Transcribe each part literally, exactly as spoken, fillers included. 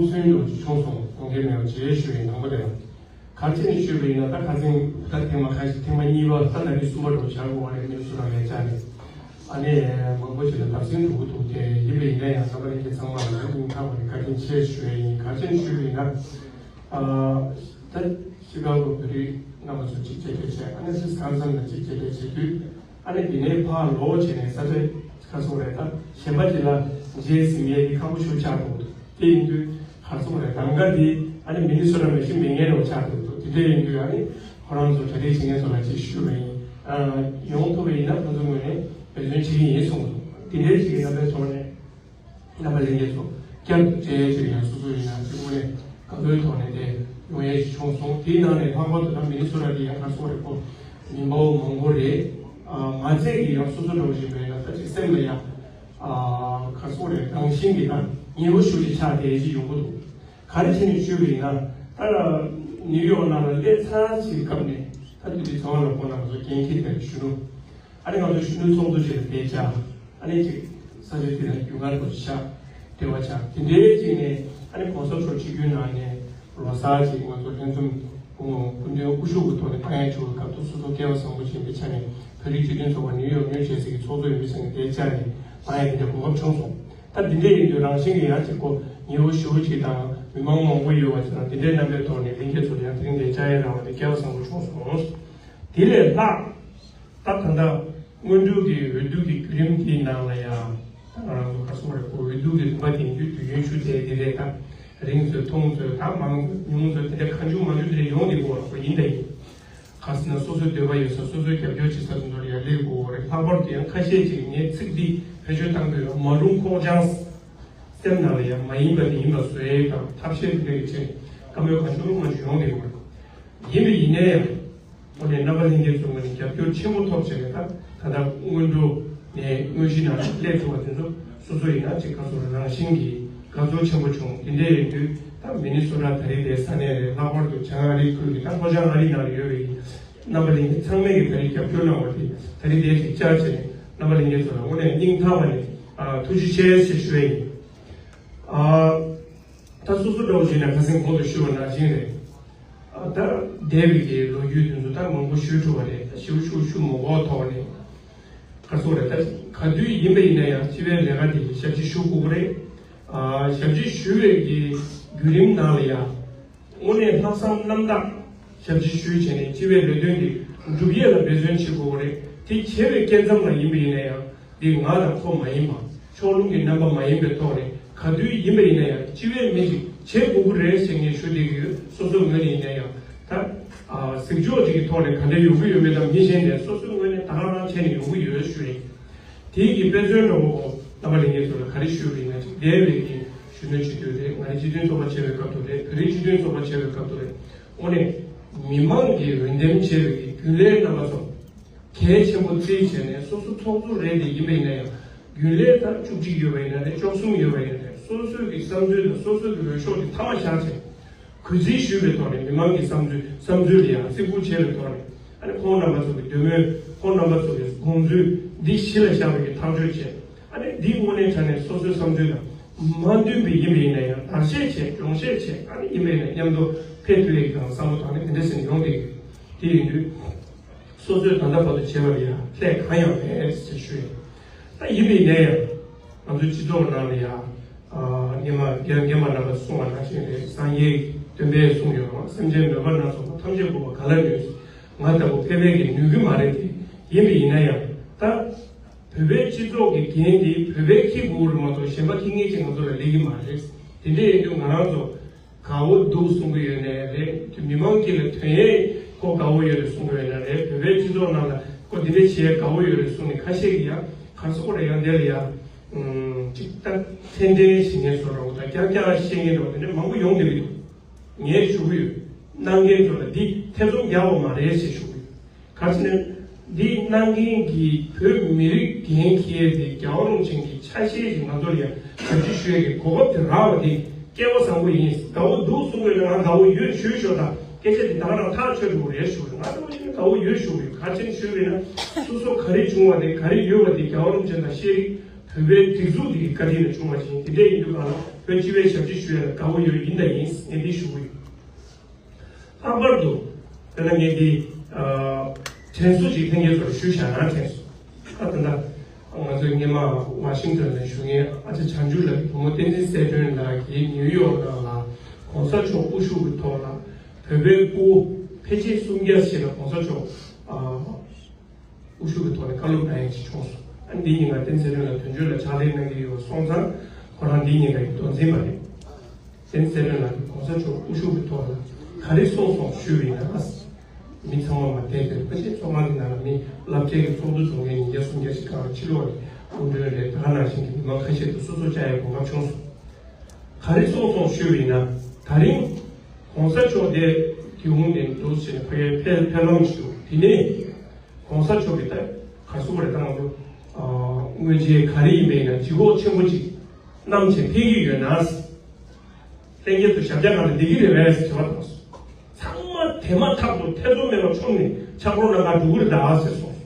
སུན་འགྲོ་བྱུང་སོང་གཏོང་གི་མེད་པ་བྱེད་ཞུ་ཡིན་དང་པོ་དེ་ལ། ག་རེ་བྱས་ནས་ཞུས་པ་ཡིན་ན། ད་ཁ་སང་ད་ཐེངས་མ་ཁ་ཤས་ཐེངས་མ་གཉིས་པ་ད་ད་རེས་གསུམ་པ་འགྲོ་བྱ་དགོས་པ་རེད། མི་སུ་རང་ལས་བྱ་ནས་ཨ་ནི་མང་པོ་ཞིག་ལ་བརྡབ་གསིག་འགྲོ་གི་འདུག་དེ་ཡིན་པ་ཡིན་ན་ཡང་རྣམ་པ་ལྷན་རྒྱས་ཚང་མ་ལ་ཡང་སྙིང་ཐག་པ་ནས་བཀའ་དྲིན་ཆེ་ཞུ་ཡ་ཡིན། ག་རེ་བྱས་ནས་ཞུས་པ་ཡིན་ན། ཨ་ད་ཤི་ཀ་གོ་བོད་རིགས་རྣམ་པ་ཚོ་གཅིག་མཇལ་འཕྲད་བྱས། ཨ་ནི་སིས་ཀར་སན་ལ་གཅིག་མཇལ་འཕྲད་བྱེད་དུས། ཨ་ནི་དེ་ནས་ཕར་ལོག་བྱས་ནས་ས་ཆ་ཁ་སོ་རེད། ད་གཞན་པ་ཅིག་ལ་མཇལ་ཟིན་ཡས་ཀྱི་ཁག་པོ་ཞིག་ཆགས་འགྲོ་གི་འདུག་དེ་ཡིན་དུས་ཁ་སོ་རེད། གདམ་ག་འདི་ཨ་ནི་མི་ནི་སོ་ཊ་མི་ཤི་མི་ངན་རོ་ཆགས་འགྲོ་གི་འདུག་དེ་འདྲ་ཡིན་དུས་ཨ་ནི་ཁོ་རང་ཚོ་གྲ་སྒྲིག་བྱེད་མཁན་ཚོ་ལ་ཅིག་ཞུ་བ་ཡིན། ཨ་ཡོང་ཐུབ་པ་ཡིན་ན་ཁོ་ཚོ་ངོས་ནས་འབད་བརྩོན་བྱེད་ཀྱི་ཡིན་གསུངས་འདུག་དེ་འདྲའི་ཅིག་གི་རྣམ་པའི་ཐོག་ནས། རྣམ་པ་ལྷན་རྒྱས་ཚོ་བསྐྱར་དུ་མཇལ་ཡས་ཅིག་ཡང་སོ་སོ་ཡིན་ན་ཅིག་དངོས་གནས་དགའ་པོའི་ཐོག་ནས་དེ་ཡོང་ཡས་ཅིག་བྱུང་སོང་། དེའི་ནང་ནས་ལྷག་པར་དུ་ད་མི་ནི་སོ་ཊ་འདི་ཡང་ཁ་སོ་རེད་པོ། མི་འབའ་བོ་མང་པོ་རེད། ཨ་མ་ཚད་ཀྱི་ཡང་སོ་སོ་འདྲ་བོ་ཞིག་མེད་ན་ད་ཅིག་སེམས་ལ་ཡང་ཨ་ཁ་སོ་རེད། རང་བཞིན་གྱི་ད་ཉེ་བོ་ཞུ་ཅིག་ཆགས་བསྡད་ཅིག་ཡོང་གི་འདུག་ག་རེ་བྱས་ནས་ཞུས་པ་ཡིན་ན། ད་ནིའུ་ཡོག་ནང་ལ་སླེབས་ཚར་ཅིག་སྐབས་ནས་ད་དུས་དེ་ཚོང་ལ་ཁོང་རྣམ་པ་ཚོ་འགན་འཁྱེར་བསྡད་ཞུ་ནུ། ཨ་ནི་ང་ཚོ་གཞོན་ནུ་ཚོགས་འདུ་ཞིག་ལ་བསྡད་བྱ། ཨ་ནི་ཅིག་ས་ཆ་དེ་ལ་རྒྱུས་མངའ་རིན་པོ་ཆེ་ཤག་འབྲེལ་བ་ཆགས། དེ་འདྲའི་ཅིག་ནས་ཨ་ནི་གོང་ས་མཆོག་ཆིབས་བསྒྱུར་གནང་ནས་ལོ་གསར་ཅིག་ང་ཚོ་ལྷན་འཛོམས་སྐུ་མདུན་དབུ་བཞུགས་ཀྱི་ཐོག་ནས་བཏང་ཡས་བྱུང་བའི་སྐབས་དུ་སོ་སོ་སྐལ་བ་བཟང་པོ་ཅིག་ཡིན་པའི་ཆ་ནས་བོད་རིགས་སྤྱི་མཐུན་ཚོགས་པ་ནིའུ་ཡོག་ནིའུ་ཇར་སི་གི་ཚོགས་གཙོ་ཡིན་པའི་ཆ་ནས་བསྡད་བྱ་ནས་བཏང་ཡས་དེ་འདྲ་གོ་སྐབས་བྱུང་སོང་། ད་འདི་འདྲ་ཡིན་དུས་རང་བཞིན་གྱི་ཡང་ཅིག་གོ་ཉེ་བོ་ཞུ་བོ་ཅིག་དང་མི་མང་མང་པོ་ཡོད་པ་ཅིག་དང་འདི་འདྲའི་རྣམ་པའི་ཐོག་ནས་ལྷན་རྒྱས་ཚོ་ལ་ཡང་དེ་རིང་འདིར་བཅར་ཡས་རག་པ་དེ་སྐལ་བ་བཟང་པོ་བྱུང་སོང་། དེ་ལས་ལྷག་ད་ད་ལྟ་སྔོན་འགྲོ་གི་འོས་བསྡུ་གི་བརྒྱུད་རིམ་དེའི་ནང་ལ་ཡང་ད་ང་རང་ཚོ་ག་རེ་ཟེར་དགོས་རེད། འོས་བསྡུ་གི་རིམ་པ་དེ་ཡིན་དུས་དུས་ཡུན་ཞུ་དེ་དེ་རེད། ད་རིང་ཚོད་ཐུང་ཚོད་ད་མང་ཚོད་ཉུང་ཚོད་དེ་འདྲ་གང་བྱུང་མང་བྱུང་དེ་འདྲ་ཡོང་བསྡད་ཀྱི་ཡོད་རེད་པ། ཡིན་ད་ཡིན། ག་རེ་ཟེར་ན་སོ་སོའི་འདོད་པ་ཡོད་ས་སོ་སོའི་རྒྱབ་སྐྱོར་བྱེད་ས་དེ་ཚོ་ལ་ཡང་སླེབས་དགོས་རེད། ལྷག་པར་དུ་ཡང་ཁ་ཤས་ཅིག་ངས་ཚིག་འདི་བེད་སྤྱོད་བཏང་གི་ཡོད། མ་རུང་ཁོག་བཅངས། སེམས་ནང་ལ་ཡང་མ་ཡིན་པ་དེ་ཡིན་པ་བཟོ་ཡས་དང་ཐབས་ཤེས་དེ་འདྲ་ཡི་ཆེད་བཀའ་མོལ་གང་བྱུང་མང་བྱུང་ཡོང་གི་ཡོད་རེད། ཡིན་པ་ཡིན་ནའི་ཡང་། དངོས་གནས་རྣམ་པ་ལྷན་རྒྱས་ཚོའི་ངོས་ནས་རྒྱབ་སྐྱོར་ཆེན་པོ་ཐོབ་བྱས་ནས་ད་ད་ལྟ་སྔོན་འགྲོ་ནས་དངོས་གཞི་ནང་སླེབས་ཐུབ་པ་དེ་ཚོ་སོ་སོ་ཡིན་ན་ཅིག་ག་ཚོད་རང་བཞིན་གྱིས་དགའ་ཚོར་ཆེན་པོ་བྱུང་། དེ་འདྲ་ཡིན་དུས་ད་མི་ནི་སོ་ཊ་ད་རེས་དེ་ས་གནས་རེད། ལྷག་པར་དུ་བྱང་ཨ་རི་ཁུལ་གྱི་ད་ལྷོ་བྱང་ཨ་རི་ནང་ལ་ཡོད་པའི་རྣམ་པ་ལྷན་རྒྱས་ཚང་མས་ཀྱི་ད་རེས་རྒྱབ་སྐྱོར་གནང་བ་དེ་ད་རེས་དེ་ཅིག་བཅར་བྱས་ནས་རྣམ་པ་ལྷན་རྒྱས་ཚོ་ལ་དངོས་གནས་སྙིང་ཐག་པ་ནས་ཐུགས་རྗེ་ཆེ་ཞེས་ཞུ་ཡ་ཡིན། ད་སོ་སོ་འདྲ་བོ་བྱས་ན་ཁ་སང་གོང་དུ་ཞུས་པ་ནང་བཞིན་རེད། ད་འདས་པའི་གི་ལོ་རྒྱུས་དེ་ཚོ་ད་མང་པོ་ཞུས་ཐུབ་པ་རེད། ད་ཞིབ་ཞུ་ཞུ་མ་དགོས་ཐོག་ནས་ག་ཚོད་རེད། ད་ག་དུས་ཡིན་པ་ཡིན་ན་ཡང་སྤྱི་པའི་ལས་ཀ་དེ་ཞབས་ཕྱི་ཞུ་དགོས་ཀྱི་རེད། ཞབས་ཕྱི་ཞུ་བའི་གི་བརྒྱུད་རིམ་ནང་ལ་ཡང་དངོས་གནས་ལྷག་བསམ་རྣམ་དག་ཞབས་ཕྱི་ཞུས་བྱས་ནས་སྤྱི་པའི་ལས་དོན་དེ་སྒྲུབ་ཡས་ལ་འབད་བརྩོན་བྱེད་དགོས་ཀྱི་རེད། དེ་བྱས་པའི་སྐབས་མཚམས་ལ་ཡིན་པ་ཡིན་ན་ཡང་། འདི་ང་དང་ཁོ་མ་ཡིན་པ། ཕྱོགས་ལྷུང་གི་རྣམ་པ་མ་ཡིན་པའི་ཐོག་ནས་ག་དུས་ཡིན་པ་ཡིན་ན་ཡང་སྤྱི་པའི་མི་ཞིག་བྱེད་དགོས་ཀྱི་རེད་ཟེར་ངས་ཞུ་བསྡད་ཀྱི་ཡོད། སོ་སོའི་ངོས་ནས་ཡིན་ན་ཡང་ད་གཟིགས་ཕྱོགས་ཅིག་གི་ཐོག་ནས་ག་འདྲ་ཡོང་གི་ཡོད་མེད་དང་མི་གཞན་ནས་སོ་སོའི་ངོས་ནས་ད་ག་རང་བྱས་ནས་ཡོང་གི་ཡོད་ཞུ་རེད། དེའི་གི་དཔེ་མཚོན་འདྲ་བོ་གོ་རྣམ་པ་ལྷན་རྒྱས་ཚོ་ལ་ག་རེ་ཞུས་པ་ཡིན་ན་ཅིག་འདས་པའི་གི་གཞོན་ནུ་སྤྱི་འཐུས་རེད། ང་རང་སྤྱི་མཐུན་ཚོགས་པ་བྱས་པའི་སྐབས་དུ་རེད། བོད་རིགས་སྤྱི་མཐུན་ཚོགས་པ་བྱས་པའི་སྐབས་དུ་རེད། དངོས་གནས་མི་མང་གིས་འོས་འདེམས་བྱས་པའི་གི་རྒྱུན་ལས་རྣམ་པ་ཚོ། གལ་ཆེན་པོ་བརྩིས་བྱས་ནས་སོ་སོ་ཚོགས་གཙོ་རེད་དེ་ཡིན་པ་ཡིན་ན་ཡང་རྒྱུན་ལས་ད་བཅུ་གཅིག་ཡོད་པ་ཡིན་ན་རེད། བཅུ་གསུམ་ཡོད་པ་ཡིན་ན་རེད། སོ་སོའི་གི་བསམ་ཚུལ་དང་སོ་སོའི་གི་འོས་ཤོག་དེ་མཐའ་མ་བཞག་བྱས་གུས་བརྩི་ཞུས་པའི་ཐོག་ནས་མི་མང་གི་བསམ་ཚུལ་བསམ་ཚུལ་ལ་ཡང་བརྩི་བཀུར་བྱས་པའི་ཐོག་ནས་ཨ་ནི་ཁོང་རྣམ་པ་ཚོ་གི་འདོད་མོས་ཁོང་རྣམ་པ་ཚོ་གི་དགོངས་ཚུལ་འདི་གཞི་ལ་བཞག་པའི་གི་ཐག་གཅོད་བྱས། ཨ་ནི་འདི་དངོས་གནས་དྲང་གནས་སོ་སོའི་བསམ་ཚུལ་དང་མ་མཐུན་པའི་ཡིན་པ་ཡིན་ན་ཡང་བརྡར་ཤ་བྱས་གྱོང་བཤད་བྱས། ཨ་ནི་ཡིན་པ་ཡིན་ན་མཉམ་དུ་ཕེབས་ཐུབ་ཡས་ཀྱི་གང་བསམ་བློ་བཏང་ནས་དེ་འདྲ་ཟེར་ནས་ཡོང་བསྡད་ཡོད། དེ་ཡིན་དུས། སོ་སོས་ད་ལྟ་བར་དུ་བྱས་པ་ལ་ཡང་ལྷད་གང་ཡང་མེད་ཅེས་ཞུ་ཡིན། ད་ཡིན་པའི་ནས་ཡང་ང་ཚོའི་སྤྱི་ཚོགས་ནང་ལ་ཡང་སྔོན་མ་རྒན་རྒན་པ་རྣམ་པ་གསུངས་པ་ནང་བཞིན་རེད། སངས་རྒྱས་སྟོན་པས་གསུངས་ཡོད་རེད། སེམས་ཅན་མོས་པ་སྣ་ཚོགས་པ། ཐམས་ཅད་མཁྱེན་པ་ག་ལ་ནུས། ང་ལྟ་བུ་ཕལ་པས་ཀྱང་ནུས་ཀྱི་མ་རེད་དེ། ཡིན་པ་ཡིན་ན་ཡང་ད་བོད་པའི་སྤྱི་ཚོགས་ཀྱི་འགན་དེ་བོད་པས་འཁྱེར་དགོས་རེད་མ་གཏོགས་གཞན་པ་འཁྱེར་མཁན་ཅིག་ང་ཚོ་ལ་སླེབས་ཀྱི་མ་རེད། དེ་འདྲ་ཡིན་དུས་ང་རང་ཚོ། དགའ་བོ་འདུག་གསུང་གི་ཡོད་ནའི་རེད། མི་མང་དཀྱིལ་ལ་ཐོན་ཡས་ཁོ་དགའ་བོ་ཡོད་རེད་གསུང་གི་ཡོད་ན་རེད། བོད་པའི་སྤྱི་ཚོགས་ནང་ལ་ཁོ་འདི་འདྲ་བྱེད་ཡས་དགའ་བོ་ཡོད་རེད་གསུང་ནས་ཁ་ཤས་ཀྱིས་ཡང་ག་རེ་ཟེར་དགོས་རེད། ཡང་དེ་ལ་ཡང་ཅིག་ད་འཐེན་འཐེན་བྱེད་མཁན་བཟོ་འདྲ་བོ་དང་རྐྱང་རྐྱང་བཤད་མཁན་འདྲ་བོ་དེ་འདྲ་མང་པོ་ཡོང་བསྡད་ཀྱི་འདུག་ངས་ཞུ་གི་ཡོད། གནང་མཁན་ཚོ་ལ་འདི་ཐེ་ཚོམ་རྒྱག་དགོས་མ་རེད་ཞེས་ཞུ་གི་ཡོད། ག་རེ་ཟེར་ན། འདི་གནང་མཁན་གྱིས་བོད་མི་རིགས་འགན་འཁྱེར་ཏེ་རྒྱལ་བ་རིན་པོ་ཆེ་གི་ཆ་ཤས་ཤིག་ང་ཚོར་ཡང་ཞབས་ཕྱི་ཞུ་ཡས་ཀྱི་གོ་སྐབས་དེ་རག་པ་དེ་སྐལ་བ་བཟང་པོ་ཡིན། དགའ་བོ་འདུག་གསུང་དགོས་ན་ང་དགའ་བོ་ཡོད་ཞུས་ཤོག་དང་སྐད་ཆ་དེ་ད་ག་རང་ཐག་ཆོད་འགྲོ་གི་རེད་ཞུ་རེད། ང་དགའ་བོ་ཡིན་ན་དགའ་བོ་ཡོད་ཞུ་གི་ཡོད། ག་རེ་བྱས་ནས་ཞུས་པ་ཡིན་ན་སོ་སོ་ག་རེ་བྱུང་བ་དེ་ག་རེ་ཡོད་པ་དེ་རྒྱལ་བ་རིན་པོ་ཆེ་དང་ཤེས་རིག་བོད་པའི་སྒྲིག་འཛུགས་དེ་གི་བཀའ་དྲིན་ལ་བྱུང་བ་ཞིག་ཡིན། དེ་འདྲ་ཡིན་དུས་གང་ལ་ བོད་སྤྱི་པའི་ཞབས་ཕྱི་ཞུ་ཡ་ལ་དགའ་པོ་ཡོད། ཡིན་དང་ཡིན། ངས་འདི་ཞུ་གི་ཡོད། ལྷག་པར་དུ་དཔེར་ན་ངས་འདི་དྲན་གསོ་ཅིག་ལྷན་རྒྱས་ཚོར་ཞུས་བཞག་ན། དྲན་གསོ་ད་ད་ལྟ་ང་ཚོའི་སྔོན་མ་ཝ་ཤིང་ཊོན་ལ་བཞུགས་མཁན་ཨ་ཅག་བྱང་ཆུབ་ལགས་ཀྱིས་བུ་མོ་བསྟན་འཛིན་གསལ་སྒྲོན་ལགས་ཀྱིས་ནིའུ་ཡོག་ནང་ལ་གོང་ས་མཆོག་དབུ་བཞུགས་ཀྱི་ཐོག་ལ་བོད་པའི་སྐུ་ཕལ་ཆེར་སུམ་བརྒྱ་ཞིག་ལ་གོང་ས་མཆོག་དབུ་བཞུགས་ཀྱི་ཐོག་ནས་བཀའ་སློབ་གནང་ཡས་ཅིག་བྱུང་སོང་། ཨ་ནི་འདི་ཉིན་ཀ་བསྟན་འཛིན་ལགས་དོན་གཅོད་ལ་ཕྱག་ལས་གནང་གི་ཡོད་སོང་ཙང་ཁོ་རང་འདི་ཉིན་ཀ་ཡི་མདོ་འཛིན་པ་རེད། བསྟན་འཛིན་ལགས་ཀྱིས་གོང་ས་མཆོག་དབུ་བཞུགས་ཀྱི་ཐོག་ལ་ག་རེ་གསུངས་སོང་ཞུས་པ་ཡིན་ན། མི་ཚང་མ་མ་བསྡད་པའི་ཕལ་ཆེར་ཚོགས་ཁང་འདི་ནང་ལ་མི་རླབས་ཆེན་གྱི་ཚོགས་འདུ་འཛོམས་མཁན་ཉིས་བརྒྱ་སུམ་བརྒྱ་ཞིག་གང་ཕྱི་ལོགས་ནས་སྐུ་མགྲོན་རེད། ད་ག་ནང་བཞིན་གྱི་མི་མང་ཁ་ཤས་དེ་སོ་སོ་བཅར་ཡའི་གོ་སྐབས་བྱུང་སོང་། ག་རེ་གསུངས་སོང་ཞུས་པ་ཡིན་ན། ད་རིང་གོང་ས་མཆོག་དེ་དེ་འོང་ནས་འདུག་ཟེར་ནས་ཕ་གིའི་ཕེབས་ཕེབས་ལམ་ཞིག་འདུག་དེ་ནས་གོང་ས་མཆོག་གིས་ད་ག་སུ་བ་རེད། ད་ང་ཚོ་ཨ་སྔོན་ཆད་ག་རེ་ཡིན་པ་ཡིན་ན་ལྗིད་ཁོག་ཆེན་པོ་ཅིག་བསྣམས་བྱས་ཕེབས་ཀྱི་ཡོད་ན། ལྷན་རྒྱས་ཚོ་ཞབས་བཀྱག་སྒང་ལ་བསྡད་ཀྱི་རེད་པས་ཟེར་བ་དང་། ཚང་མ་དེ་མ་ཐག་ཏུ་ཐེ་ཚོམ་མེད་པར་མཆོངས་ནས་ཕྱག་རོགས་གནང་གར་འགྲོ་གི་རེད་ད་ཟེར་སོང་།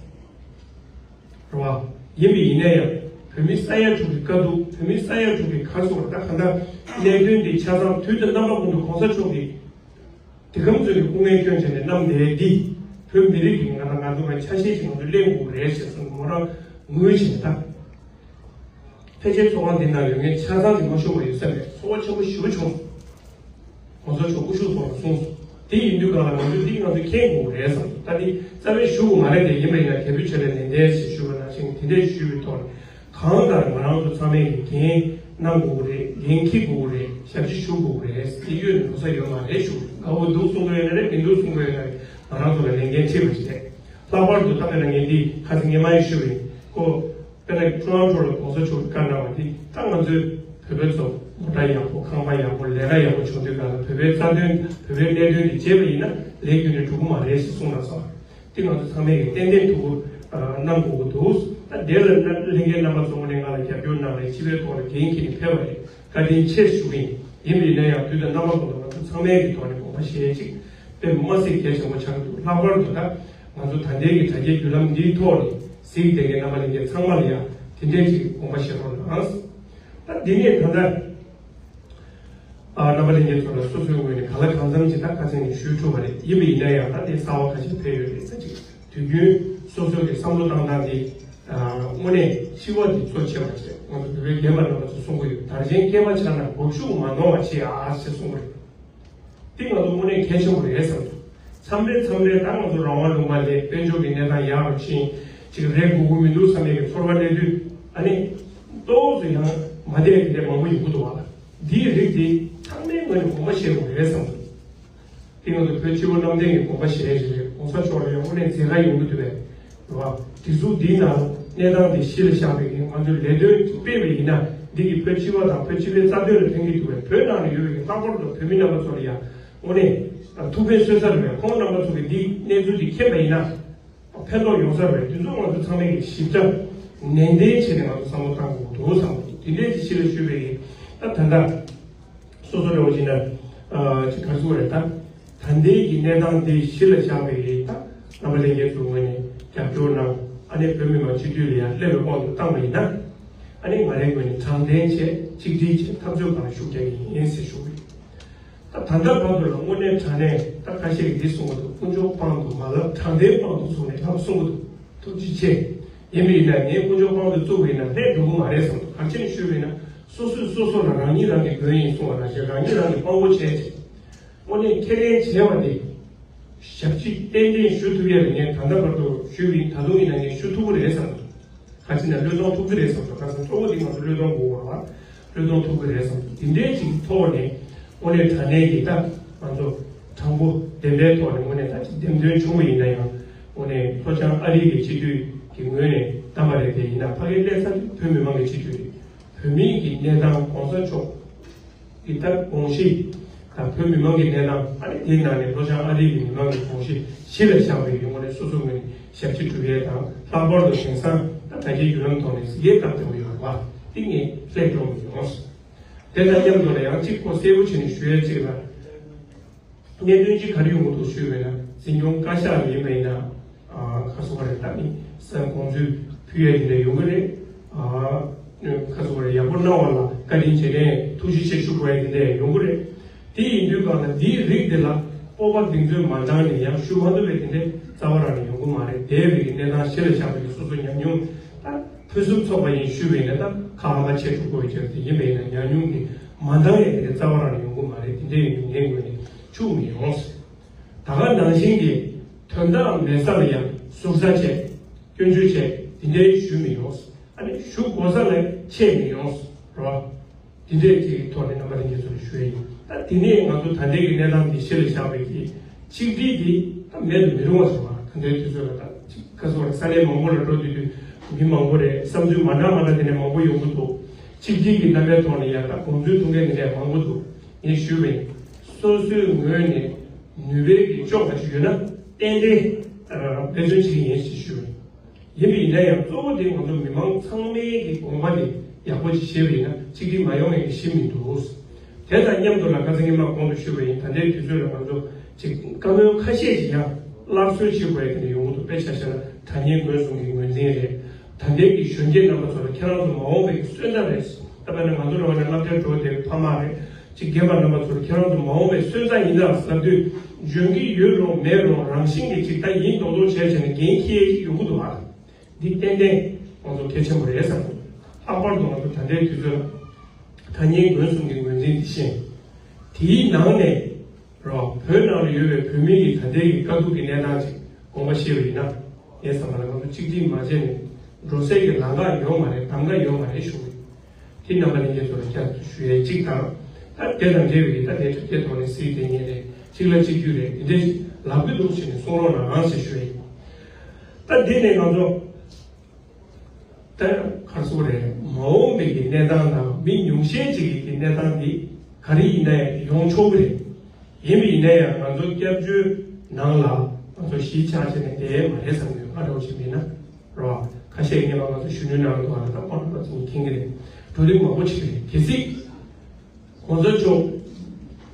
རེད་བ། ཡིན་པ་ཡིན་ན་ཡང་བོད་མི་ས་ཡ་དྲུག་གི་དཀའ་སྡུག་བོད་མི་ས་ཡ་དྲུག་གི་ཁ་ཚུགས་ད་ག་འདྲ་གནད་དོན་འདི་ཆ་ཚང་དུས་དང་རྣམ་པ་ཀུན་ཏུ་གོང་ས་མཆོག་གིས་དེ་གམ་ཚོད་ཀྱི་སྐུ་ངལ་སྐྱོན་བྱས་ནས་བསྣམས་བསྡད་འདི་བོད་མི་རིགས་ཀྱི་ང་དང་ང་ཚོ་ལ་ཆ་ཤས་ཤིག་ང་ཚོ་ལེན་དགོས་རེད་ཞེས་གསུངས། མོ་རང་ངུས་བྱས་ད། ཕལ་ཆེར་ཚོགས་ཁང་འདི་ནང་ཡོད་མཁན་ཆ་ཚང་གི་མ་ཞུ་བ་ཡོད་ས་མེད། ཚོར་བ་ཆེན་པོ་ཞེ་པོ་བྱུང་སོང་། གོང་ས་མཆོག་སྐུ་ཞབས་ཚོ་ལ་གསུངས་སོང་། དེ་ཡིན་དུས་གང་ལ་ང་ཚོས་འདི་ང་ཚོས་མཁྱེན་དགོས་རེད་བསམ་སོང་། ད་འདི་རྩ་བའི་ཞུ་དགོས་མ་རེད་དེ། ཡིན་པ་ཡིན་ན་དེ་བུ་ཆེ་ལས་ནན་ཏན་ཞེས་ཞུ་བ་ནང་བཞིན་དེ་འདྲས་ཞུས་པའི་ཐོག་ནས་གང་ལྟར་ང་རང་ཚོ་ཚང་མས་ཀྱི་འགན་གནང་དགོས་རེད། འགན་འཁྱེར་དགོས་རེད། ཞབས་ཕྱི་ཞུ་དགོས་རེད། དེ་ཡོད་ནས་འགྲོ་ས་ཡོད་མ་རེད་ཞུ། དགའ་བོ་འདུག་གསུང་གི་ཡོད་ན་རེད། མི་འདུག་གསུང་གི་ཡོད་ན་རེད། ང་རང་ཚོ་ལ་ལས་འགན་འཁྲི་བ་ཅིག་རེད། ལྷག་པར་དུ་ད་དཔེར་ན་ངས་འདི་ཁ་སང་ངས་མ་ཡིན་ཞུས་པ་ཡིན་ཁོ། དཔེར་ན་ཀྲུང་དབྱང་ཁྲོད་ལ་གོང་ས་མཆོག་གིས་བཀའ་གནང་བ་འདི་ད་ང་ཚོའི་བོད་པ་ཚོ་མོ་ཊ་ཡག་པོ་ཁང་པ་ཡག་པོ་ལས་ཀ་ཡག་པོ་བྱུང་དུས་གང་ལ་བོད་པའི་རྩ་དོན་བོད་པའི་གནད་དོན་འདི་བརྗེད་པ་ཡིན་ན་ལས་རྒྱུ་འབྲས་འགྲུབ་ཀྱི་མ་རེད་ཞེས་གསུངས་གནང་སོང་། འདི་ང་ཚོ་ཚང་མས་ཀྱི་ཏན་ཏན་ཐུགས་ཁུར་གནང་དགོས་ཀྱི་འདུག་ད་དེ་ལ་ལྷན་རྒྱས་རྣམ་པ་ཚོ་དངོས་གནས་ང་ལ་རྒྱབ་སྐྱོར་གནང་བའི་སྤྱི་པའི་ཐོག་ལ་འགན་འཁྱེར་ནས་ཕེབས་པ་རེད། བཀའ་དྲིན་ཆེ་ཞུ་གི་ཡིན། ཡིན་པ་ཡིན་ན་ཡང་དུས་དང་རྣམ་པ་ཀུན་ཏུ་ང་ཚོ་ཚང་མའི་གི་ཐོག་ནས་དགོངས་པ་བཞེས་ཅིག་དཔེ་མ་སྲིད་གལ་ཆེན་པོ་ཆགས་འདུག་ལྷག་པར་དུ་ད་ང་ཚོ་ད་ལྟའི་གི་དྲ་རྒྱའི་བརྒྱུད་ལམ་འདིའི་ཐོག་ནས་གཟིགས་བསྡད་མཁན་རྣམ་པ་ལྷན་རྒྱས་ཚང་མ་ལ་ཡང་དེ་འདྲའི་ཅིག་དགོངས་པ་བཞེས་རོགས་གནང་། ད་འདི་ནས་ད་ལྟ་ཨ་རྣམ་པ་ལྷན་རྒྱས་ཚོ་ལ་སོ་སོའི་ངོས་ནས་ག་ལ་གང་འཚམ་ཅིག་ད་ཁ་སང་ནས་ཞུས་ཐུབ་པ་རེད། ཡིན་པ་ཡིན་ན་ཡང་ད་དེ་གསར་པ་ཁ་ཤས་ཕེབས་ཡོད་རེད། ས་ཅིག་དུས་རྒྱུན་སོ་སོའི་གི་བསམ་བློ་བཏང་སྟངས་དེ་དངོས་གནས་སྤྱི་པ་འདི་གཙོ་ཆེ་བ་བྱས། ང་ཚོ་བོད་པའི་རྒན་པ་རྣམ་པ་ཚོས་གསུང་གི་ཡོད། དར་ཆེན་སྐེད་པ་འཕྱར་ན་འགོག་ཤུགས་མ་ནོར་བ་བྱེད་ཨ་ཞེས་གསུང་གི་རེད། འདི་ང་ཚོ་དངོས་གནས་གལ་ཆེན་པོ་རེད་བསམ་འདུག་མཚམས་རེ་མཚམས་རེ་ད་ང་ཚོ་རང་དབང་ལུང་པ་ལས་དཔལ་འབྱོར་གྱི་གནས་སྟངས་ཡག་རུ་ཕྱིན་ཅིག་རེད་དགོས་ཀྱི་མི་འདུག་བསམ་པའི་གི་ཚོར་བ་སླེབས་དུས་ཨ་ནི་ཏོག་ཙམ་ཡང་མ་བདེ་བ་དེ་འདྲ་མང་པོ་ཡོང་གི་འདུག་བ། འདིའི་རིགས་འདི་ཚང་མའི་ངོས་ནས་དགོངས་པ་བཞེས་དགོས་རེད་བསམ་འདུག་དེ་ང་ཚོ་བོད་སྤྱི་བོ་གནམ་བསྟན་གྱི་དགོངས་པ་བཞེས་རེད། གོང་ས་མཆོག་ལ་ཡང་དངོས་གནས་མཛད་ཁ་ཡོང་གི་འདུག་པས། རེད་བ། སྒྲིག་འཛུགས་འདིའི་ནང་གནས་སྟངས་འདི་གཞི་ལ་བཞག་པའི་ང་ཚོའི་ལས་དོན་སྤེལ་བ་ཡིན་ན་འདི་གི་བོད་སྤྱི་པ་དང་བོད་སྤྱི་པའི་རྩ་དོན་ལ་ཕན་གྱི་འདུག་པས། བོད་ནང་ལ་ཡོད་པའི་ལྷག་པར་དུ་བོད་མི་རྣམ་པ་ཚོ་ལ་ཡང་དངོས་གནས་ཐུགས་ཕན་གསོས་ས་རེད་པས། ཁོང་རྣམ་པ་ཚོ་གིས་འདི་གནས་ཚུལ་འདི་མཁྱེན་པ་ཡིན་ན། ཕན་ཐོགས་ཡོང་ས་རེད། དེ་ཚོ་ང་ཚོ་ཚང་མས་ཀྱི་ཞིབ་ཕྲ་ནན་ཏན་བྱས་ནས་ང་ཚོ་བསམ་བློ་བཏང་དགོས་འདུག་བསམ་གྱི་འདུག་དེ་འདྲའི་ཅིག་ཕྱི་ལ་ཞུས་པའི་ད་ད་ལྟ་སོ་སོ་རེ་བ་ཅིག་ན་ཅིག་ག་རེ་ཟེར་དགོས་རེད། ད་ད་ལྟའི་གི་གནས་སྟངས་འདི་གཞི་ལ་བཞག་པའི་ད་རྣམ་པ་ལྷན་རྒྱས་ཚོའི་ངོས་ནས་རྒྱབ་སྐྱོར་གནང་། ཨ་ནེ་བོད་མི་མང་སྤྱི་འཐུས་ལ་ཡང་སླེབས་པའི་དབང་དུ་བཏང་བ་ཡིན་ན། ཨ་ནེ་ང་རའི་ངོས་ནས་དྲང་བདེན་བྱས་གཅིག་སྒྲིལ་བྱས་འཐབ་རྩོད་སྒང་ལ་ཤུགས་རྒྱག་གི་ཡིན་ཟེར་ཞུ་གི་ཡོད། ད་ད་ལྟ་བར་དུ་ལ་དངོས་གནས་དྲང་གནས་ད་ཁ་ཤས་ཀྱིས་འདི་གསུང་གི་འདུག་དཀོན་མཆོག་དཔང་དུ་མ་ལབ་དྲང་བདེན་དཔང་དུ་བཟུང་ནས་ལབ་གསུང་གི་འདུག་ཐུགས་རྗེ་ཆེ། ཡིན་པ་ཡིན་ན་ངས་དཀོན་མཆོག་དཔང་དུ་བཙུགས་པ་ཡིན་ན་ལྷད་འགྲོ་གི་མ་རེད་བསམ་འདུག་ག་རེ་བྱས་ནས་ཞུས་པ་ཡིན་ན་སོ་སོས་སོ་སོ་ལ་རང་ཉིད་རང་གི་མགོན་ཡིན་གསུང་བ་ནང་བཞིན་རང་ཉིད་རང་གི་དཔང་པོ་བྱས་བྱས། དངོས་གནས་ཁས་ལེན་བྱས་པ་དེ་ཞབས་ཕྱི་ཏན་ཏན་ཞུ་ཐུབ་ཡས་ལ་ངས་ད་ལྟ་བར་དུ་ཞུས་པ་ཡིན། ད་དུང་ཡིན་ན་ངས་ཞུ་ཐུབ་ཀྱི་རེད་བསམ་འདུག་ག་ཅི་ན་བློས་གཏོང་ཐུབ་ཀྱི་རེད་བསམ་འདུག་ཁ་སང་གཙོ་བོ་འདི་ང་ཚོ་བློས་གཏོང་དགོས་པ་རེད་བ། བློས་གཏོང་ཐུབ་ཀྱི་རེད་བསམ་འདུག་དེ་འདྲའི་ཅིག་ཐོག་ནས་དངོས་གནས་དྲང་གནས་ཀྱི་ད་ང་ཚོ་དྲང་པོ་བདེན་པའི་ཐོག་ནས་དངོས་གནས་ད་ཅིག་འདེམས་ཐོན་བྱུང་བ་ཡིན་ན་ཡང་དངོས་གནས་ལྷོ་བྱང་ཨ་རི་གི་སྤྱི་འཐུས་ཀྱི་ངོས་ནས་བདམས་པ་རེད། དེ་ཡིན་ན་ཕ་གིའི་གནས་ཚང་བོད་མི་མང་གི་སྤྱི་འཐུས་རེད། བོད་མིའི་གི་གནས་སྟངས་གོང་ས་མཆོག་གི་ད་དགོངས་གཞི་དང་བོད་མི་མང་གི་གནས་སྟངས་ཨ་ནི་དེའི་ནང་ནས་ལྷོ་བྱང་ཨ་རི་གི་མི་མང་གི་དགོངས་གཞི་གཞི་ལ་བཞག་པའི་གི་ངོས་ནས་སོ་སོ་ངོས་ནས་ཞབས་ཕྱི་སྒྲུབ་ཡས་དང་ལྷག་པར་དུ་དེང་སང་ད་དྲ་རྒྱའི་བརྒྱུད་ལམ་ཐོག་ནས་གཟིགས་ཡས་སྐབས་དེ་བ་ཡོད་པ་འདི་ངས་ལྷད་འགྲོ་མི་ཡོང་། དེ་དང་མཉམ་དུ་ལ་ཡང་གཅིག་ཁོ་གསལ་པོ་བྱས་ནས་ཞུ་ཡས་གཅིག་ལ། གནད་དོན་གཅིག་ག་རེ་ཡོང་གི་འདུག་ཞུས་པས་ན་འཛིན་སྐྱོང་བཀའ་ཤག་ལ་ཡིན་པས་ན་ཁ་སོ་བ་རེ་ད་ནི་ས་དགོངས་ཚུལ་ཕུལ་ཡས་དེ་འདྲ་ཡོང་གི་རེད། ཁ་སོ་བ་རེ་ཡག་པོ་གནང་བ་ལ་ བཀའ་དྲིན་རྗེས་དྲན་ཐུགས་རྗེ་ཆེ་ཞུ་དགོས་ཡ་དེ་འདྲ་ཡོང་གི་རེད། དེ་ཡིན་དུས་གང་ལ་འདིའི་རིགས་དེ་ལ་སྤོབས་པ་གདེང་ཚོད་མ་འདང་ནས་ཡང་ཞུ་མ་ཐུབ་པའི་དེ་འདྲའི་རྩ་བ་རང་ནས་ཡོང་གི་མ་རེད། འདས་པའི་གི་གནས་སྟངས་གཞི་ལ་བཞག་པའི་སོ་སོ་ཉམས་མྱོང་ད་ཕུན་སུམ་ཚོགས་པ་ཡིན་ཞུས་པས་ན་ད་ཁ་ཧམ་པ་ཆེ་འགྲོ་དགོས་ཀྱི་དེ་ཡིན་པས་ན་ཉམས་མྱོང་གི་མ་འདང་ཡ་དེ་རྩ་བ་རང་ནས་ཡོང་གི་མ་རེད། དེ་འདྲའི་ཡོང་ངེས་དགོས་ནས་འཆུག་མི་ཡོང་། ད་ག་ནང་བཞིན་གྱི་དོན་དག་མེད་ས་ལ་ཡང་ཟུར་ཟ་བྱས་སྐྱོན་བརྗོད་བྱས་དེ་འདྲའི་ཞུ་མི་ཡོང་། ཨ་ནི་ཞུ་དགོས་ས་ལ་ཆད་མི་ཡོང་རོ། དེ་འདྲའི་ཅིག་ཐོག་ནས་རྣམ་པ་ལྷན་རྒྱས་ཚོ་ལ་ཞུ་ཡ་ཡིན། ད་དེ་ནས་ང་ཚོ་ད་ལྟའི་གི་གནས་སྟངས་འདི་གཞི་ལ་བཞག་པའི་གི་ཆིག་སྒྲིལ་འདི་ད་མེད་དུ་མི་རུང་བ་ཟེར་བ་ད་ལྟའི་དུས་ཚོད་ལ་ད་ཅིག་ཁ་སོ་བ་ས་གནས་མང་པོ་ལ་འགྲོ་དུས་དུས་མི་མང་པོ་རེད། བསམ་ཚུལ་མ་འདྲ་མ་འདྲ་དེ་ནས་མང་པོ་ཡོང་གི་འདུག་ཆིག་སྒྲིལ་གི་རྣམ་པའི་ཐོག་ནས་ཡང་ད་དགོངས་ཚུལ་ཐུག་མཁན་དེ་འདྲ་མང་པོ་འདུག་ངས་ཞུས་པ་ཡིན། སོ་སོའི་ངོས་ནས་ནུས་པའི་གི་ལྕོགས་པ་ཞིག་ཡོད་ན་ཏན་ཏན་འབད་བརྩོན་བྱེད་ཀྱི་ཡིན་ཞེས་ཞུས་པ་ཡིན། ཡིན་པ་ཡིན་ན་ཡང་གཙོ་བོ་དེ་ང་ཚོ་མི་མང་ཚང་མའི་གི་དགོངས་པ་དེ་ཡག་པོ་ཅིག་བཞེས་པ་ཡིན་ན་གཅིག་སྒྲིལ་མ་ཡོང་བའི་གི་གཞི་མི་འདུག་དེ་དང་མཉམ་དུ་ལ་ཁ་སང་ཉི་མ་གོང་དུ་ཞུས་པ་ཡིན། ད་ལྟའི་དུས་ཚོད་ལ་ང་ཚོ་ཅིག་བཀའ་མོལ་ཁ་ཤས་ཅིག་ཡང་སླར་གསོ་བྱེད་དགོས་ཡ་དེ་འདྲ་ཡོང་གི་འདུག་དཔེ་ཆ་བཞག་ན་དྲ་བརྙན་འགོད་གསུམ་གྱི་ངོས་འཛིན་རེད། ད་ལྟའི་གི་གཞོན་སྐྱེས་རྣམ་པ་ཚོ་ལ་ཁྱེད་རང་ཚོ་མ་འོངས་པའི་གི་སོན་རྩ་རེད། ད་དཔེར་ན་ང་ཚོ་རེ་བ་ནས་སློབ་གྲྭར་འགྲོ་བསྡད་པའི་ཕ་མ་རེད། ཅིག་རྒན་པ་རྣམ་པ་ཚོར་ཁྱེད་རང་ཚོ་མ་འོངས་པའི་སོན་རྩ་ཡིན་ད་ཟེར་དུས་འཇོན་གྱི་ཡོད་རུང་མེད་རུང་རང་བཞིན་གྱིས་ཅིག་ད་ཡིན་མདོག་མདོག་བྱས་བྱས་ནས་འགན་འཁྱེར་ཡོང་གི་འདུག་ཨ། འདི་ཏན་ཏན་ང་ཚོ་གལ་ཆེན་པོ་རེད་བསམ་འདུག་ལྷག་པར་དུ་ང་ཚོ་ད་ལྟའི་དུས་ཚོད་ལ་ཐ་སྙད་ངོས་གསུམ་གྱི་ངོས་འཛིན་འདི་ཤེས། དེའི་ནང་ནས་རོ་བོད་ནང་ལ་ཡོད་པའི་བོད་མི་ཡི་ད་ལྟའི་གི་དཀའ་སྡུག་གི་གནས་སྟངས་ཅིག་དགོངས་པ་བཞེས་པ་ཡིན་ན་ངས་བསམ་པ་ལ་ང་ཚོ་གཅིག་སྒྲིལ་མ་བྱས་ནས་འགྲོ་སའི་གི་ལམ་ཁ་ཡོད་མ་རེད། གདམ་ག་ཡོད་མ་རེད་ཞུ་གི་ཡོད། དེ་རྣམ་པ་ལྷན་རྒྱས་ཚོ་ལ་བསྐྱར་དུ་ཞུ་ཡས་གཅིག་དང་། ད་དེ་དང་འབྲེལ་བའི་ད་དེ་དྲ་རྒྱའི་ཐོག་ནས་གཟིགས་དེ་ཉིད་ནས་གཅིག་ལ་གཅིག་གྱུར་རེད། དེ་འདྲའི་ལབ་གི་འདུག་ཟེར་ནས་གསུང་རོགས་གནང་ཟེར་ཞུ་ཡས་ཡིན། ད་འདི་ནས་ང་ཚོ་ད་ག་རེ་ཟེར་དགོས་རེད། མ་འོངས་པའི་གི་གནས་སྟངས་དང་མི་ཉུང་ཤས་ཅིག་གི་གི་གནས་སྟངས་འདི་ག་རེ་ཡིན་ན་ཡང་ཡོང་ཆོག་གི་རེད། ཡིན་པ་ཡིན་ན་ཡང་ང་ཚོ་སྐྱབས་བཅོལ་ནང་ལ་ང་ཚོ་གཞིས་ཆགས་བྱས་ནས་བསྡད་ཡས་མ་རེད་བསམ་གི་ཡོད། ང་འདྲ་བོ་ཞིག་མིན་ན། རོ། ཁ་ཤས་ཉེ་བ་ང་ཚོ་གཞོན་ནུའི་ནང་དུ་བ་ལ་ད་ཁོང་རྣམ་པ་ཚོ་མཁྱེན་གྱི་རེད། འགྲོ་རིམ་མང་པོ་ཞིག་རེད། གལ་སྲིད་གོང་ས་མཆོག་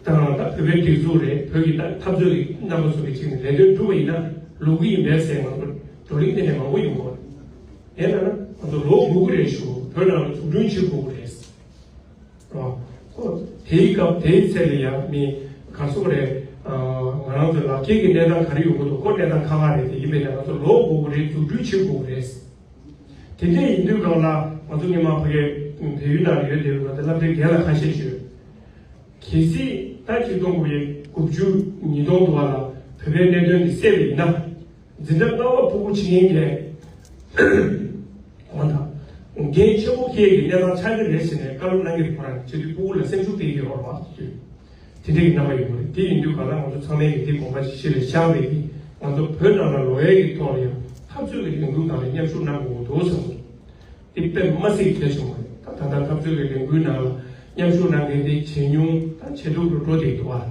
དང་ད་བོད་པའི་སྒྲིག་འཛུགས་རེད། བོད་ཀྱི་ད་འཐབ་རྩོད་ཀྱི་རྣམ་པ་ཚོ་གི་ཅིག་ནས་ལས་དོན་སྒྲུབ་པ་ཡིན་ན་ལོག་གི་ཡིན་པས་ཟེར་ང་ཚོ་འགྲོ་རིམ་དེ་ནས་མང་པོ་ཡོང་གི་རེད། ཡིན་ན་ང་ཚོ་ལོག་དགོས་ཀྱི་རེད་ཞུ། བོད་ནང་ལ་འཛུགས་སྐྲུན་བྱེད་དགོས་ཀྱི་རེད། ཨོ། ཁོ་དེའི་སྐབས་དེའི་ཚེ་ལ་ཡང་མི་ག་ཚོད་རེད། ང་རང་ཚོ་ལག་ཁྱེར་གྱི་གནས་སྟངས་ག་རེ་ཡོང་གི་འདུག་ཁོ་གནས་སྟངས་ཁག་ཁག་རེད། དེ་ཡིན་པས་ན་ང་ཚོ་ལོག་དགོས་ཀྱི་རེད། འཛུགས་སྐྲུན་བྱེད་དགོས་ཀྱི་རེད། དེ་འདྲ་ཡིན་དུས་སྒང་ལ་ང་ཚོ་སྔོན་མ་ཕ་གིའི་བལ་ཡུལ་ནང་ལ་ཡོད་བསྡད་པའི་ང་ཚོ་སློབ་གྲྭའི་རྒན་ལགས་ཁ་ཤས་ཤོད། གལ་སྲིད་ད་ཆིག་སྟོང་དགུ་བརྒྱ་དགུ་བཅུ་ཉིས་སྟོང་དུ་བ་ལ་བོད་པའི་གནད་དོན་འདི་སེལ་བ་ཡིན་ན། འཛིན་གྲྭ་ལྔ་པ་ཕྲུ་གུ་བྱེད་མཁན་གྱི་འོ་ད་འགན་ཆེན་པོ་འཁྱེར་གྱི་གནས་སྟངས་ཆགས་ཀྱི་རེད་ཟེར་ནས་བཀའ་སློབ་གནང་གི་རེད། ཁོ་རང་བྱེད་དུས་ཕྲུ་གུ་ལ་སེམས་ཤུགས་སྤྲད་ཀྱི་ཡོད་རེད་བ། དེ་འདྲ་གི་རྣམ་པ་ཡོད་རེད། དེ་ཡིན་དུས་ག་ལ་ང་ཚོ་ཚང་མས་ཀྱི་དེ་དགོངས་པ་ཞིག་གཞི་ལ་བཞག་པའི་གི་ང་ཚོ་བོད་ནང་ལ་ལོག་ཡས་ཀྱི་ཐོག་ལ་ཡང་འཐབ་རྩོད་ཀྱི་ལས་འགུལ་སྒང་ལ་མཉམ་ཞུགས་གནང་དགོས་འདུག་བསམ་སོང་། དེ་དཔེ་མ་སྲིད་གལ་ཆེན་པོ་རེད། ད་ད་ལྟ་འཐབ་རྩོད་ཀྱི་ལས་འགུལ་ནང་ལ་མཉམ་ཞུགས་གནང་མཁན་དེ་ཇེ་ཉུང་དང་ཇེ་སྡུག་ཏུ་འགྲོ་བསྡད་འདུག་བ།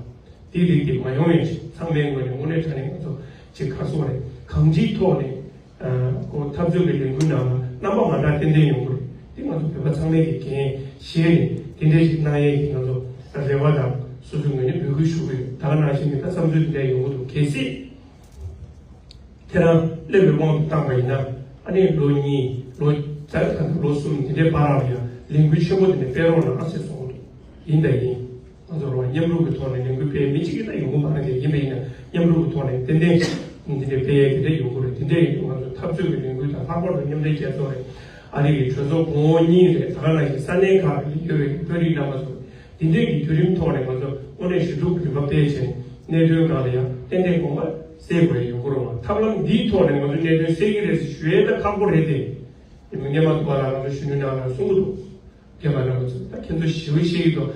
དེ་རིགས་དེ་མ་ཡོང་ཡ་ཞིག་ཚང་མའི་ངོས་ནས་དངོས་གནས་དྲང་གནས་ང་ཚོ་ཅིག་ག་རེ་ཟེར་དགོས་རེད། གང་ཅིའི་ཐོག་ནས་ཨ་ཁོ་འཐབ་རྩོད་ཀྱི་ལས་འགུལ་ནང་ལ་རྣམ་པ་མ་འདྲ་ཏན་ཏན་ཡོང་གི་རེད། དེ་ང་ཚོ་བོད་པ་ཚང་མས་ཀྱི་འགན་བཞེས་ནས་དེ་འདྲས་ཞིག་གནང་ཡས་ཀྱི་ང་ཚོ་རེ་བ་དང་སོ་སོའི་ངོས་ནས་འབོད་སྐུལ་ཞུ་གི་ཡོད། ད་ག་ནང་བཞིན་གྱི་ད་བསམ་ཚུལ་དེ་འདྲ་ཡོང་གི་འདུག་གལ་སྲིད་ཁྱེད་རང་སླེབས་པའི་དབང་དུ་བཏང་པ་ཡིན་ན་ཨ་ནི་ལོ་གཉིས་ལོ་ཙཱ་རི་ད་ལྟ་ལོ་གསུམ་དེ་འདྲའི་བར་ལ་ཡང་ལས་འགུལ་ཆེན་པོ་དེ་འདྲ་སྤེལ་རོགས་གནང་ཟེར་གསུངས་འདུག་ཡིན་དང་ཡིན། ང་ཚོ་རང་མཉམ་རུབ་ཀྱི་ཐོག་ནས་ལས་འགུལ་སྤེལ་མི་གཅིག་གིས་ད་ཡོང་གི་མ་རེད། དེ་ཡིན་པ་ཡིན་ན་མཉམ་རུབ་ཀྱི་ཐོག་ནས་ཏན་ཏན་འདི་འདྲའི་སྤེལ་ཡས་དེ་འདྲ་ཡོང་གི་རེད། དེ་འདྲ་ཡིན་དུས་ང་ཚོ་འཐབ་རྩོད་ཀྱི་ལས་འགུལ་དང་ལྷག་པར་དུ་མཉམ་འབྲེལ་རྒྱལ་ཚོགས་རེད། ཨ་རི་གི་གྲོས་ཚོགས་གོང་འོག་གཉིས་རེད། ད་ག་ནང་བཞིན་ས་གནས་ཁག་ལ་ཡོད་པའི་དཔོན་རིགས་རྣམ་པ་ཚོ་འདི་འདྲའི་གི་བརྒྱུད་རིམ་ཐོག་ནས་ང་ཚོ་དངོས་གནས་ཞུ་གཏུག་རིམ་པ་སྤེལ་བྱས་ནས་གནད་དོན་སྒང་ལ་ཡང་ཏན་ཏན་དགོངས་པ་སེལ་དགོས་ཡ་ཡོང་གི་རེད་བ། ཐབས་ལམ་འདིའི་ཐོག་ནས་ང་ཚོ་གནད་དོན་སེལ་གྱི་རེད་ཟེར་ཞུ་ཡས་ད་ཁག་པོ་རེད་དེ། སྔོན་མ་དུ་བ་ལ་ང་ཚོ་གཞོན་ནུ་ནང་ལ་གསུང་གི་འདུག་རྒན་པ་རྣམ་པ་ཚོ་ད་ཁྱེད་ཚོ་ཞི་བ་ཤེས་ཀྱི་འདུག་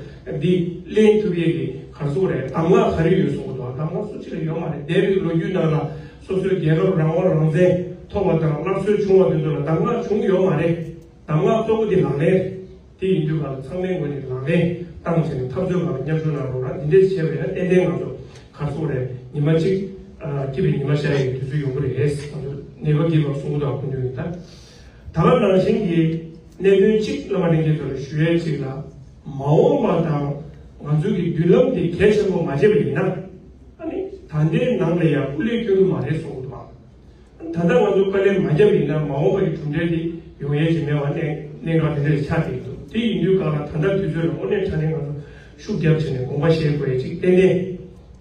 འདི་གླེང་ཐུབ་ཡས་ཀྱི་ག་རེ་ཟེར་དགོས་རེད། གདམས་ངག་ག་རེ་ཡོད་གསུང་གི་འདུག་གདམས་ངག་སུ་གཅིག་ལ་ཡོད་མ་རེད། འདས་པའི་ལོ་རྒྱུས་ནང་ལ་སོ་སོའི་རྒྱལ་ཁབ་རང་དབང་རང་བཙན་ཐོབ་པ་དང་སླར་གསོ་བྱུང་བ་དེ་ཚོ་ལ་གདམས་ངག་བྱུང་ཡོད་མ་རེད། གདམས་ངག་གཙོ་བོ་དེ་ལག་ལེན་རེད། དེ་ཡིན་དུས་ག་ལ་ཚང་མའི་ངོས་ནས་ལག་ལེན་བཏང་བྱས་ནས་འཐབ་རྩོད་ནང་ལ་མཉམ་ཞུགས་གནང་རོགས་ར། འདི་འདྲས་བྱས་པས་ན་ཏན་ཏན་ང་ཚོ་ག་རེ་ཟེར་དགོས་རེད། ཉི་མ་གཅིག་སྐྱིད་པའི་ཉི་མ་ཤར་ཡའི་དུས་ཚོད་ཡོང་གི་རེད། ང་ཚོ་ནད་པ་སྐྱིད་པ་གསུང་གི་འདུག་ཁོང་ཚོས་ད། ད་ག་ནང་བཞིན་གྱི་གནད་དོན་གཅིག་བླ་མ་ལྷན་རྒྱས་ཚོ་ལ་ཞུ་ཡས་གཅིག་ལ། མ་འོངས་པ་དང་ང་ཚོ་གི་མདུན་ལམ་དེ་གལ་ཆེན་པོ་མ་བྱས་པ་ཡིན་ན། ཨ་ནི་ད་ལྟའི་ནང་ལ་ཡང་སྐུ་ལས་སྐྱོན་གྱི་མ་རེད་གསུང་གི་འདུག་ད་ལྟ་ང་ཚོ་དཀའ་ལས་མ་བརྒྱབ་ཡིན་ན་མ་འོངས་པ་གི་གྲུབ་འབྲས་དེ་ཡོང་ཡས་ཀྱི་མེད་པ་གནད་གནད་འགག་དེ་འདྲ་ཆགས་བསྡད་འདུག་དེ་ཡིན་དུས་གང་ལ་ད་ལྟ་དུས་ཚོད་ལ་དངོས་གནས་དྲང་གནས་ང་ཚོ་ཤུགས་རྒྱབ་བྱས་ནས་དགོངས་པ་བཞེས་དགོས་ཡ་གཅིག་ཏན་ཏན་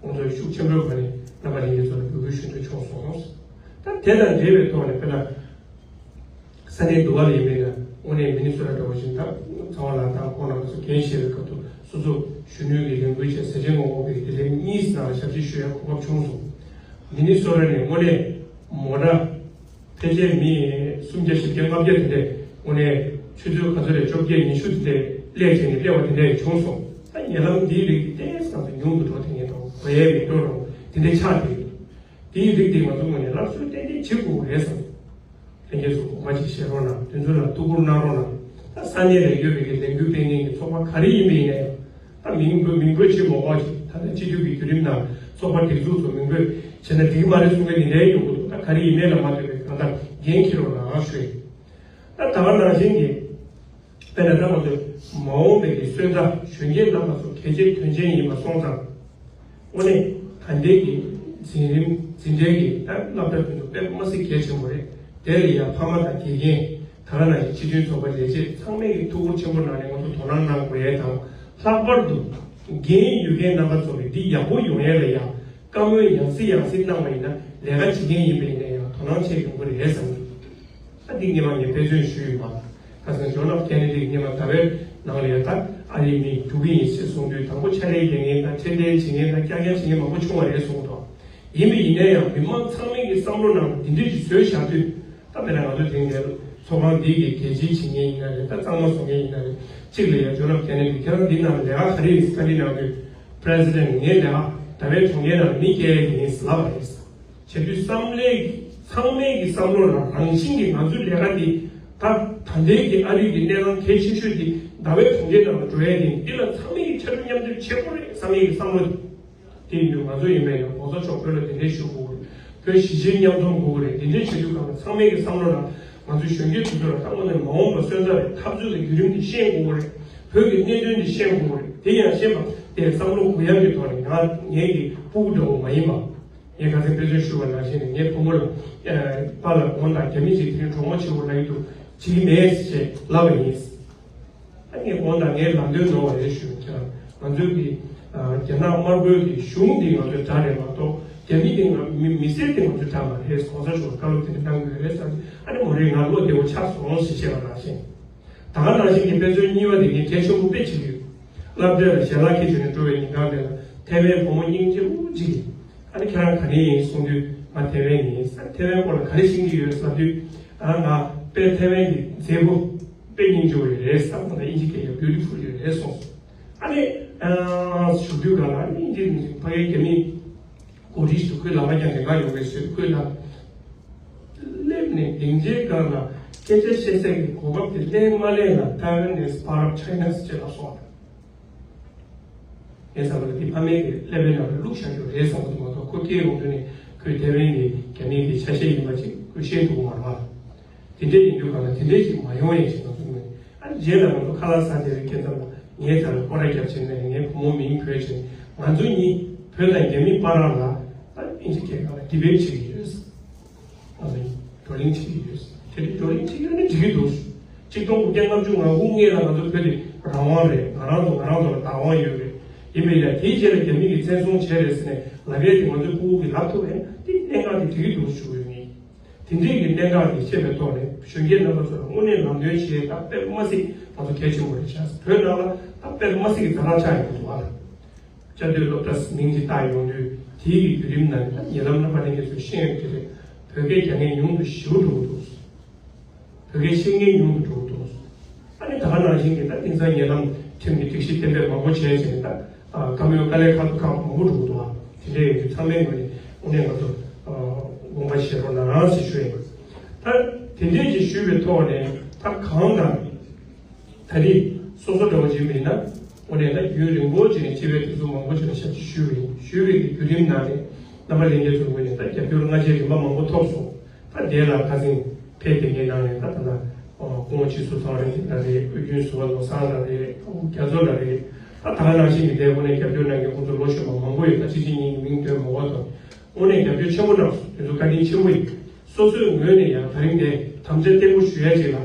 ང་ཚོ་ཤུགས་ཆེན་པོའི་སྒོ་ནས་རྣམ་པ་ལྷན་རྒྱས་ཚོ་ལ་འབོད་སྐུལ་ཞུ་འདོད་བྱུང་སོང་། ད་དེ་དང་འབྲེལ་བའི་ཐོག་ནས་དཔེར་ན། ས་གནས་འདུ་བ་ལ་ཡིན་པས་ན་དངོས་གནས་མི་ནི་སོ་ཊ་འདྲ་བོ་ཞིག་ད་ཚང་བ་ལ་དང་ཁོང་རྣམ་པ་ཚོ་འགན་བཞེས་པའི་སྐབས་དུ་སོ་སོ་གཞོན་ནུའི་གི་ལས་འགུལ་བྱས་ཟས་བཅད་ངོ་རྒོལ་གྱི་དེ་ལན་གཉིས་ནང་ཞབས་ཕྱི་ཞུ་ཡ་གོ་སྐབས་བྱུང་སོང་། མི་ནི་སོ་ཊ་ནས་དངོས་གནས་མོ་ཊ་ཕལ་ཆེར་མི་སུམ་བརྒྱ་བཞི་བརྒྱ་ལྔ་བརྒྱ་དེ་འདྲས་དངོས་གནས་ཆུ་ཚོད་ག་ཚོད་རེད་བཅོ་བརྒྱད་ཉི་ཤུ་དེ་འདྲས་སླེབས་བྱས་ནས་སླེབས་པ་དེ་འདྲས་སོང་། ད་ཉེ་ལམ་འདིའི་རིགས་ཏོག་ཙམ་ཉུང་དུ་འགྲོ་དེ་ངེས་དང་གོ་ཡས་མེད་འགྲོ་རུང་དེ་འདྲས་ཆགས་བསྡད་ཡོད། དེའི་རིགས་དེ་ང་ཚོ་ངོས་ནས་སླར་གསོ་ཏན་ཏན་བྱེད་དགོས་རེད་བསམ། ལྷན་རྒྱས་ཚོ་དགོངས་པ་ཅིག་བཞེས་རོགས་གནང་། དེ་ཚོ་ལ་ཐུགས་ཁུར་གནང་རོགས་གནང་། ད་ས་གནས་ལ་ཡོད་པའི་གི་ལས་འགུལ་སྤེལ་མཁན་གྱི་ཚོགས་པ་ག་རེ་ཡིན་པ་ཡིན་ན་ཡང་། ད་མིང་འབོད་མིང་འབོད་བྱེད་མ་དགོས་ཅིག་ད་ལྟ་སྤྱི་འཐུས་ཀྱི་བརྒྱུད་རིམ་ནང་ཚོགས་པ་སྒྲིག་འཛུགས་ཚོ་མིང་འབོད་བྱས་ན་འགྲིག་གི་མ་རེད་གསུང་མཁན་དེ་འདྲའི་ཡོང་གི་འདུག་ད་ག་རེ་ཡིན་མིན་ལ་མ་ལྟོས་པའི་གང་ལྟར་འགན་འཁྱེར་རོགས་གནང་ཞུ་ཡིན། ད་ད་ག་ནང་བཞིན་གྱི། དཔེར་ན་ད་ང་ཚོས་མ་འོངས་པའི་གི་སོན་རྩ་གཞོན་སྐྱེས་རྣམ་པ་ཚོ་གལ་ཆེ་དོན་ཆེན་ཡིན་པ་སོང་ཙང་། དངོས་གནས་ད་ལྟའི་གི་འཛིན་རིམ་འཛིན་གྲྭའི་གི་ད་སློབ་གྲྭ་དེ་ཚོ་དཔེ་མ་སྲིད་གལ་ཆེན་པོ་རེད། དེ་ལ་ཡང་ཕ་མ་དང་དགེ་རྒན་ད་ག་ནང་བཞིན་སྤྱི་མཐུན་ཚོགས་པ་ལས་བྱེད་ཚང་མས་གི་ཐུགས་ཁུར་ཆེན་པོ་གནང་ནས་ང་ཚོ་དོ་སྣང་གནང་དགོས་ཡས་དང་། ལྷག་པར་དུ་འགན་ཡོད་མཁན་རྣམ་པ་ཚོ་གི་འདི་ཡག་པོ་ཡོང་ཡས་ལ་ཡང་བཀའ་མོལ་ཡང་སེ་ཡང་སེ་གནང་བ་ཡིན་ན་ལས་ཀ་བྱེད་མཁན་ཡིན་པ་ཡིན་ན་ཡང་དོ་སྣང་བྱས་ཡོང་གི་རེད་བསམ་གི། ད་འདི་སྔོན་མ་ངས་དཔེ་མཚོན་ཞུས་ཡོད་པ། ཁ་སང་ཇོན་ཨེཕ་ཀེ་ནེ་ཌི་སྔོན་མ་ཟླ་བའི་ནང་ལ་ཡང་ད་ཨ་རིའི་མི་འགྲོ་གི་ཡིན་ཞེས་གསུངས་དུས་དང་པོ་ཕྱག་ལས་རྒྱག་མཁན་དང་འཕྲིན་ལས་བྱེད་མཁན་དང་རྐྱང་རྐྱང་བྱེད་མཁན་མང་པོ་བྱུང་བ་རེད་གསུངས་འདུག་ཡིན་པ་ཡིན་ན་ཡང་མི་མང་ཚང་མའི་གི་བསམ་བློ་ནང་འདི་འདྲ་ཞིག་བཟོས་བཞག་དུས། ད་དཔེར་ན་ང་ཚོ་དེང་གི་ཚོགས་ཁང་འདི་གི་རྒྱལ་སྤྱིའི་བྱེད་མཁན་ཡིན་ན་རེད། ད་གཙང་མ་བཟོ་མཁན་ཡིན་ན་རེད། གཅིག་ལ་ཡང་ཇོན་ཨེཕ་ཀེ་ནེ་ཌི་ཁྱེད་རང་འདི་ནང་ལས་ཀ་ག་རེ་ཡིན་བཀའ་འདྲི་གནང་དུས། པྲེ་སི་ཌེན་ངའི་ལས་ཀ་ཟླ་བའི་གྲོང་ཁྱེར་ནང་མི་སྐྱེལ་ཡས་དེ་ཡིན་ཟེར་ལབ་པ་རེད། བྱེད་དུས་བསམ་བློའི་ཚང་མའི་གི་བསམ་བློ་ལ་རང་བཞིན་གྱིས་ང་ཚོའི་ལས་ཀ་འདི་ད་ད་ལྟའི་གི་ཨ་རི་གི་གནས་སྟངས་གལ་ཆེ་ཤོས་འདི་ཟླ་བའི་གྲོང་ཁྱེར་ནང་ལ་འགྲོ་ཡས་དེ་ཡིན། འདི་ལ་ཚང་མས་ཀྱི་ཕྱར་གྲུ་མཉམ་འདེགས་བྱེད་དགོས་རེད་བསམ་ཡས་གི་བསམ་བློ་དེ་ཡིན་དུས་ང་ཚོ་ཡིན་པས་ན་༸གོང་ས་མཆོག་བོད་ལ་གདན་འདྲེན་ཞུ་དགོས་རེད། བོད་གཞིས་བྱེས་མཉམ་འཛོམས་དགོས་རེད། དེ་འདྲའི་བྱེད་དུས་གང་ལ་ཚང་མས་ཀྱི་བསམ་བློ་ལ་ང་ཚོའི་གཞོན་སྐྱེས་དེ་ཚོ་ལ་ད་དངོས་གནས་མ་འོངས་པ་སོན་རྩ་རེད། འཐབ་རྩོད་ཀྱི་བརྒྱུད་རིམ་འདི་ཤེས་དགོས་རེད། བོད་ཀྱི་གནད་དོན་འདི་ཤེས་དགོས་རེད། དེ་ཡང་ཤེས་པ་དེ་བསམ་བློ་གུ་ཡངས་ཀྱི་ཐོག་ནས་ང་ངེད་ཀྱི་སྤུ་གུ་འདྲ་བོ་མ་ཡིན་པ། ངས་ཁ་སང་དཔེ་མཚོན་ཞུས་པ་ནང་བཞིན་ངའི་བུ་མོ་ལ་པཱ་ལགས་དགོངས་དག་རྒྱ་མི་ཞིག་དེ་རིང་གྲོགས་མོ་བྱེད་དགོས་ལབ་ཀྱི་འདུག་བྱེད་ཀྱི་མེད་ཅེས་ལབ་པ་ཡིན། ཨ་ངས་དགོངས་དག་ངས་ལམ་སྟོན་ནོར་བ་རེད་ཞུ། ཁྱེད་རང་ང་ཚོའི་གི་རྒྱ་ནག་དམར་པོའི་གི་གཞུང་འདི་ང་ཚོའི་དགྲ་རེད་མ་གཏོགས་རྒྱ་མི་འདི་ང་མི་མི་སེར་འདི་ང་ཚོའི་དགྲ་མ་རེད། གོང་ས་མཆོག་བཀའ་སློབ་དེ་འདྲ་གནང་གི་ཡོད་རེད་བསམ། ཨ་ནི་མོ་རེད་ང་བློ་བདེ་བོ་ཆགས་སོང་ཞེས་བཤད་པ་ནང་བཞིན། ད་ག་ནང་བཞིན་གྱི་དཔེ་མཚོན་གཉིས་པ་དེ་ངས་གལ་ཆེན་པོ་དཔེ་བྱེད་ཀྱི་ཡོད། སློབ་གྲྭ་ལ་ཞལ་ལག་འཁྱེར་བྱས་ནས་འགྲོ་བའི་ཉིན་གང་དེ་ལ་ཐའེ་ཝན་བུ་མོ་སྙིང་རྗེ་པོ་གཅིག་གིས། ཨ་ནི་ཁྱེད་རང་ག་ནས་ཡིན་གསུངས་དུས་ང་ཐའེ་ཝན་ནས་ཡིན་ཟེར། ཐའེ་ཝན་སྐོར་ལ་ག་རེ་ཤེས་ཀྱི་ཡོད་ཟེར་དུས། ཨ་ང་དཔེ་ཐའེ་ཝན་གྱི་མཛེས་པོ་དཔེ་སྙིང་རྗེ་པོ་རེད་ཟེར། ཁོང་ལ་དབྱིན་ཇི་སྐད་ཡང་beautiful རེད་གསུངས། ཨ་ནི་ཨ་ཞུ་དུས་གང་ལ་ཨ་ནི་དབྱིན་ཇི་ནི་ཕ་གིའི་རྒྱ་མི་གོ་སྒྲིག་ཞུ་ཁོའི་ལག་པ་ཀྱང་དེ་ག་ཡོང་བའི་ཞུ་ཁོའི་ལ་སླེབས་ནས་སྡིངས་ཆའི་སྒང་ལ་སྐད་ཆ་བཤད་སའི་གོ་སྐབས་དེ་ལེན་མ་ལེན་ལ་Taiwan is part of China ཟེར་ལབ་སོང་། ངས་ཟ་མ་ལ་འདི་ཕ་མའི་གི་ཀླད་པའི་ནང་ལ་བླུགས་བཞག་རྒྱུ་རེད་བསམ་གི་འདུག་མ་གཏོགས་ཁོ་སྐྱེས་ཡོང་དུས་ནས་ཁོས་ཐའེ་ཝན་གྱི་རྒྱ་མིའི་གི་ཆ་ཤས་ཡིན་པ་ཅིག་ཁོས་ཤེས་འདུག་མ་རེད་པ། དེ་འདྲས་ཡིན་དུས་གང་ལ་དེ་འདྲས་ཅིག་མ་ཡོང་ཡས་ཅིག་ང་ཚོ་ངོས་ནས། ཨ་ནི་རྗེས་ལ་ང་ཚོ་ཁ་ལག་ཟ་བསྡད་པའི་སྐབས་ཙམ་ལ་ངའི་དགྲ་ལ་སྐོར་ར་རྒྱབ་བྱས་ནས་ངའི་བུ་མོ་མིང་བོས་བྱས་ནས་ང་ཚོ་གཉིས་བོད་དང་རྒྱ་མི་བར་ལ་ཨ་ནི་དབྱིན་ཇི་སྐད་སྒང་ལ་debate བྱེད་ཀྱི་ཡོད། ང་ཚོ་གཉིས་བགྲོ་གླེང་བྱེད་ཀྱི་ཡོད། དེ་འདྲའི་བགྲོ་གླེང་བྱེད་ཀྱི་ཡོད་ན་འགྲིག་གི་འདུག་ཆིག་སྟོང་དགུ་བརྒྱ་ལྔ་བཅུ་ང་དགུ་སྔོན་ལ་ང་ཚོ་བོད་དེ་རང་དབང་རེད། ང་རང་ཚོ་ང་རང་ཚོ་ལ་བདག་དབང་ཡོད་རེད། ཡིན་པས་ཡ་དེའི་རྗེས་ལ་རྒྱ་མི་གིས་བཙན་བཟུང་བྱས་རེད་ཟེར་ནས་ལབ་ཡས་དེ་ང་ཚོའི་སྤུ་གུ་གིས་ལབ་ཐུབ་པས་དེ་གནད་འགག་དེ་འགྲིག་གི་འདུག་ཞུ་གི་ཡོད་ངས། དེ་འདྲའི་གི་གནད་འགག་དེ་ཤེས་པའི་ཐོག་ནས་གཞོན་སྐྱེས་རྣམ་པ་ཚོ་ལ་དངོས་གནས་ལམ་སྟོན་བྱེད་ཡས་དཔེ་མ་སྲིད་ང་ཚོ་གལ་ཆེན་པོ་རེད་ཤག་བོད་ནང་ལ་ད་དཔེ་མ་སྲིད་གི་ཛ་དྲག་ཆགས་ཡོང་གི་འདུག་ཨ། བཅའ་སྡོད་སློབ་གྲྭ་མིང་ཅིག་བཏགས་ཡོང་དུས་དེའི་གི་བརྒྱུད་རིམ་ནང་ནས་ད་ཉེ་ལམ་རྣམ་པ་ལྷན་རྒྱས་ཚོས་ཤེས་ཡོད་ཀྱི་རེད། བོད་སྐད་རྒྱག་མཁན་ཉུང་དུ་ཞེ་པོ་འགྲོ་གི་འདུག་བོད་སྐད་ཤེས་མཁན་ཉུང་དུ་འགྲོ་གི་འདུག་ཨ་ནི་ད་ག་ནང་བཞིན་གྱི་ད་དེང་སང་ཉེ་ལམ་ཁྲིམས་ཀྱི་སྒྲིག་གཞི་གཏན་འབེབས་མང་པོ་བྱས་བྱས་ནས་ད་བཀའ་མོལ་དཀའ་ལས་ཁག་ཏུ་ཁག་མང་པོ་འགྲོ་གི་འདུག་ཨ། དེ་འདྲ་ཡིན་དུས་ཚང་མའི་ངོས་ནས་དངོས་གནས་ང་ཚོ་དགོངས་པ་བཞེས་རོགས་གནང་ཟེར་ཞུ་ཡིན། ད་དེ་འདྲས་ཀྱི་ཞུས་པའི་ཐོག་ནས་ད་གང་ལྟར། ད་རེས་སོ་སོ་འདྲ་བོ་ཅིག་མིན་ན་དངོས་གནས་ད་རྒྱུན་རིང་པོ་ཅིག་ནས་སྤྱི་པའི་དེ་ཚོ་མང་པོ་ཅིག་ལ་ཞབས་ཕྱི་ཞུས་པ་ཡིན། ཞུས་པའི་གི་བརྒྱུད་རིམ་ནང་ནས་རྣམ་པ་ལྷན་རྒྱས་ཚོའི་ངོས་ནས་ད་རྒྱབ་སྐྱོར་སྔ་རྗེས་རིམ་པ་མང་པོ་ཐོབ་སོང་། ད་དེ་ལ་ཁ་སང་ཕེབས་པའི་ངའི་ནང་ནས་ད་ད་ལྟ་སྐུ་ངོ་སྤྱི་ཟུར་ཚེ་རིང་ལགས་རེད། དབུས་རྒྱུན་ཟུར་པ་བློ་བཟང་ལགས་རེད། ཨ་ཁུ་རྒྱ་མཚོ་ལགས་རེད། ད་ད་ག་ནང་བཞིན་གྱི་དེ་དངོས་གནས་རྒྱབ་སྐྱོར་གནང་མཁན་ཁོང་ཚོ་ལོ་གཞོན་པ་མང་པོ་ཡོད། ད་གཅིག་གཅིག་གཉིས་གཉིས་མིང་འདོན་མ་དགོས་དང་། དངོས་གནས་རྒྱབ་སྐྱོར་ཆེན་པོ་གནང་སོང་། དེ་ཚོ་བཀའ་དྲིན་ཆེན་པོ་ཡིན། སོ་སོའི་ངོས་ནས་ཡང་ད་རིང་འདིར་དམ་བཅའ་བརྟན་པོ་ཞུ་ཡ་ཅིག་ལ།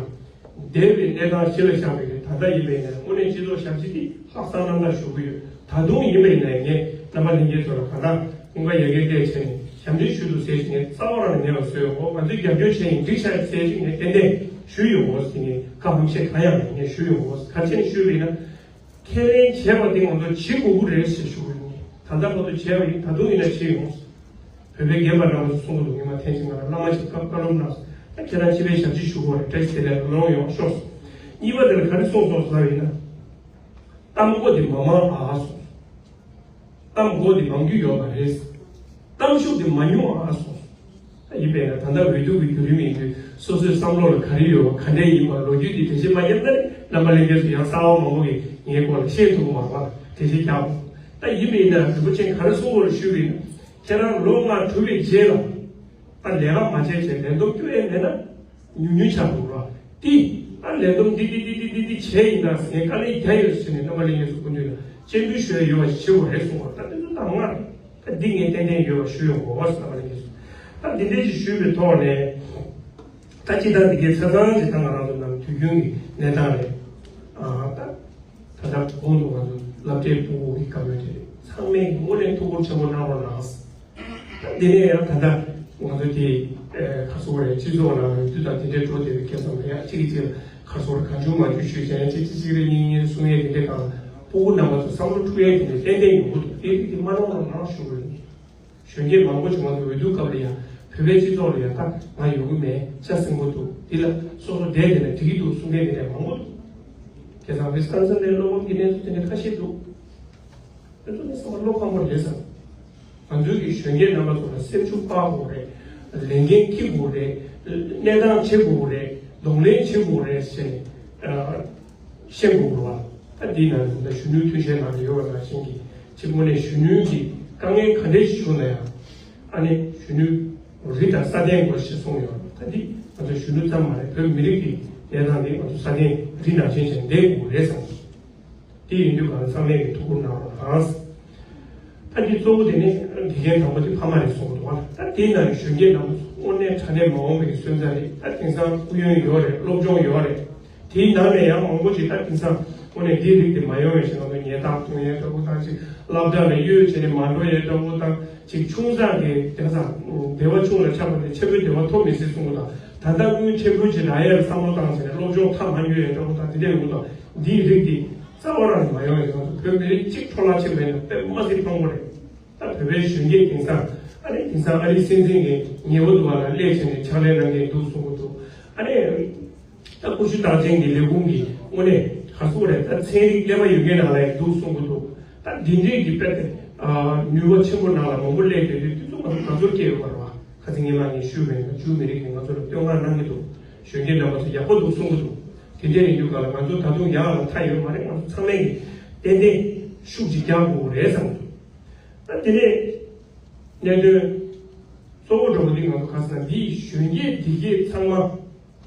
འདས་པའི་གནས་སྟངས་གཞི་ལ་བཞག་པའི་གི་ ད་ལྟ་ཡིན་པས་ན་དངོས་གནས་སྤྱི་ཚོགས་ཞབས་ཕྱི་འདི་ལྷག་བསམ་རྣམ་དག་ཞུ་གི་ཡོད། ད་དུང་ཡིན་པས་ན་ངས་རྣམ་པ་ལྷན་རྒྱས་ཚོ་ལ་གང་ལྟར་ཀུན་དགའ་ཡ་གིར་བལྟས་བྱས་ནས་ཞབས་འདྲེན་ཞུ་འདུག་ཟེར་ཞིག་ངས་རྩ་བ་རང་ནས་ངས་ལ་བཟོས་ཡོང་གོ། ང་ཚོས་རྒྱབ་སྐྱོར་བྱས་ཡིན་འགྲིག་ཤག་ཟེར་ཞིག་ངས་ཏན་ཏན་ཞུ་ཡོང་གོ་ཟེར་ངས་བཀའ་དམ་བཤད་གང་ཡང་མེད། ངས་ཞུ་ཡོང་གོ། ག་རེ་བྱས་ནས་ཞུས་པ་ཡིན་ན། ཁས་ལེན་བྱས་པ་དེ་ང་ཚོ་བྱེད་དགོས་ཀྱི་རེད་ཟེར་ཞུ་གི་ཡོད། ད་ལྟ་བར་དུ་བྱས་པ་ཡིན། ད་དུང་ཡིན་ན་བྱེད་ཡོང་། བོད་པའི་རྒན་པ་རྣམ་པ་ཚོ་གསུང་གི་འདུག་ཉི་མ་ཐེངས་གཅིག་ང་ལ་བླ་མ་ཅིག་བཀའ་བཀའ་སློབ་གནང་སོང་། ད་ཁྱེད་རང་སྤྱི་པའི་ཞབས་ཕྱི་ཞུ་དགོས་རེད། བཀྲ་ཤིས་བདེ་ལེགས་ལོང་ཡོང་ཤོག་སོང་། གཉིས་པ་དེ་ལ་ག་རེ་གསུངས་སོང་ཟེར་བ་ཡིན་ན། གཏམ་གོ་དེ་མ་མང་ཨ་སོང་། གཏམ་གོ་དེ་མང་རྒྱུ་ཡོད་མ་རེད། གཏམ་ཤུགས་དེ་མ་ཉུང་ཨ་སོང་། ད་ཡིན་པས་ན་ད་ལྟ་འོས་བསྡུ་གི་བརྒྱུད་རིམ་ཡིན་དུས་སོ་སོའི་བསམ་བློ་ལ་ག་རེ་ཡོད་པ་ག་འདྲས་ཡིན་པ་ལོ་རྒྱུས་དེ་འགྲེལ་བཤད་མ་བརྒྱབ་ན་རྣམ་པ་ལྷན་རྒྱས་ཚོ་ཡང་གསར་བ་མང་པོ་གིས་ངའི་སྐོར་ལ་ཤེས་ཐུབ་ཀྱི་མ་རེད་པ། འགྲེལ་བཤད་རྒྱག་དགོས། ད་ཡིན་པས་ན་རིན་པོ་ཆེས་ག་རེ་གསུང་དགོས་རེད་ཞུས་པ་ཡིན་ན། ཁྱེད་རང་ལོ་ལྔ་གྲུབ་པའི་རྗེས་ལ་ད་ལས་ཀ་མ་བྱས་བྱས་ལས་བསྡོམས་སྐྱོ་ཡས་མེད་ན། ཉུང་ཉུང་ཆགས་འདུག་ར། ཏི། ཨ་ལས་བསྡོམས་འདི་འདི་འདི་འདི་འདི་འདི་བྱས་ཡིན་ན་ཟེར་དཀའ་ལས་རྒྱག་ཡོད་ཟེར་ནས་རྣམ་པ་ལྷན་རྒྱས་ཚོ་སྐུ་མདུན་ལ་སྤྱན་འབུལ་ཞུ་ཡ་ཡོད་པ་ཞིག་བྱེད་དགོས་རེད་གསུངས་པ། ད་འདི་ཚོ་གདམས་ངག་རེད། ད་འདི་ངས་ཏན་ཏན་ཡོད་པ་ཞུ་ཡོང་གོ་བ་ཟེར་རྣམ་པ་ལྷན་རྒྱས་ཚོ། ད་འདི་འདྲས་ཞིག་ཞུས་པའི་ཐོག་ནས། ད་ཅི་ད་འདི་གའི་ཆ་ཚང་ཅིག་ད་ང་རང་ཚོ་ནམ་དུས་རྒྱུན་གྱི་གནས་སྟངས་རེད། ཨ་ད། ད་ལྟ་གོང་དུ་ང་ཚོ་སློབ་གྲྭའི་ཕྲུ་གུ་གི་བཀའ་མོལ་དེ་རེད། ཚང་མས་དངོས་གནས་ཐུགས་ཁུར་ཆེན་པོ་གནང་རོགས་གནང་། དེ་ནས་ཡང་ད་ལྟ་ང་ཚོ་དེ་ཁ་སོ་རེ་སྤྱི་ཚོགས་ནང་འོས་བསྡུ་དང་དེ་འདྲའི་འགྲོ་བསྡད་པའི་སྐབས་སུ་ཡང་གཅིག་གིས་གཅིག་ལ་ཁ་སོ་རེ་གང་བྱུང་མང་བྱུང་ཞུས་བྱས་ཡང་གཅིག་གཅིག་རེ་གཉིས་གཉིས་རེ་གསུང་ཡས་དེ་འདྲའི་སྒང་ལ་ཕྲུ་གུ་རྣམ་པ་ཚོ་བསམ་བློ་འཁྲུག་ཡས་དེ་འདྲ་ཏན་ཏན་ཡོང་གི་འདུག་དེ་རིགས་དེ་མ་གནང་རོགས་གནང་ཞུ་དགོས་ཡིན། གཞོན་སྐྱེས་མང་པོ་ཞིག་ང་ཚོ་འོས་བསྡུ་སྐབས་ལ་ཡང་བོད་པའི་སྤྱི་ཚོགས་ལ་ཡང་ད་ང་ཡོང་གི་མེད། ཅ་སྲིན་པོ་འདུག་འདི་ལ་སོ་སོ་བསྡད་བསྡད་ན་འགྲིག་གི་འདུག་གསུང་མཁན་དེ་འདྲ་མང་པོ་འདུག་བྱས་ཙང་ཝི་སི་ཀོན་སིན་ནས་བློ་ཕམ་གྱི་གནས་ཚུལ་དེ་འདྲ་ཁ་ཤས་འདུག་དེ་ཚོ་ནི་ཚང་མ་བློ་ཕམ་པོ་རེད་བསམ། ང་ཚོའི་གི་གཞོན་སྐྱེས་རྣམ་པ་ཚོ་ལ་སེམས་ཤུགས་སྤར་དགོས་རེད། ལས་འགན་འཁྱེར་དགོས་རེད། གནས་སྟངས་བྱེད་དགོས་རེད། གདོང་ལེན་བྱེད་དགོས་རེད་ཟེར་ནས་ཤེས་དགོས་རེད་བ། ད་འདི་ནང་ད་གཞོན་ནུའི་མཐུན་རྐྱེན་ནང་དུ་ཡོད་པ་ནང་བཞིན་གྱི་གཅིག་དངོས་གནས་གཞོན་ནུའི་གི་དཀའ་ངལ་ག་འདྲས་ཤིག་བྱུང་ན་ཡང་ཨ་ནི་གཞོན་ནུ་རི་དང་ས་གདན་དགོས་ཞེས་གསུངས་ཡོད། ད་འདི་ང་ཚོ་གཞོན་ནུ་ཙམ་མ་རེད། བོད་མི་རིགས་ཀྱི་གནས་སྟངས་འདི་ང་ཚོ་ས་གདན་རི་ནང་བཞིན་བྱས་བསྡད་དགོས་རེད་བསམ། དེ་ཡིན་དུས་གང་ཚང་མས་ཀྱི་ཐུགས་ཁུར་གནང་རོགས་གནང་། ད་འདི་གཙོ་བོ་དེ་ནི་དགེ་རྒན་དང་པོ་དེ་ཕ་མ་རེད་གསུངས་འདུག་བ། ད་དེའི་ནང་གི་གཞོན་སྐྱེས་རྣམས་དངོས་གནས་དྲང་གནས་མ་འོངས་པའི་སོན་རྩ་རེད། ད་དེང་སང་སྐུ་ཡོན་ཡོད་རེད། སློབ་སྦྱོང་ཡོད་རེད། དེའི་ནང་ནས་ཡང་མང་པོ་ཅིག་ད་དེང་སང་དངོས་གནས་འདིའི་རིགས་དེ་མ་ཡོང་བའི་ཕྱིར་ང་ཚོ་ཉལ་ཐག་གཏོང་ཡས་འདྲ་པོ་དང་ཅིག་སློབ་གྲྭ་ལ་གཡོལ་བྱས་ནས་མ་འགྲོ་ཡས་འདྲ་པོ་དང་ཅིག་ཆུང་ཙག་གི་དེང་སང་བདེ་བ་ཆུང་ལ་ཆགས་པ་དེ་ཆེན་པོའི་བདེ་བ་ཐོབ་མི་སྲིད་གསུངས་པ་དང་། ད་ལྟ་དངུལ་ཆེན་པོ་ཅིག་རག་ཡས་ལ་བསམ་བློ་བཏང་བྱས་ནས་སློབ་སྦྱོང་མཐའ་མ་ཉོ་ཡས་འདྲ་པོ་དང་དེ་འདྲ་ཡོང་གི་འདུག་འདིའི་རིགས་དེ་རྩ་བ་རང་ནས་མ་ཡོང་ཡས། ང་ཚོ་བོད་མི་རིགས་གཅིག་འཕྲོ་བརླག་ཕྱིན་པ་ཡིན་ན་དཔེ་མ་སྲིད་ཕངས་པོ་རེད། ད་བོད་པའི་གཞོན་སྐྱེས་དེང་སང་ཨ་ནི་དེང་སང་ཨ་རིའི་སྲིད་འཛིན་གྱི་ཉེ་པོ་འདུག་བ་ལ་སླེབས་བྱས་ནས་ཕྱག་ལས་གནང་མཁན་འདུག་གསུང་གི་འདུག་ཨ་ནི་ད་ཀུ་ཤུ་རྟགས་ཅན་གྱི་ལས་ཁུངས་ཀྱི་དངོས་གནས་ག་ཟེར་རེད། ད་ཚན་རིག་ཀླད་པ་ཡོད་མཁན་ནང་ལ་ཡང་འདུག་གསུང་གི་འདུག་ད་འདི་འདྲའི་གི་དཔེ་དེ་ནུས་པ་ཆེན་པོ་ནང་ལ་མང་པོ་སླེབས་བསྡད་དུས་དེ་ཚོ་ང་ཚོ་དགའ་ཚོར་སྐྱེ་ཡོད་པ་རེད་བ། ཁ་སང་ཉི་མ་ངས་ཞུས་པ་ཡིན་ན་ཇུ་མི་རིགས་ཀྱིས་ང་ཚོ་ལ་བསྟོད་བསྔགས་གནང་གི་འདུག་གཞོན་སྐྱེས་རྣམ་པ་ཚོ་ཡག་པོ་འདུག་གསུང་གི་འདུག་དེ་འདྲ་ཡིན་དུས་ག་ལ་ང་ཚོ་ད་དུང་ཡག་ལ་མཐའ་ཡོད་མ་རེད། ང་ཚོ་ཚང་མས་ཀྱིས་ཏན་ཏན་ཤུགས་ཅིག་རྒྱག་དགོས་རེད་བསམ་གི་འདུག་ད་དེ་ནས་གནད་དོན་གཙོ་བོ་འདྲ་བོ་འདི་ང་ཚོ་ག་ཟེར་ན་འདིའི་གཞོན་སྐྱེས་འདི་གས་ཚང་མ་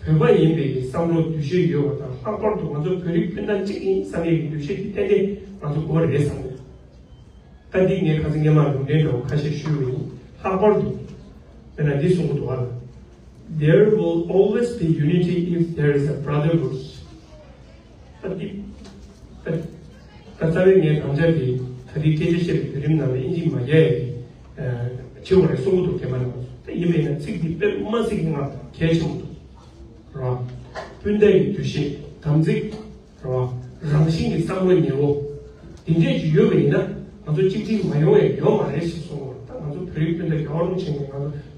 བོད་པ་ཡིན་པའི་གི་བསམ་བློ་འདུ་ཤེས་ཡོད་པ་དང་། ལྷག་པར་དུ་ང་ཚོ་བོད་རིགས་སྤུན་ཟླ་གཅིག་ཡིན་བསམ་ཡས་ཀྱི་འདུ་ཤེས་འདི་ཏན་ཏན་ང་ཚོ་དགོས་རེད་བསམ་གི་འདུག་ད་འདི་ངས་ཁ་སང་སྔོན་མ་ལུང་འདྲེན་འདྲ་བོ་ཁ་ཤས་ཞུས་པ་ཡིན། ལྷག་པར་དུ་དཔེར་ན་འདི་གསུང་གི་འདུག་ཨ། There will always be unity if there is a brotherhood. ད་འདི་ད་ད་རྩ་བའི་ངའི་དམ་བཅའ་འདི་ད་ལྟའི་སྐད་ཆ་བཤད་པའི་བརྒྱུད་རིམ་ནང་ལ་ཨིན་ཇི་མ་རྒྱག་ཡ་གི་ཆེ་བ་རེད་གསུང་གི་འདུག་རྒན་པ་རྣམ་པ་ཚོ། ད་ཡིན་པས་ན་ཚིག་འདི་དཔེ་མ་ཚིག་གི་ང་གལ་ཆེན་པོ་འདུག་ར། སྤུན་ཟླ་ཡི་འདུ་ཤེས་དམ་ཚིག་རེད་བ། རང་བཞིན་གྱི་བསམ་བློ་ཉེ་བོ། དེ་འདྲས་ཅིག་ཡོད་པ་ཡིན་ན་ང་ཚོ་གཅིག་སྒྲིལ་མ་ཡོང་ཡས་ཡོད་མ་རེད་ཞེས་གསུངས་པ་རེད། ད་ང་ཚོ་བོད་རིགས་སྤུན་ཟླ་རྒྱལ་བ་རིན་པོ་ཆེ་ནས་ང་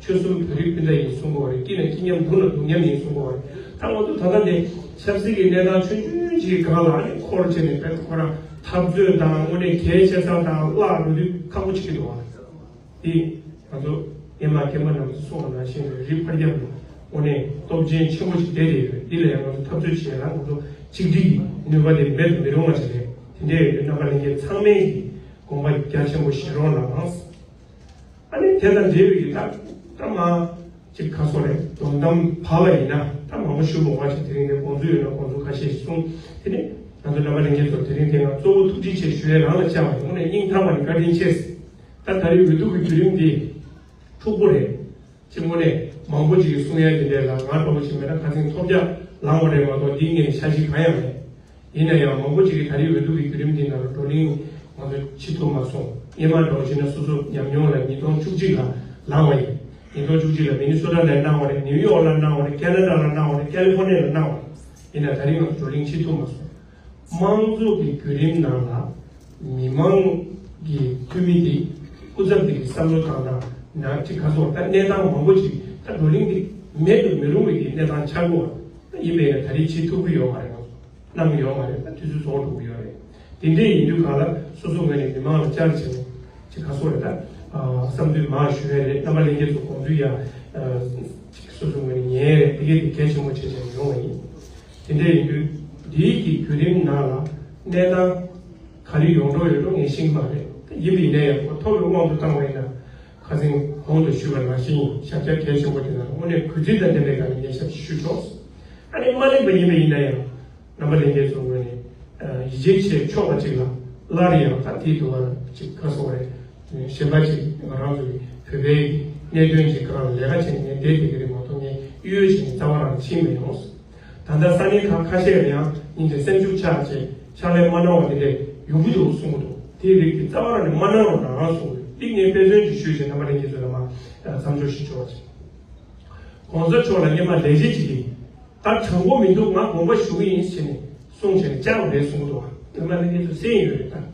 ཚོ་ཆོལ་གསུམ་བོད་རིགས་སྤུན་ཟླ་ཡིན་གསུངས་པ་རེད། སྐྱིད་ན་སྐྱིད་མཉམ་སྡུག་ན་སྡུག་མཉམ་ཡིན་གསུངས་པ་རེད། ད་ང་ཚོ་ད་ལྟ་ནས་ཆབ་སྲིད་ཀྱི་གནས་སྟངས་ཆུང་ཆུང་ཅིག་གི་སྒང་ལ་ཨ་ནི་འཁོར་བྱས་ནས་དཔེ་ཁོ་རང་འཐབ་རྩོད་དང་དངོས་གནས་གལ་ཆེ་ས་དང་བརླག་འགྲོ་དུས་ཁག་པོ་ཆགས་ཀྱི་འདུག་བ། དེ་ང་ཚོ་སྔོན་མ་རྒན་པ་རྣམས་ཚོས་གསུངས་པ་ནང་བཞིན་རེད། རི་ཕར་རྒྱབ་ནས་དངོས་གནས་སྟོབས་ཆེན་ཆེན་པོ་ཞིག་བསྡད་བསྡད་ཡོད། འདི་ལ་ཡང་ང་ཚོ་འཐབ་རྩོད་བྱེད་ཡ་ལ་ང་ཚོ་གཅིག་སྒྲིལ་གྱི་ནུས་པ་དེ་མེད་དུ་མི་རུང་བ་ཞིག་རེད། དེ་འདྲ་ཡོད་དུས་རྣམ་པ་ལྷན་རྒྱས་ཚང་མས་ཀྱི་དགོངས་པ་རྒྱ་ཆེན་པོ་བཞེས་རོགས་གནང་། ཨ་ནི་དེ་དང་འབྲེལ་བའི་ད་ད་མ་ཅིག་ཁ་སོ་རེད། དོན་དམ་བབ་པ་ཡིན་ན་ད་མང་པོ་ཞུ་མི་དགོས་པ་ཞིག་དེ་རིང་ནས་དགོངས་ཚུལ་ཡོད་ན་དགོངས་ཚུལ་ཁ་ཤས་ཤིག་གསུངས། དེ་ནས་ང་ཚོ་རྣམ་པ་ལྷན་རྒྱས་ཚོར་དེ་རིང་དེ་ང་གཙོ་བོ་ཐུགས་རྗེ་ཆེ་ཞུ་ཡས་རང་ལ་བཅར་བ་ཡིན། དངོས་གནས་སྙིང་ཐག་པ་ནས་བཀའ་དྲིན་ཆེ། ད་ད་རེས་འོས་བསྡུ་གི་བརྒྱུད་རིམ་འདི་འཁྲུག་པོ་རེད། ཅིག་དངོས་གནས་མང་པོ་ཅིག་གིས་གསུང་ཡ་དེ་འདྲས་ལ་ང་འདྲ་པོ་ཅིག་མེད་ན་ཁ་སང་ཐོབ་རྒྱག་ལངས་པ་རེད་མ་གཏོགས་འདིའི་ངས་འཆར་གཞི་གང་ཡང་མེད། ཡིན་ན་ཡང་མང་པོ་ཅིག་གིས་ད་རེས་འོས་བསྡུ་གི་བརྒྱུད་རིམ་འདི་ནང་ལ་བགྲོ་གླེང་ང་ཚོ་བྱེད་ཐུབ་མ་སོང་། སྔོན་མ་འདྲ་བོ་བྱས་ན་སོ་སོ་ཉམས་མྱོང་ལ་ཉིས་སྟོང་བཅུ་གཅིག་ལ་ལངས་པ་ཡིན། ཉིས་སྟོང་བཅུ་གཅིག་ལ་མི་ནི་སོ་ཊ་ལ་གནང་བ་རེད། ནིའུ་ཡོག་ལ་གནང་བ་རེད། ཁེ་ན་ཌ་ལ་གནང་བ་རེད། ཀ་ལི་ཧྥོ་ནི་ཡ་ལ་གནང་བ་རེད། ཡིན་ན་ད་རེས་ང་ཚོ་བགྲོ་གླེང་བྱེད་ཐུབ་མ་སོང་། དམངས་གཙོ་གི་བརྒྱུད་རིམ་ནང་ལ་མི་མང་གི་འཐུས་མི་དེ་སྐུ་ཚབ་དེ་གི་བསམ་བློ་བཏང་ན་ན་ཅིག་ག་སོང་ད་གནས་སྟངས་མང་པོ་ཅིག་ད་བགྲོ་གླེང་དེ་མེད་དུ་མི་རུང་བའི་གི་གནས་སྟངས་ཆགས་ཀྱི་ཡོད་རེད། ཡིན་པས་ན་ད་རེས་བྱེད་ཐུབ་ཀྱི་ཡོད་མ་རེད། ང་ཚོ་གནང་གི་ཡོད་མ་རེད། ད་དུས་ཚོད་རྫོགས་འགྲོ་གི་ཡོད་རེད། དེ་འདྲས་ཡིན་དུས་གང་ལ་སོ་སོ་ངོས་ནས་མི་མང་ལ་བཅར་བྱས་ནས་ཅིག་ག་སོང་རེད། ད་བསམ་ཚུལ་མང་ཞུ་ཡས་རེད། རྣམ་པ་ལྷན་རྒྱས་ཚོ་དགོངས་ཚུལ་ཡང་ཅིག་སོ་སོ་ངོས་ནས་ཉན་ཡས་རེད། དེ་གས་དེ་གལ་ཆེན་པོ་བྱས་བྱས་ཡོང་བ་ཡིན། དེ་འདྲས་ཡིན་དུས་འདིའི་གི་བརྒྱུད་རིམ་ནང་ལ་གནས་སྟངས་ག་རེ་ཡོང་འགྲོ་ཡོད་འགྲོ་ངས་ཤེས་ཀྱི་མ་རེད། ཡིན་པ་ཡིན་ན་ཡང་ཁོ་ཐོག་ལ་དབང་དུ་བཏང་བ་ཡིན་ན་ཁ་སང་གོང་དུ་ཞུས་པ་ནང་བཞིན་ཞབས་བཀྱག་གལ་ཆེན་པོ་དེ་ལ་དངོས་གནས་གུས་བརྩི་དང་ལྡན་པའི་སྒང་ནས་ངས་ཞབས་ཕྱི་ཞུས་ཆོག་ཨ་ནི་མ་ལེགས་པ་ཡིན་པ་ཡིན་ན་ཡང་རྣམ་པ་ལྷན་རྒྱས་ཚོ་ངོས་ནས་ཡིད་ཆེས་བྱས་ཆོག་པ་ཅིག་ལ་སླར་ཡང་ད་དེའི་དུ་བ་ཅིག་ག་སོང་རེད། གཞན་པ་ཅིག་ང་རང་ཚོའི་བོད་པའི་གནད་དོན་ཅིག་སྒང་ལ་ལས་ཀ་བྱས་ནས་ངས་བསྡད་བསྡད་ཀྱི་རེད་མ་གཏོགས་ངས་གཡོལ་བྱས་ནས་རྩ་བ་རང་ཕྱིན་མི་ཡོང་། ད་ལྟ་ས་གནས་ཁག་ཁ་ཤས་ལ་ཡང་སྙིང་རྗེ་སེམས་ཤུགས་ཆག་བྱས་ཕྱག་ལས་མ་གནང་བ་དེ་འདྲས་ཡོང་གི་འདུག་གསུང་གི་འདུག་དེའི་རིགས་ཀྱི་རྩ་བ་རང་ནས་མ་གནང་རོགས་གནང་གསུང་གི་འདུག་འདི་ངས་དཔེ་མཚོན་ཅིག་ཞུས་བྱས་རྣམ་པ་ལྷན་རྒྱས་ཚོ་ལ་མ་མཚམས་འཇོག་ཞུ་ཆོག་པ་ཅིག་གོང་ས་མཆོག་ལ་སྔོན་མ་ལས་བྱེད་ཅིག་གིས་ད་དྲང་པོ་མི་འདུག་ང་དགོངས་པ་ཞུ་གི་ཡིན་ཟེར་ནས་གསུངས་བྱས་ནས་བཅར་བ་རེད་གསུང་གི་འདུག་རྣམ་པ་ལྷན་རྒྱས་ཚོ་གསན་ཡོད་རེད་ད།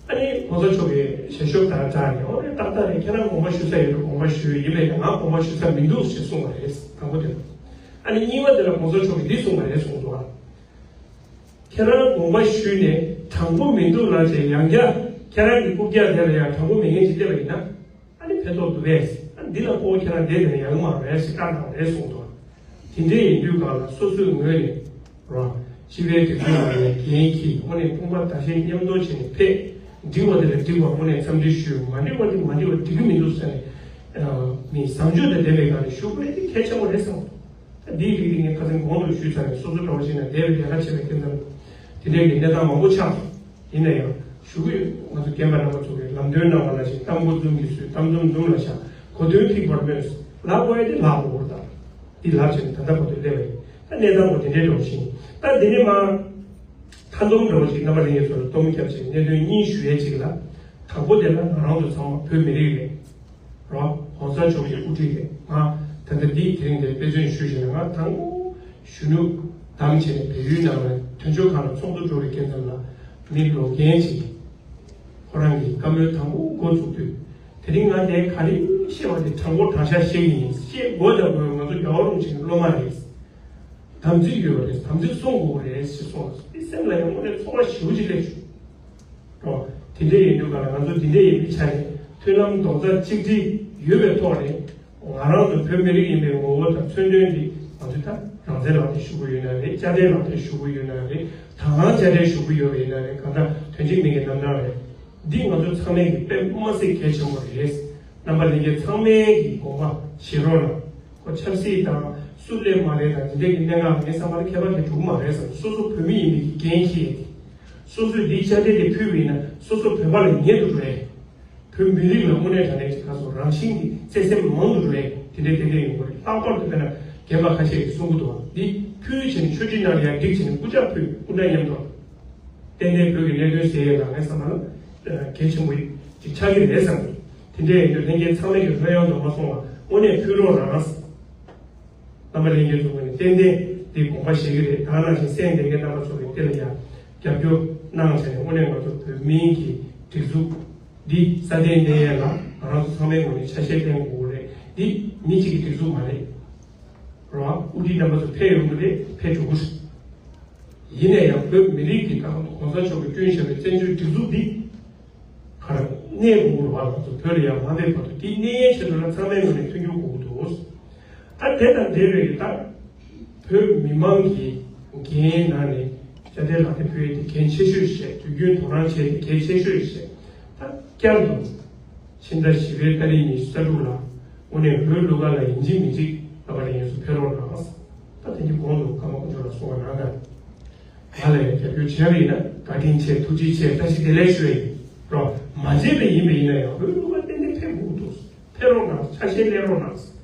ཨ་ནི་གོང་ས་མཆོག་གིས་ཞལ་ཤོབ་དང་སྦྲགས་ནས་ཨོ་རེད་ཏག་ཏག་རེད། ཁྱེད་རང་དགོངས་པ་ཞུ་ས་ཡོད་རེད། དགོངས་པ་ཞུ་ཡིན་པས་ང་དགོངས་པ་ཞུ་ས་མི་འདུག་ཞེས་གསུངས་པ་རེད། དང་པོ་དེ་ལ། ཨ་ནི་གཉིས་པ་དེ་ལ་གོང་ས་མཆོག་གིས་འདི་གསུངས་པ་རེད་གསུངས་འདུག་ཨ། ཁྱེད་རང་དགོངས་པ་ཞུས་ནས་དྲང་པོ་མི་འདུག་ལབ་བྱས་ཡང་བསྐྱར་ཁྱེད་རང་གི་རྐུབ་བཀྱག་དེ་ལ་ཡང་དྲང་པོ་མེད་མཁན་ཅིག་བལྟས་པ་ཡིན་ན། ཨ་ནི་ཕན་ཐོགས་འདུག་པས། ཨ་ནི་འདི་ལ་ཕོ་ཁྱེད་རང་བསྡད་དེ་ནས་ཡང་མ་རེད་ཞེས་བཀའ་གནང་རེད་གསུངས་འདུག་དེ་འདྲས་ཡིན་དུས་གང་ལ་སོ་སོའི་ངོས་ནས་རོ། སྤྱི་པའི་སྒྲིག་འཛུགས་ནང་ནས་འགན་འཁྱེར་དངོས་གནས་དཔུང་པ་བརྡར་ཤ་མཉམ་གཏོར་བྱས་ནས་ཕེབས། འགྲིག་པ་དེ་ལ་འགྲིག་པ་དངོས་གནས་འཚམས་འདྲི་ཞུས། མ་འགྲིག་པ་དེ་མ་འགྲིག་པ་འགྲིག་གི་མི་འདུག་ཟེར་ནས་མི་བཟང་སྤྱོད་དང་ལྡན་པའི་སྒང་ནས་ཞུ་དགོས་དེ་གལ་ཆེན་པོ་རེད་བསམ། འདིའི་རིགས་དེ་ངས་ཁ་སང་གོང་དུ་ཞུས་ཚར་ནས་སོ་སོ་འདྲ་བོ་ཞིག་ན་འདས་པའི་ལས་ཀ་བྱེད་པའི་སྐབས་ནང་དེ་འདྲའི་གི་གནས་སྟངས་མང་པོ་ཆགས་སོང་། ཡིན་ན་ཡང་ཞུ་གི་ཡོད། ང་ཚོ་རྒན་པ་རྣམ་པ་ཚོ་གིས་ལམ་སྟོན་གནང་བ་ནང་བཞིན་གཏམ་མགོ་འཛུམ་གྱིས་བསུས། གཏམ་འཛུམ་འཛུམ་ལ་བཞག་གོ་དོན་ཕིགས་པར་སྨོས། ལབ་དགོས་ཡ་དེ་ལབ་དགོས་རེད་ད། འདི་ལབ་བྱས་ནས་ད་ལྟ་བར་དུ་སླེབས་པ་ཡིན། ད་གནས་སྟངས་པོ་དེ་འདྲའི་འགྲོ་བཞིན། ད་འདི་ནས་མར་མཐའ་སྡོམ་འདྲ་བོ་ཞིག་རྣམ་པ་ལྷན་རྒྱས་ཚོ་ལ་སྡོམ་བརྒྱབ་བྱས་གནད་དོན་གཉིས་ཞུ་ཡས་ཅིག་ལ། དང་པོ་དེ་ལ་ང་རང་ཚོ་ཚང་མ་བོད་མི་རིགས་རེད། རོ། གོང་ས་མཆོག་གི་དབུ་ཁྲིད་རེད། ང་ད་ལྟ་འདིའི་དེ་རིང་འདིར་དཔེ་མཚོན་ཞུས་བྱས་ན་ང་དང་པོ་གཞོན་ནུ་བདམས་བྱས་ནས་བལ་ཡུལ་ནང་ལ་དོན་གཅོད་ཁང་ལ་ཚོགས་འདུ་འགྲོ་བའི་སྐབས་ཙམ་ལ་མི་ལོ་རྒན་ཅིག་གིས་ཁོ་རང་གི་བཀའ་མོལ་དང་པོ་འགོ་བཙུགས་དུས། དེ་རིང་ང་འདིར་ག་རེ་བཤད་པ་དེ་དྲང་པོ་དྲང་བཞག་བཤད་ཀྱི་ཡིན། བཤད་དགོས་དང་དགོས། ང་ཚོ་རྒྱལ་བ་རིན་པོ་ཆེ་གི་སློབ་མ་རེད། དམ་ཚིག་ཡོད་པ་རེད། དམ་ཚིག་སྲུང་དགོས་པ་རེད་ཞེས་གསུངས། འདི་སེམས་ལ་ཡང་དངོས་གནས་ཚོར་བ་ཞེ་པོ་ཅིག་སླེབས་བྱུང་། རོ། དེ་འདྲ་ཡིན་དུས་ག་ལ་ང་ཚོ་འདི་འདྲ་ཡིན་པའི་ཆ་ནས་མཐུན་ལམ་རྡོག་རྩ་གཅིག་སྒྲིལ་ཡོད་པའི་ཐོག་ནས་ང་རང་ཚོ་བོད་མི་རིགས་ཡིན་པའི་ངོ་བོ་དང་མཚོན་དོན་འདི་ང་ཚོས་ད་རང་བཙན་ལག་དེབ་ཞུ་གི་ཡོད་ན་རེད། དཔྱ་དེབ་ལག་དེབ་ཞུ་གི་ཡོད་ན་རེད། དང་བླངས་དཔྱ་དེབ་ཞུ་གི་ཡོད་པ་ཡིན་ན་རེད། གང་ལྟར་དོན་གཅིག་མིང་གི་རྣམ་གྲངས་རེད། འདི་ང་ཚོ་ཚང་མས་ཀྱི་དཔེ་མ་སྲིད་གལ་ཆེན་པོ་རེད། རྣམ་པ་ལྷན་རྒྱས་ཚང་མས་ཀྱི་དགོངས་པ་བཞེས་རོགས་གནང་། ཁོ་ཆབ་སྲིད་དང་སུ་སླེབས་མ་སླེབས་དང་འདི་འདྲའི་གི་གནད་འགག་ངའི་བསམ་པ་ལ་ཁྱད་པར་དེ་འགྲོ་གི་མ་རེད་བསམ། སོ་སོ་བོད་མི་ཡིན་པའི་གི་འགན་འཁྱེར་ཡས་དེ། སོ་སོས་འདིའི་དཔྱ་ཁྲལ་དེ་ཕུལ་བ་ཡིན་ན་སོ་སོ་བོད་པ་ལ་ཉེ་དུ་འགྲོ་ཡས། བོད་མི་རིགས་ལ་དངོས་གནས་དྲང་གནས་ཀྱི་ཁ་སོ་རང་བཞིན་གྱི་བརྩེ་སེམས་མང་དུ་འགྲོ་ཡས་དེ་འདྲའི་ཏན་ཏན་ཡོང་གི་རེད། ལྷག་པར་དུ་དཔེར་ན་རྒན་པ་ཁ་ཤས་ཀྱིས་གསུང་གི་འདུག་འདི་ཕུལ་བྱས་ནས་ཆོས་ཁྲིད་ནང་ལ་ཡར་བསྒྲིགས་བྱས་ནས་སྐུ་ཕྱག་ཕུལ་སྐུ་འདྲ་མཉམ་དུ། ཏན་ཏན་བོད་ཀྱི་གནད་དོན་སེལ་ཡས་ལ་ངའི་བསམ་པ་ལ་གལ་ཆེན་པོ་ཅིག་ཆགས་ཀྱི་རེད་བསམ་གྱི། དེ་འདྲ་ཡིན་དུས་ལྷན་རྒྱས་ཚང་མས་ཀྱི་ལྷོད་ཡངས་དུ་མ་སོང་བ་དངོས་གནས་ཕུལ་རོགས་གནང་། རྣམ་པ་ལྷན་རྒྱས་ཚོ་ངོས་ནས་ཏན་ཏན་འདི་དགོངས་པ་བཞེས་ཀྱི་རེད། ད་ནང་བཞིན་གསན་བསྡད་མཁན་རྣམ་པ་ཚོ་གི་དེ་ལ་ཡང་རྒྱབ་སྐྱོར་གནང་བྱས་ནས་དངོས་གནས་ང་ཚོ་བོད་མིའི་གི་སྒྲིག་འཛུགས་འདི་སྲ་བརྟན་གནས་ཡས་ལ་ང་རང་ཚོ་ཚང་མའི་ངོས་ནས་ཆ་ཤས་བསྟན་དགོས་རེད། འདི་མི་གཅིག་གི་སྒྲིག་འཛུགས་མ་རེད། རོ། དབུ་ཁྲིད་རྣམ་པ་ཚོ་ཕེབས་ཡོང་གི་རེད། ཕེབས་འགྲོ་གི་རེད། ཡིན་ན་ཡང་བོད་མི་རིགས་ཀྱི་ད་གོང་ས་མཆོག་གིས་བསྐྲུན་བཞག་པའི་བཙན་བྱོལ་སྒྲིག་འཛུགས་འདི་ག་རེ་གནས་དགོས་རེད་བ། ང་ཚོ་བོད་ལ་ཡང་མ་ཕེབས་བར་དུ་འདི་གནས་ཡས་ཆེད་དུ་ལ་ཚང་མའི་ངོས་ནས་མཐུན་འགྱུར་དགོས་ཀྱི་འདུག་ད་དེ་དང་འབྲེལ་བའི་ད་བོད་མི་མང་གི་འགན་ནང་ནས་དཔྱ་དེབ་ལག་དེབ་ཕུལ་ཡས་དེ་གལ་ཆེ་ཤོས་ཤིག་རེད། དུས་རྒྱུན་དོ་སྣང་བྱས་ཏེ་གལ་ཆེ་ཤོས་ཤིག་རེད། ད་བསྐྱར་དུ་ཕྱི་ཟླ་བཞི་པའི་ཏ་རིག་ཉི་ཤུ་རྩ་དྲུག་ལ་དངོས་གནས་བོད་གླུ་གར་ལ་ཡིན་གཅིག་མིན་གཅིག་རྣམ་པ་ལྷན་རྒྱས་ཚོ་ཕེབས་རོགས་གནང་། ད་དེ་གི་གོང་དུ་ཀརྨ་དཀོན་མཆོག་ལ་གསུངས་པ་ནང་ལྟར། ང་ལ་ཡང་རྒྱབ་སྐྱོར་བྱས་པ་ཡིན་ན་བཀའ་དྲིན་ཆེ། ཐུགས་རྗེ་ཆེ། བཀྲ་ཤིས་བདེ་ལེགས་ཞུ་ཡ་ཡིན། རོ། མ་བྱས་པ་ཡིན་པ་ཡིན་ན་ཡང་བོད་གླུ་གར་ཏན་ཏན་ཕེབས་དགོས་འདུག་ཕེབས་རོགས་གནང་། ཆ་ཤས་ལེན་རོགས་གནང་།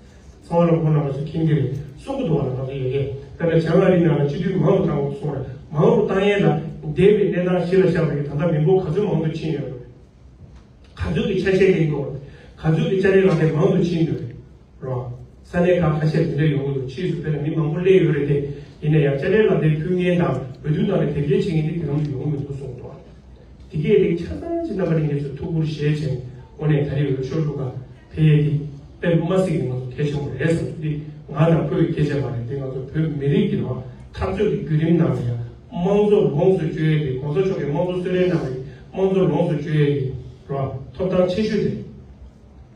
ཚང་མ་ལ་ཁོང་རྣམ་པ་ཚོ་མཁྱེན་གྱི་རེད། གསུང་གི་འདུག་བ་ལ་ང་ཚོ་ཡོད་མཁན་དཔེར་ན་བྱང་ཨ་རི་ནང་ལ་སྤྱི་འཐུས་མང་དུ་བཏང་དགོས་གསུངས་རེད། མང་རུ་བཏང་ཡས་ལ་འདས་པའི་གནས་སྟངས་གཞི་ལ་བཞག་པའི་ད་ལྟ་མི་འབོར་ག་ཚོད་མང་དུ་ཕྱིན་ཡོད་རེད། ག་ཚོད་ཀྱི་ཆ་ཤས་ལེན་དགོས་རེད། ག་ཚོད་ཀྱི་ཅ་ལག་ལག་དེབ་མང་དུ་ཕྱིན་ཡོད་རེད། རོ། ས་གནས་ཁག་ཁ་ཤས་དེ་འདྲ་ཡོང་གི་འདུག་ཕྱིས་སུ་དཔེར་ན་མི་མང་པོ་སླེབས་ཡོད་རེད་དེ། ཡིན་ན་ཡང་ཅ་ལག་ལག་དེབ་ཕུལ་མཁན་དང་འོས་བསྡུ་ནང་ལ་དེབ་སྐྱེལ་བྱེད་མཁན་དེ་དེ་ཙམ་དུ་ཡོང་གི་མི་འདུག་གསུངས་འདུག་དེ་གས་རིགས་ཆ་ཚང་ཅིག་རྣམ་པ་ལྷན་རྒྱས་ཚོས་ཐུགས་ཁུར་བཞེས་བྱས་ནས་དངོས་གནས་ད་རེས་འོས་ཤོག་བླུག་ག་ཕེབས་ཡས་དེ་དཔེ་མ་སྲིད་ཀྱི་ང་ཚོ་གལ་ཆེན་པོ་རེད་བསམ་འདུག་དེ་ང་དང་ཁོའི་སྐད་ཆ་མ་རེད། དེ་ང་ཚོ་བོད་མི་རིགས་ཀྱི་རང་འཐབ་རྩོད་ཀྱི་བརྒྱུད་རིམ་ནང་ལ་ཡང་དམངས་གཙོ་ལོངས་སུ་སྤྱོད་ཡས་དེ་༸གོང་ས་མཆོག་གི་དམངས་གཙོ་གསོལ་རས་གནང་བའི་དམངས་གཙོ་ལོངས་སུ་སྤྱོད་ཡས་དེ་རོ་ཐོབ་ཐང་ཆེ་ཤོས་དེ།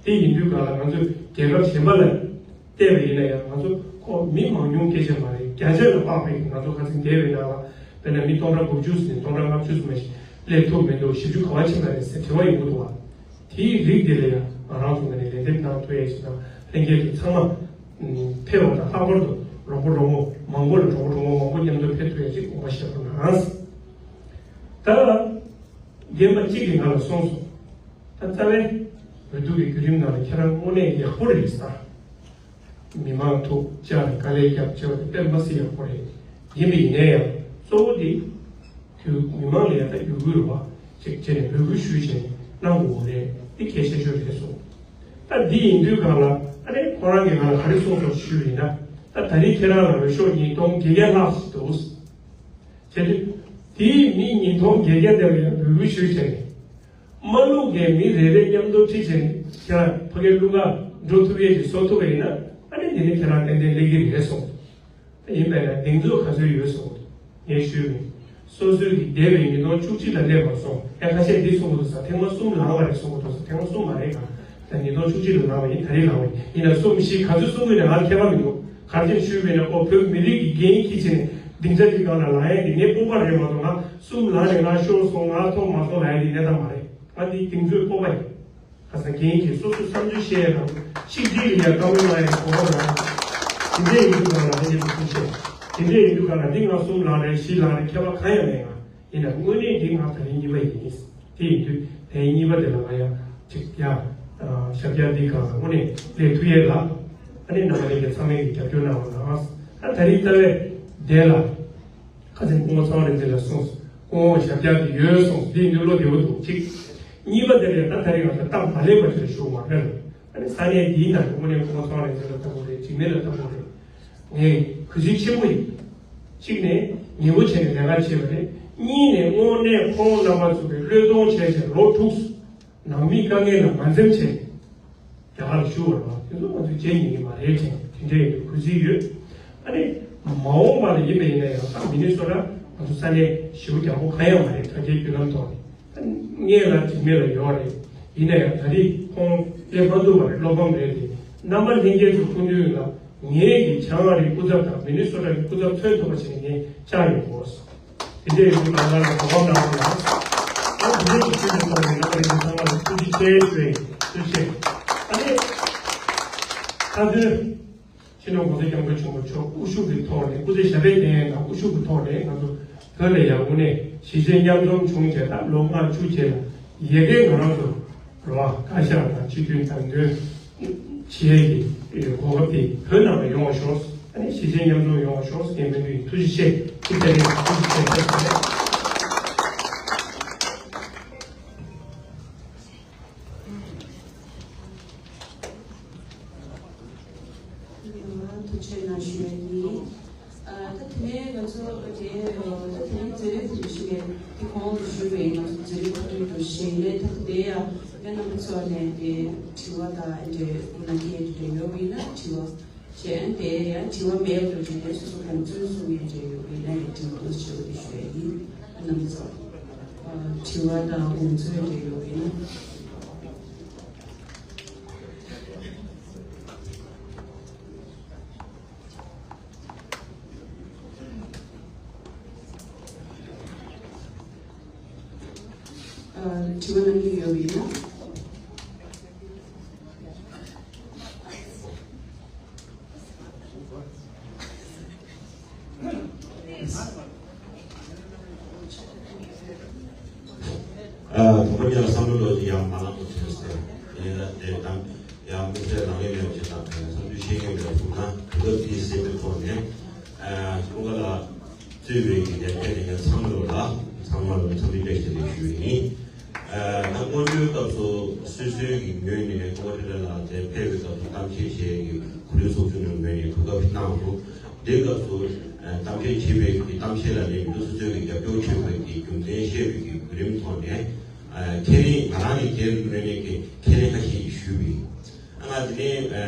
དེ་ཡིན་དུས་གང་ལ་ང་ཚོས་རྒྱལ་ཁབ་གཞན་པ་ལ་བལྟས་པ་ཡིན་ན་ཡང་ང་ཚོ་ཁོ་མི་མང་ཉུང་སྐད་ཆ་མ་རེད། བརྒྱ་ཆ་ལ་དཔག་པའི་ང་ཚོ་ཁ་སང་འདས་པའི་ནང་ལ་དཔེར་ན་མི་སྟོང་ཕྲག་དགུ་བཅུ་ནས་སྟོང་ཕྲག་ལྔ་བཅུ་ཙམ་ཞིག་སླེབས་ཐུབ་མི་འདུག་བཞི་བཅུ་ག་པར་ཕྱིན་པ་རེད་ཟེར་དྲི་བ་ཡོང་གི་འདུག་བ། དེའི་རིགས་དེ་ལ་ཡང་ང་རང་ཚོ་ངོས་ནས་ལན་འདེབས་གནང་ཐུབ་ཡས་ཞིག་དང་ལྷན་རྒྱས་ཚོ་ཚང་མ་ཕེབས་པ་དང་ལྷག་པར་དུ་གྲོགས་པོ་གྲོགས་མོ་མང་པོ་ལ་གྲོགས་པོ་གྲོགས་མོ་མང་པོ་མཉམ་དུ་ཕེབས་ཐུབ་ཡས་ཅིག་དགོངས་པ་བཞེས་རོགས་གནང་། ད་རྒན་པ་གཅིག་གིས་ང་ལ་གསུངས་སོང་། ད་རྩ་བའི་འོས་བསྡུ་གི་བརྒྱུད་རིམ་ནང་ལ་ཁྱེད་རང་དངོས་གནས་ཡག་པོ་རེད་ཟེར། མི་མང་ཐུགས་བཅག་ནས་དཀའ་ལས་བརྒྱབ་བྱས་པ་དེ་དཔེ་མ་སྲིད་ཡག་པོ་རེད། ཡིན་པ་ཡིན་ནའི་ཡང་གཙོ་བོ་དེ་དུས་མི་མང་ལ་ཡང་ད་ཡུ་གུར་བ་ཅིག་བྱས་ནས་འབོད་སྐུལ་ཞུས་བྱས་ནས་གནང་དགོས་རེད། དེ་གལ་ཆེ་ཤོས་རེད་གསུངས། ད་འདི་ཡིན་དུས་གང་ལ་ཨ་ནི་ཁོ་རང་གིས་ང་ལ་ག་རེ་གསུངས་སོང་ཞུས་པ་ཡིན་ན། ད་ད་རེས་ཁྱེད་རང་ལ་འོས་ཤོག་ཉིས་སྟོང་བརྒྱད་བརྒྱ་ལྷག་ཞིག་འདུག་བྱས་དུས་དེའི་མི་ཉིས་སྟོང་བརྒྱད་བརྒྱ་དེ་ལ་ཡང་འབོད་སྐུལ་ཞུས་བྱས་ནས། མ་བླུག་མཁན་མི་རེ་རེ་མཉམ་དུ་ཁྲིད་བྱས་ནས་ཁྱེད་རང་ཕ་གིར་བླུག་ག་འགྲོ་ཐུབ་ཡས་ཀྱི་བཟོ་ཐུབ་པ་ཡིན་ན་ཨ་ནི་འདི་ནི་ཁྱེད་རང་ཏན་ཏན་སླེབས་ཀྱི་རེད་གསུངས། ཡིན་པས་ན་གདེང་ཚོད་ག་ཚོད་ཡོད་གསུངས། ངས་ཞུས་པ་ཡིན། སོ་སོའི་གི་འདས་པའི་ཉིས་སྟོང་བཅུ་གཅིག་ལ་སླེབས་པར་སོང་ཡང་ཁ་ཤས་འདི་གསུངས་འདུག་ས་ཐེངས་མ་གསུམ་ལངས་པ་རེད་གསུངས་འདུག་ས་ཐེངས་མ་གསུམ་མ་རེད་ག་ད་ཉིས་སྟོང་བཅུ་གཅིག་ལ་ལངས་པ་ཡིན། ད་རེས་ལངས་པ་ཡིན། ཡིན་ན་གསུམ་བཞི་ག་ཚོད་གསུང་གི་ན་ང་ཁྱད་པར་མི་འདུག་ག་རེ་བྱས་ཞུས་པས་ན་ཨོ་བོད་མི་རིགས་ཀྱི་འགན་འཁྱེར་བྱས་ནས་སྡིངས་ཆ་འདི་སྒང་ལ་ལངས་ཡས་འདི་ངའི་སྤོབས་པ་རེད་མ་གཏོགས་ང་གསུམ་ལངས་ནས་ང་ཤོར་སོང་ང་ཐོབ་མ་སོང་ལབ་ཡས་འདི་གནས་སྟངས་མ་རེད། ང་འདི་གདེང་ཚོད་སྤོབས་པ་ཡིན། ཁ་སང་རྒན་གྱིས་སོ་སོའི་བསམ་ཚུལ་བཤད་ཡས་དང་ཆིག་སྒྲིལ་ལ་ཡ་བཀའ་མོལ་གནང་ཡས་གོ་སྐབས་རག་དེ་འདྲས་ཡིན་དུས་གང་ལ་ཧ་ཅང་ཐུགས་རྗེ་ཆེ། དེ་འདྲས་ཡིན་དུས་གང་ལ་འདི་ང་གསུམ་ལངས་རེད་བཞི་ལངས་རེད་ཁྱད་པར་གང་ཡང་མེད། ང་ཡིན་ན་དངོས་གནས་འདི་ང་ད་རིང་གཉིས་པ་ཡིན། དེ་ཡིན་དུས་ད་རིང་གཉིས་པ་དེ་ལ་ང་ཡང་ཅིག་ཡ་ཞབས་བཀྱག་འདི་གང་ལ་དངོས་གནས་སླེབས་ཐུབ་ཡས་ལ་ཨ་ནི་རྣམ་པ་ལྷན་རྒྱས་ཚང་མས་ཀྱི་རྒྱབ་སྐྱོར་གནང་བ་ལ་ཨ་ད་རིང་རྩ་བའི་འདས་ལ། ཁ་སང་སྐུ་ངོ་ཚེ་དབང་རིག་འཛིན་ལ་གསུངས། སྐུ་ངོ་ཞབས་བཀྱག་དེ་ཡོད་གསུངས། དེ་ཡིན་དུས་བློ་བདེ་བོ་འདུག་གཅིག་གཉིས་པ་དེ་ལས་ད་ད་རེས་ང་ཚོ་སྟབས་མ་ལེགས་པ་ཅིག་ལ་ཞུགས་མ་ཕེབས། ཨ་ནི་ས་གནས་འདིའི་ནང་དུ་དངོས་གནས་སྐུ་ངོ་ཚེ་དབང་རིག་འཛིན་ལ་ལྟ་བུ་རེད། འཇིགས་མེད་ལ་ལྟ་བུ་རེད། ངས་གུས་བརྩི་ཆེན་པོ་ཡིན། གཅིག་ནས་ཉེ་བོ་བྱས་ནས་ལས་ཀ་བྱས་པ་རེད། གཉིས་ནས་དངོས་གནས་ཁོང་རྣམ་པ་ཚོ་གིས་བློས་གཏོང་བྱས་བྱས་ལོ་དྲུག་ནང་མིའི་དཀའ་ངལ་ལ་མ་འཛེམ་བྱས། རྒྱ་གར་ལ་བཞུགས་པ་རེད་བ། དེ་ཚོ་ང་ཚོས་བརྗེད་ཉན་གྱི་མ་རེད་དྲན། དེ་འདྲའི་གུས་བརྩི་ཡོད། ཨ་ནི་མ་འོངས་པ་ལ་ཡིན་པ་ཡིན་ན་ཡང་ད་མི་ནི་སོ་ཊ་ང་ཚོ་ས་གནས་ཞེ་པོ་རྒྱག་པོ་གང་ཡང་མ་རེད། དྲ་རྒྱའི་བརྒྱུད་ལམ་ཐོག་ནས་ད་སྔོན་ལ་འཇིགས་མེད་ལ་ཡོད་རེད། ཡིན་ན་ཡང་ད་རེས་ཁོང་སླེབས་མ་ཐུབ་པ་རེད། བློ་ཕམ་རེད་དེ། རྣམ་པ་ལྷན་རྒྱས་ཚོ་སྐུ་མདུན་ལ་ངེད་ཀྱི་བྱང་ཨ་རིའི་སྐུ་ཚབ་དང་མི་ནི་སོ་ཊ་གི་སྐུ་ཚབ་མཚོན་ཐུབ་པ་བྱས་ནས་ངས་བཅར་ཡོང་དགོས། དེ་འདྲའི་ཡོང་དུས་ང་རང་ལ་གོ་སྐབས་གནང་བ་ལ། ཨ་དེ་འདྲའི་ཞིག་ཤུལ་ནས་གནང་བའི་རྣམ་པ་ལྷན་རྒྱས་ཚང་མ་ལ་ཐུགས་རྗེ་ཆེ་ཞུ་བའི་ཐུགས་རྗེ་ཆེ། ཨ་ནི། མཐའ་དོན། སྤྱི་ནོར་༸གོང་ས་༸སྐྱབས་མགོན་ཆེན་པོ་མཆོག་དབུ་བཞུགས་ཀྱི་ཐོག་ནས་སྐུ་ཚེ་ཞབས་པད་བརྟན་དང་དབུ་བཞུགས་ཀྱི་ཐོག་ནས་ང་ཚོ་བོད་ལ་ཡང་དངོས་གནས་གཞིས་བྱེས་མཉམ་འཛོམས་བྱུང་རྗེས་ད་ལོ་ལྔ་བཅུ་རྗེས་ལ་ཡ་གིར་ང་རང་ཚོ་རེད་བ། བཀའ་ཤག་དང་སྤྱི་མཐུན་བདམས་ཐོན་བྱེད་ཀྱི་གོ་སྐབས་དེ་བོད་ནང་ལ་ཡོང་བ་ཤོག་ཨ་ནི་གཞིས་བྱེས་མཉམ་འཛོམས་ཡོང་བ་ཤོག་སྙན་སྨོན་ཞུ་ཡིན། ཐུགས་རྗེ་ཆེ། ཐུགས་རྗེ་ཆེ། ཐུགས་རྗེ་ཆེ། ཐུགས་རྗེ་གནང་ཞུ་ཡ་ཡིན། ཨ་ད་དེ་ནས་ང་ཚོ་དེ་ཨ་ད་དེ་རིང་མཛད་རིམ་དེ་ཞུ་གི་དེ་གོང་དུ་ཞུས་པའི་ང་ཚོ་མཛད་རིམ་ཁ་ཐུག་ཏུ་ཞུས་ནས་ད་དེ་ཡང་ཡང་རྣམ་པ་ཚོ་ནས་དེ་དྲི་བ་དང་དེ་འདྲ་ཡོད་ན་དྲི་བ་བྱས། དེ་ཡང་དྲི་བ་མེད་པར་དེ་ནས་སོ་སོ་དགོངས་ཚུལ་གསུང་ཡས་འདྲ་ཡོད་ན་དྲི་བ་ཞུ་གི་ཞུ་ཡ་ཡིན། རྣམ་པ་ཚོ་དྲི་བ་དང་དགོངས་ཚུལ་འདྲ་ཡོད་ན། དྲི་བ་གནང་གི་ཡོད་པ་ཡིན་ན། ཨ་དང་པོ་ཉིད་ལ་བསམ་བློ་ལོ་ཅིག་ཡང་མ་ལངས་པ་དྲན་སོང་། ཡིན་ན་དེ་དང་ཡང་དམིགས་བསལ་ལངས་ཡོད་མེད་ཅེས་དང་བསམ་ཚུལ་བཤད་མཁན་མེད་ཐུག་ན་དེ་སྐབས་དེའི་སེམས་པའི་ཐོག་ནས་ཨ་ཀུན་དགའ་ལགས། གཙོས་པའི་གི་དེ་ཕེབས་ཏེ་ཡང་ཚང་མ་ལ་ཚང་མ་ལ་འཚམས་འདྲི་བཀྲ་ཤིས་བདེ་ལེགས་ཞུ་ཡི་ཡིན། ཨ་ད་སྔོན་འགྲོའི་སྐབས་སུ་སོ་སོའི་གི་ངོས་ནས་སྐུ་ངོ་ཁྲི་ལས་ལགས་དེ་ཕེབས་པའི་སྐབས་སུ་གཏམ་བཤད་བྱས་ཀྱི་གོ་སྒྲིག་ཚོགས་ཆུང་ནས་ངོས་ནས་གོ་སྐབས་ཤིག་གནང་འདུག་དེའི་སྐབས་སུ་ཨ་གཏམ་བཤད་བྱས་པའི་གི་གཏམ་བཤད་ལ་ལན་མི་འདུག་སོ་སོའི་གི་རྒྱབ་སྐྱོར་བྱས་པའི་གི་རྒྱུ་མཚན་བཤད་པའི་གི་བརྒྱུད་རིམ་ཐོག་ནས་ཨ་ཁས་ལེན་ང་རང་གི་སྒེར་ངོས་ནས་གི་ཁས་ལེན་ཁ་ཤས་ཤིག་ཞུས་པ་ཡིན། ཨ་ང་དེ་ནས་ཨ་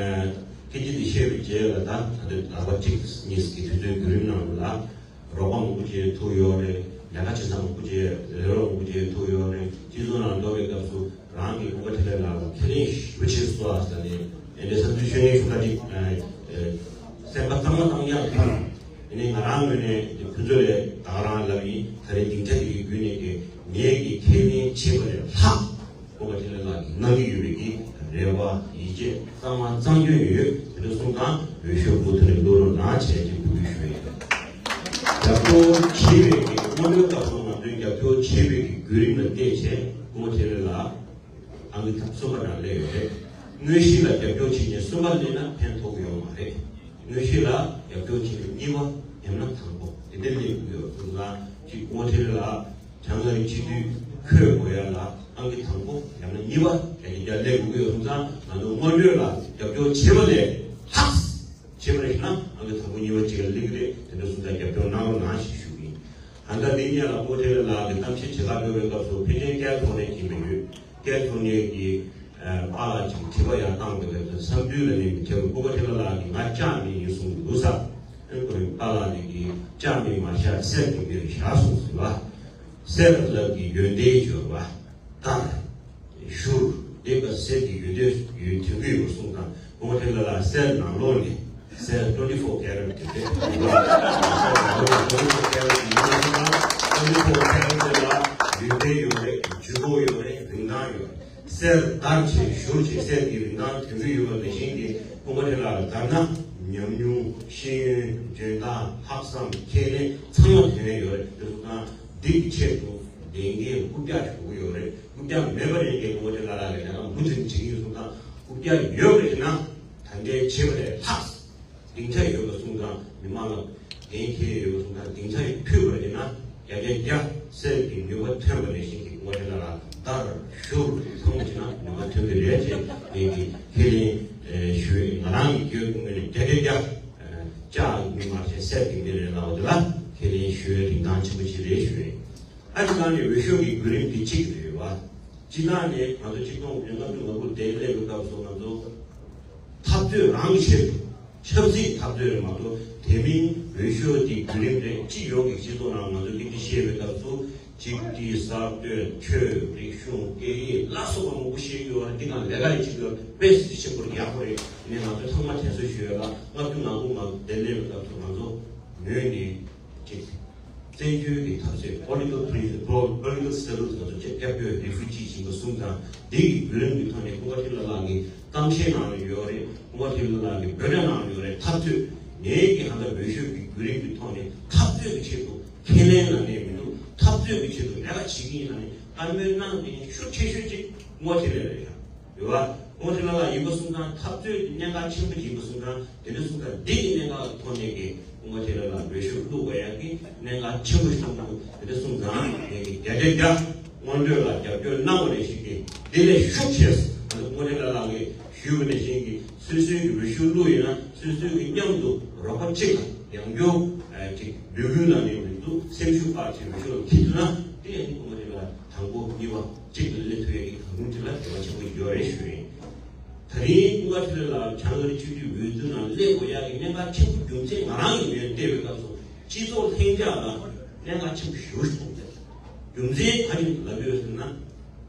སྐད་ཆ་འདི་བཤད་པའི་རྗེས་ལ་ད་ད་ལྟ་ཟླ་བ་གཅིག་གཉིས་ཀྱི་དུས་ཚོད་བརྒྱུད་རིམ་ནང་ལ། རོགས་པ་མང་པོ་ཅིག་ཐུག་ཡོད་རེད། ལས་ཀ་བྱེད་ས་མང་པོ་ཅིག་ལས་རོགས་མང་པོ་ཅིག་ཐུག་ཡོད་རེད། སྤྱི་ཚོགས་ནང་འགྲོ་བའི་སྐབས་སུ་རང་གི་སྐུ་ངོ་ཁྲི་ལས་ལགས་ལ་ཁས་ལེན་ཞུ་བྱེད་སོ་ཟེར་ནས་ཨེ་འདྲ་བསམ་ཚུལ་ཤོད་མཁན་ཞུ་ཁ་ཅིག་སེམས་པ་གཙང་མ་གཙང་རྐྱང་ཐོན། དེ་ནས་ང་རང་ངོས་ནས་ཁོ་ཚོ་ལས་ད་ག་རང་ལབ་ཡིན། ད་རེས་སྡིངས་ཆ་དེ་གི་བརྒྱུད་ནས་ཀྱི་ངས་ཀྱི་ཁས་ལེན་བྱེད་པ་ལས་ལྷག་སྐུ་ངོ་ཁྲི་ལས་ལགས་ཀྱིས་གནང་གི་ཡོད་པའི་གི་རེ་བ་ཡིད་ཆེས་གཙང་མ་གཙང་སྐྱོན་ཡོད་ཡོད་དེ་འདྲ་གསུངས་ཙང་འོས་ཤོག་བུ་དེ་ལས་བླུག་རོགས་གནང་བྱས་ཀྱི་འབུལ་རྒྱུ་ཞུ་ཡིན། རྒྱབ་སྐྱོར་བྱེད་པའི་གི་སྔོན་འགྲོའི་སྐབས་སུ་ང་ཚོས་རྒྱབ་སྐྱོར་བྱེད་པའི་གི་བརྒྱུད་རིམ་ལ་བལྟས་བྱས་སྐུ་ངོ་ཁྲི་ལས་ལགས་ཨང་ཀི་གསུམ་པ་ནང་སླེབས་ཡོད་རེད། དངོས་གཞི་ལ་རྒྱབ་སྐྱོར་བྱེད་མཁན་གསུམ་པ་སླེབས་ན་ཕན་ཐོགས་ཀྱི་ཡོད་མ་རེད། དངོས་གཞི་ལ་རྒྱབ་སྐྱོར་བྱེད་མཁན་གཉིས་པ་ཡང་ན་དང་པོ་དེ་འདྲ་སླེབས་དགོས་ཡོད་སོང་ཙང་གཅིག་སྐུ་ངོ་ཁྲི་ལས་ལགས་བྱང་ཨ་རི་སྤྱི་འཐུས་འཁོད་དགོས་ཡ་ལ་ཨང་ཀི་དང་པོ་ཡང་ན་གཉིས་པ་ཡང་ན་རྒྱ་སླེབས་དགོས་ཡོད་སོང་ཙང་ང་ཚོ་སྔོན་འགྲོ་ལ་རྒྱབ་སྐྱོར་བྱེད་པ་ལས་ལྷག་བྱེད་པ་རེད་ན་ཨང་ཀི་དང་པོ་གཉིས་པ་གཅིག་ལ་སླེབས་ཀྱི་རེད། དེ་འདྲ་སོང་ཙང་རྒྱབ་སྐྱོར་གནང་རོགས་གནང་ཞེས་ཞུ་གི་ཡིན། ད་ལྟ་འདི་གཉིས་ལ་སྐུ་ངོ་ཁྲི་ལས་ལགས་ཀྱི་གཏམ་བཤད་བྱེད་གར་འགྲོ་བའི་སྐབས་སུ་ཕལ་ཆེར་བསྐྱར་ཐོག་ནས་ཀྱི་མི་ཡོད། བསྐྱར་ཐོག་ནས་ཀྱི་པཱ་ལགས་ཀྱི་དྲི་བ་ཡང་བཏང་འདུག་པས་བསམ་ཚུལ་ལ་ནི་མི་ཁྱབ་པའི་སྐུ་ངོ་ཁྲི་ལས་ལགས་ཀྱིས་ང་ལྕགས་མེ་ཡིན་གསུངས་འདུག་ས། ཨེ་ཁོ་རང་པཱ་ལགས་ནས་ཀྱི་ལྕགས་མེ་མ་བཞག་གསེར་གྱི་མེར་བཞག་གསུངས་ཟེར་བ། གསེར་ལབ་ཀྱི་ཡོན་ཏན་སྦྱོར་བ། དར། བཞུར། དེ་ག་གསེར་གྱི་ཡོན་ཏན་ཡོད་དོན་གྱི་ཡོད་གསུངས་དང་སྐུ་ངོ་ཁྲི་ལས་ལགས་གསེར་ནང་ལོགས་ནས་གསེར་twenty four carat་དེ་རེད། གསེར་ནང་ལོགས་ནས་twenty four carat་ཡིན་པ་གསུངས་དང་twenty four carat་དེ་ལ་ཡོན་ཏན་ཡོད་རེད། ལྗིད་ཁོག་ཡོད་རེད། རིན་ཐང་ཡོད་རེད། གསེར་དར་ཆེ་བཞུར་ཆེ་གསེར་གྱི་རིན་ཐང་དོན་གྱི་ཡོད་པ་ནང་བཞིན་གྱི་སྐུ་ངོ་ཁྲི་ལས་ལགས་དར་ན་ཉམས་མྱོང་ཤེས་ཡོན་འཇོན་ཐང་ལྷག་བསམ་ཁས་ལེན་ཚང་མ་དོན་ཡོད་རེད། དེ་ཚོ་དང་འདི་གི་ཆེད་དུ་བདེན་འགེལ་རྐུབ་བཀྱག་ཞུ་གི་ཡོད་རེད། རྐུབ་བཀྱག་མེད་པ་རེད་ཀྱི་སྐུ་ངོ་ཁྲི་ལས་ལགས་ལ་ཡང་མུ་མཐུད་བྱེད་ཀྱི་ཡོད་སོང་ཙང་རྐུབ་བཀྱག་ཡོད་པ་རེད་ན་ད་ལྟའི་བྱེད་པ་ལས་ལྷག་སྡིངས་ཆ་ཡོད་པ་སོང་ཙང་མི་མང་ལ་འགན་འཁྱེར་ཡོད་པ་སོང་ཙང་སྡིངས་ཆ་ཡི་ཕུལ་བ་རེད་ན་བརྒྱ་ཆ་བརྒྱ་གསེར་གྱི་ནུས་པ་ཐོན་པ་ནང་བཞིན་གྱི་སྐུ་ངོ་ཁྲི་ལས་ལགས་དར་བཞུར་ཚང་མ་བྱེད་ན་ནུས་པ་ཐོན་གྱི་རེད་ཅེས་ངས་ཀྱི་ཁས་ལེན་ཞུ་ཡི། ང་རང་གི་སྒེར་གྱི་ངོས་ནས་བརྒྱ་ཆ་བརྒྱ་ལྕགས་མེ་མ་བྱས་གསེར་གྱི་མེ་རེད་ལབ་པ་དེ་ལ་ཁས་ལེན་ཞུ་ཡི་རིན་ཐང་ཆེན་པོ་ཞིག་རེད་ཞུ་ཡི། ཨ་ཅི་གང་ནས་འོས་ཤོག་གི་བརྒྱུད་རིམ་འདི་གཅིག་རེད་བ། སྤྱི་བཏང་ནས་ང་ཚོ་ཆིག་སྟོང་དགུ་བརྒྱ་ལྔ་བཅུ་ང་དགུ་དེ་སླེབས་པའི་སྐབས་སུ་ང་ཚོ་འཐབ་རྩོད་རང་གི་ཆེད་དུ་ཆབ་སྲིད་འཐབ་རྩོད་རེད་མ་གཏོགས་དེ་མིན་འོས་ཤོག་འདི་བརྒྱུད་རིམ་རེད། སྤྱི་ཡོངས་ཀྱི་སྤྱི་ཚོགས་ནང་ང་ཚོ་འདི་འདི་བཤད་པའི་སྐབས་སུ་གཅིག་སྒྲིལ་གསར་གཏོད་ཆོས་རིག་གཞུང་སྐད་ཡིག་ལ་སོགས་པ་མང་པོ་བཤད་ཀྱི་ཡོད་རེད། འདི་གང་ལས་ཀ་རེད་བྱེད་ཀྱི་ཡོད་རེད། དཔེ་ཆེན་པོ་རེད། ཡག་པོ་རེད། ནས་ང་ཚོ་ཚང་མ་དྲན་གསོ་ཞུ་ཡོད་ལ་ལྔ་བཅུ་ང་དགུ་ང་དེ་སླེབས་པའི་སྐབས་སུ་ང་ཚོ་ངོས་ནས་གཅིག་བཙན་བྱོལ་གྱི་འཐབ་རྩོད་political prisoners། political status ང་ཚོ་བཅས་བསྐྱར་བཅོས་refugee་ཡིན་པ་གསུངས་ཙང་འདི་གི་བརྒྱུད་རིམ་གྱི་ཐོག་ནས་སྐུ་ངོ་ཁྲི་ལས་ལགས་ཀྱི་གཏམ་བཤད་ནང་ལ་ཡོད་རེད། སྐུ་ངོ་ཁྲི་ལས་ལགས་ཀྱི་འབོད་སྒྲ་ནང་ལ་ཡོད་རེད། འཐབ་རྩོད་ངེད་ཀྱི་ཧ་ད་འོས་ཤོག་གི་བརྒྱུད་རིམ་གྱི་ཐོག་ནས་འཐབ་རྩོད་ཀྱི་ཆེད་དུ་ཁས་ལེན་ལ་ནས་མི་འདུག་འཐབ་རྩོད་ཀྱི་ཆེད་དུ་ལས་ཀ་བྱེད་ཀྱི་ཡིན་ལ་ནས་བཀའ་མོལ་གནང་དེ་ཤུགས་ཆེ་ཤོས་ཅིག་སྐུ་ངོ་ཁྲི་ལས་རེད་ཡ། ཡོད་པ། སྐུ་ངོ་ཁྲི་ལས་ལགས་ཡིན་པ་གསུངས་ཙང་འཐབ་རྩོད་ཀྱི་གནད་འགག་ཆེན་པོ་ཡིན་པ་གསུངས་ཙང་དེ་འདྲ་གསུངས་ཙང་འདི་གི་གནད་འགག་ཐོག་ནས་ཀྱི་སྐུ་ངོ་ཁྲི་ལས་ལགས་འོས་ཤོག་བླུག་དགོས་ཡག་གི་གནད་འགག་ཆེན་པོ་ཞིག་མཐོང་འདུག་དེ་འདྲ་གསུངས་ཙང་ངས་ཀྱི་བརྒྱ་ཆ་བརྒྱ་སྔོན་འགྲོ་ལ་རྒྱབ་སྐྱོར་གནང་བ་ནང་བཞིན་གྱི་འདི་ལས་ཤུགས་ཆེ་ང་ཚོ་སྐུ་ངོ་ཁྲི་ལས་ལགས་ཀྱིས་ཞུས་པ་ནང་བཞིན་གྱི་སོ་སོའི་གི་འོས་ཤོག་བླུག་ཡིན་ན་སོ་སོའི་གི་མཉམ་དུ་རོགས་པ་གཅིག་དང་ཡང་སྐྱར་ཅིག་འབོད་སྐུལ་གནང་ནས་མི་འདུག་སེམས་ཤུགས་སྤར་ཅིག་འོས་ཤོག་ལ་འཁྱེར་ཐུབ་ན་དེ་ཡང་སྐུ་ངོ་ཁྲི་ལས་ལགས་དང་པོ་གཉིས་པ་གཅིག་ཏུ་སླེབས་ཐུབ་ཡག་གི་གང་རུང་ཅིག་ལ་འབྲེལ་བ་ཆེན་པོ་ཡོད་རེད་ཞུ་ཡིན། ད་རིང་སྐུ་ངོ་ཁྲི་ལས་ལགས་བྱང་ཨ་རི་སྤྱི་འཐུས་འོས་བསྡུ་ནང་སླེབས་དགོས་ཡག་གི་གནད་འགག་ཆེན་པོ་རྒྱུ་མཚན་ང་རང་གི་ངོས་ནས་བལྟས་པའི་སྐབས་སུ་སྤྱི་ཚོགས་ལྷིང་འཇགས་ལ་གནད་འགག་ཆེན་པོ་ཞེ་པོ་ཞིག་མཐོང་ཚེ། རྒྱུ་མཚན་ག་རེ་ལབ་ཡོད་ཟེར་ན།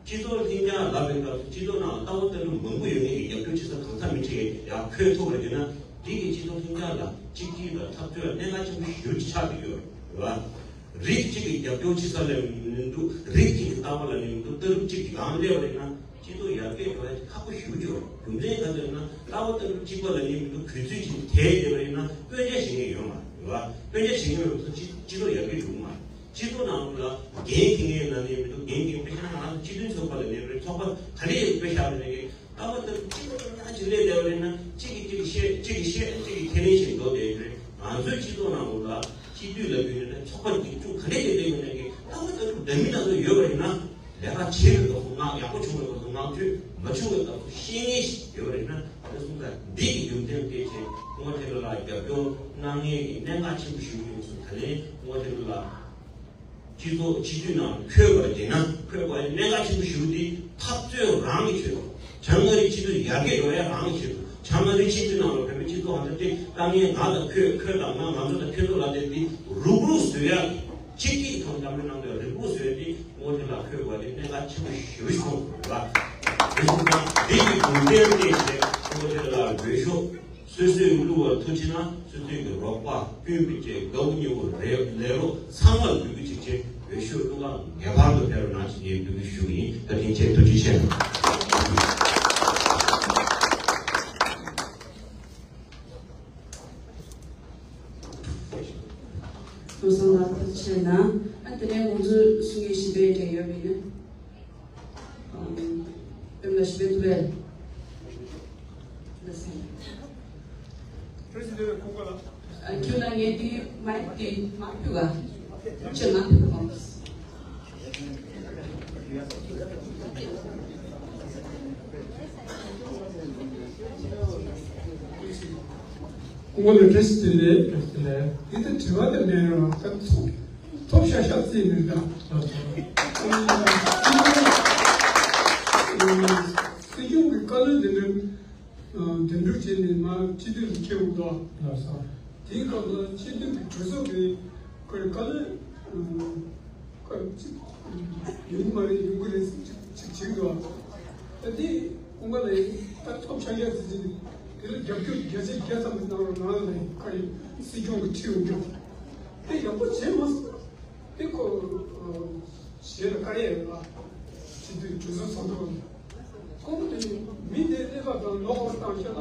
སྤྱི་ཚོགས་ལྷིང་འཇགས་ལབ་པའི་སྐབས་སུ་སྤྱི་ཚོགས་ནང་ལྟ་བ་ལྟ་གྲུབ་མང་པོ་ཡོད་མཁན་གྱི་རྒྱབ་སྐྱོར་བྱེད་ས་གང་ས་མི་འཁྲིད་ཡག་འཁོད་ཐུབ་པ་རེད་ན་འདི་གི་སྤྱི་ཚོགས་ལྷིང་འཇགས་ལ་གཅིག་སྒྲིལ་དང་འཐབ་རྩོད་ལ་གནད་འགག་ཆེན་པོ་ཞེ་པོ་ཅིག་ཆགས་ཀྱི་ཡོད་རེད་བ། རིགས་གཅིག་གི་རྒྱབ་སྐྱོར་བྱེད་ས་ལ་མི་འདུག་རིགས་གཅིག་གི་ལྟ་བ་ལ་ནི་མི་འདུག་ལྟ་གྲུབ་གཅིག་གི་སྒང་སླེབས་པ་རེད་ན་སྤྱི་ཚོགས་ཡར་རྒྱས་འགྲོ་ཡ་ཁག་པོ་ཞེ་པོ་ཅིག་ཡོད་རེད། རྒྱུ་མཚན་ག་ཚོད་ན་ལྟ་བ་ལྟ་གྲུབ་གཅིག་པ་ལ་ནི་མི་འདུག་གུས་བརྩི་ཅིག་དེ་བསྡད་པ་ཡིན་ན་སྐྱོན་ཆ་བྱེད་མཁན་ཡོད་མ་རེད་བ། སྐྱོན་ཆ་བྱེད་མཁན་ཡོད་ཚོ་སྤྱི་སྤྱི་ཚོགས་ཡར་རྒྱས་འགྲོ་གི་མ་རེད། སྤྱི་ཚོགས་ནང་ལ་འགན་འཁྱེར་མཁན་ལ་ནི་མི་འདུག་འགན་འཁྱེར་དཔེ་ཆ་ནང་ལ་སྤྱི་མཐུན་ཚོགས་པ་ལ་ནི་མི་ཚོགས་པ་ག་རེ་ཡོད་དཔེ་བཞག་ནས་ཀྱི་ལྟ་བ་ལྟ་གཅིག་པ་ལ་ཉག་གཅིག་སླེབས་བསྡད་པ་རེད་ན་གཅིག་གིས་གཅིག་གིས་བཤད་གཅིག་གིས་བཤད་གཅིག་གིས་ཁས་ལེན་བྱེད་འགྲོ་བསྡད་ཡོད་རེད། ང་ཚོའི་སྤྱི་ཚོགས་ནང་ལ་ སྤྱི་འཐུས་ལབ་ཡོད་ན་ཚོགས་པ་འཛུགས་སྐྲུན་ག་འདྲས་བྱས་བསྡད་ཡོད་ནའི་ལྟ་བ་ལྟ་གྲུབ་འདྲ་མིན་སྣ་ཚོགས་ཡོད་པ་ཡིན་ན། ལས་ཀ་བྱེད་པའི་སྐབས་སུ་ངག་ཡག་པོ་བྱུང་བའི་སྐབས་སུ་བསྔགས་བརྗོད། མ་བྱུང་བའི་སྐབས་སུ་བཤད་མཁན་ཞིག་ཡོད་པ་ཡིན་ན། ད་ལྟ་གསུངས་པ་འདི་གི་རྒྱུ་མཚན་བལྟས་བྱས་སྐུ་ངོ་ཐེ་རི་ལགས་རྒྱབ་སྐྱོར་གནང་མཁན་གྱི་གནད་འགག་ཆེན་པོ་ཞིག་ཡིན་ཚུལ། ད་ལན་སྐུ་ངོ་ཐེ་རི་ལགས་སྤྱི་ཚོགས་སྤྱི་འཐུས་ནང་འཁོད་པར་བྱས་ན། འཁོད་པ་ནི་གནད་འགག་ཆེན་པོ་ཞིག་འདི་འཐབ་རྩོད་རང་གི་ཆེད་དུ། བྱང་ཨ་རིའི་སྤྱི་ཚོགས་ཡར་རྒྱས་འགྲོ་ཡ་རང་གི་ཆེད་དུ། བྱང་ཨ་རིའི་སྤྱི་ཚོགས་ནང་ལ་བོད་པའི་སྤྱི་ཚོགས་ཧ་ད་དེ་དཀའ་ངལ་ང་དང་ཁྱོད། ཁྱོད་དང་ང། ང་ཚོ་དང་ཁྱོད་ཚོ་ལ་དེ་དེ་རུག་རུག་བཟོ་ཡ། གཅིག་གིས་ཐོག་འཛམ་གླིང་ནང་དུ་རུག་རུག་བཟོ་ཡ་དེ་སྐུ་ངོ་ཐེ་ལ་འཁོད་པ་དེ་གནད་འགག་ཆེན་པོ་ཞེ་པོ་ཞིག་མཐོང་སོང་རེད་པ། དེ་སོང་ཙང་དེ་ཡི་རྒྱུ་མཚན་དེ་བྱས་སྐུ་ངོ་ཐེ་ལ་འོས་ཤོག་སོ་སོས་བླུགས་པར་ཐུགས་ཆེ་ན། སོ་སོའི་གི་རོགས་པ་སྤུན་པའི་བཅས་དགའ་བོ་ཉེ་བོ་རེ་ལས་རོགས་ཚང་མར་འབུལ་རྒྱུ་ཅིག་བྱས། འོས་ཤོག་བླུགས་ག་ངེས་པར་དུ་ཕེབས་རོགས་གནང་ཞེས་ངས་འབོད་སྐུལ་ཞུ་གི་ཡིན། བཀའ་དྲིན་ཆེ། ཐུགས་རྗེ་ཆེ། བློ་བཟང་ལགས་ཐུགས་རྗེ་ཆེ་གནང་། ཨ་དེ་ནས་ང་ཚོ་གསུང་མཁན་གཞན་པ་འདྲ་ཡོད་པ་ཡིན་ན། ཨམ། པད་མ་ལགས་གཞན་པ་འདུག་པས། ལགས་སེ། ཨ་ཁྱོད་ལ་ངས་དེ་མའིག་དེ་མར་ཕུལ་ག་ཁྱོད་མར་ཕུལ་ག་སྐུ་ངོ་ལགས་བཀྲ་ཤིས་བདེ་ལེགས། བཀྲ་ཤིས་བདེ་ལེགས། འདི་ལྟར་དྲི་བ་དང་ལན་རང་ད་ཐོབ་ཐོབ་ཤག་ཤག་རྩིས་མི་འདྲ། སྲིད་སྐྱོང་གི་བཀའ་བློན་དེ་འདྲ་འདེམས་སྒྲུག་བྱས་ནས་མར་སྤྱི་འཐུས་ལ་འཁྱེར་འོང་འདུག་དེའི་སྐབས་ལ་སྤྱི་འཐུས་ཀྱི་གྲོས་ཚོགས་ཀྱི་ཁོའི་བཀའ་བློན་ཁོ་ཡོང་གི་མ་རེད། ཡོང་གི་རེད་ཟེར་ཅིག་ཅིག་བྱེད་འདུག་ད་དེ་ཁོང་པ་ལ་ད་ཐོབ་ཤག་ཤག་ཟེར་གྱི་འདུག་དེ་ལ་རྒྱབ་སྐྱོར་བརྒྱ་ཆ་བརྒྱ་ཙམ་གནང་རོགས་གནང་ལ་ཁ་ཡི་སྲིད་སྐྱོང་གི་ཁྲི་ཡོང་རྒྱུ་དེ་ཡག་པོ་བྱས་མ་སོང་། དེ་ཁོ་ཞེ་ལ་དཀའ་ཡས་ལ་སྤྱི་འཐུས་གྲོས་ཚོགས་ཚོགས་འདུ་ཁོང་དེ་མི་དེ་གནས་བབ་དང་ལོག་པར་བཏང་ཤེ་ལ་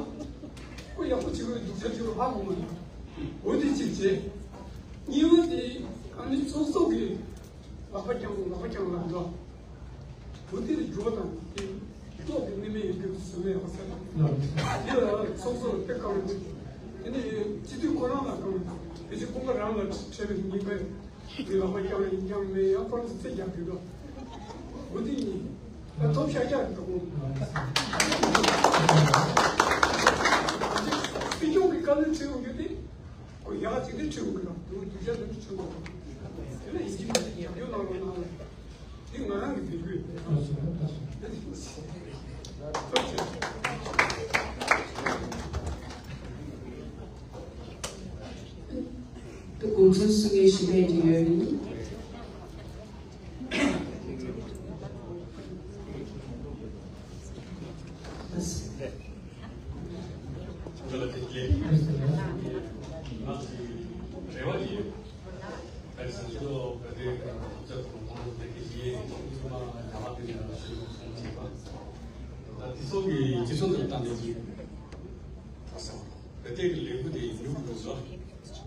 ཁོ་ཡག་པོ་བྱེད་དགོས་སྡུག་ཅག་ཅིག་ཧ་གོ་མ་ཡོང་། འོ་དེ་གཅིག་བྱས། གཉིས་པ་དེ་ཨ་ནི་ཚོགས་གཙོ་གི་ལག་པ་བརྐྱངས་ལག་པ་བརྐྱངས་ལ་འགྲོ། འོ་དེ་ལ་འགྱུར་བ་དང་དེ་ལྟོགས་ཀྱི་གནས་མེད་ཡོད་དུས་སུ་མེད་པ་ཟེར། དེ་ལ་ཚོགས་གཙོ་ལ་དཔེ་བཀའ་མོལ་དེ་ནི་སྤྱི་འཐུས་ཁོ་རང་ལ་བཀའ་མོལ་དེ་ཕྱི་ཁོང་པ་རང་ལ་འཕྲད་པའི་ཉིན་པས། དེ་ལག་པ་བརྐྱངས་ཡིན་ཀྱང་མེད་ཡང་ཁོ་རང་ཚོ་རྩེ་རྒྱག་གི་འདུག་འོ་དེ་ཡིན། ད་ཐོབ་ཤག་ཤག་འདུག་སྲིད་སྐྱོང་གི་བཀའ་བློན་ཁྲི་ཡོང་རྒྱུ་དེ་ཁོ་ཡག་ཅིག་དེ་ཁྲི་ཡོང་གི་རེད། འདུག་རྒྱུ་ཆ་དེ་ཁྲི་ཡོང་གི་རེད། དེ་ལ་ཡིན་གྱི་མེད་ཡག་ཡོད་ལག་ལོ་གནང་ལ་དེ་ང་རང་གི་འབོད་སྐུལ་ཡིན། ཐོབ་ཤག་དེ་དགོངས་ཚུལ་གསུང་མཁན་ཞིག་རེད་ཀྱི་ཡོད་རེད། དེ་ཚོ་གི་སྤྱི་ཚོགས་དང་བཏང་ནས་ཀྱི་བོད་སྐད་ཀྱི་ལས་འགུལ་དེ་ཡིན་ལུགས་ལུགས་ལ།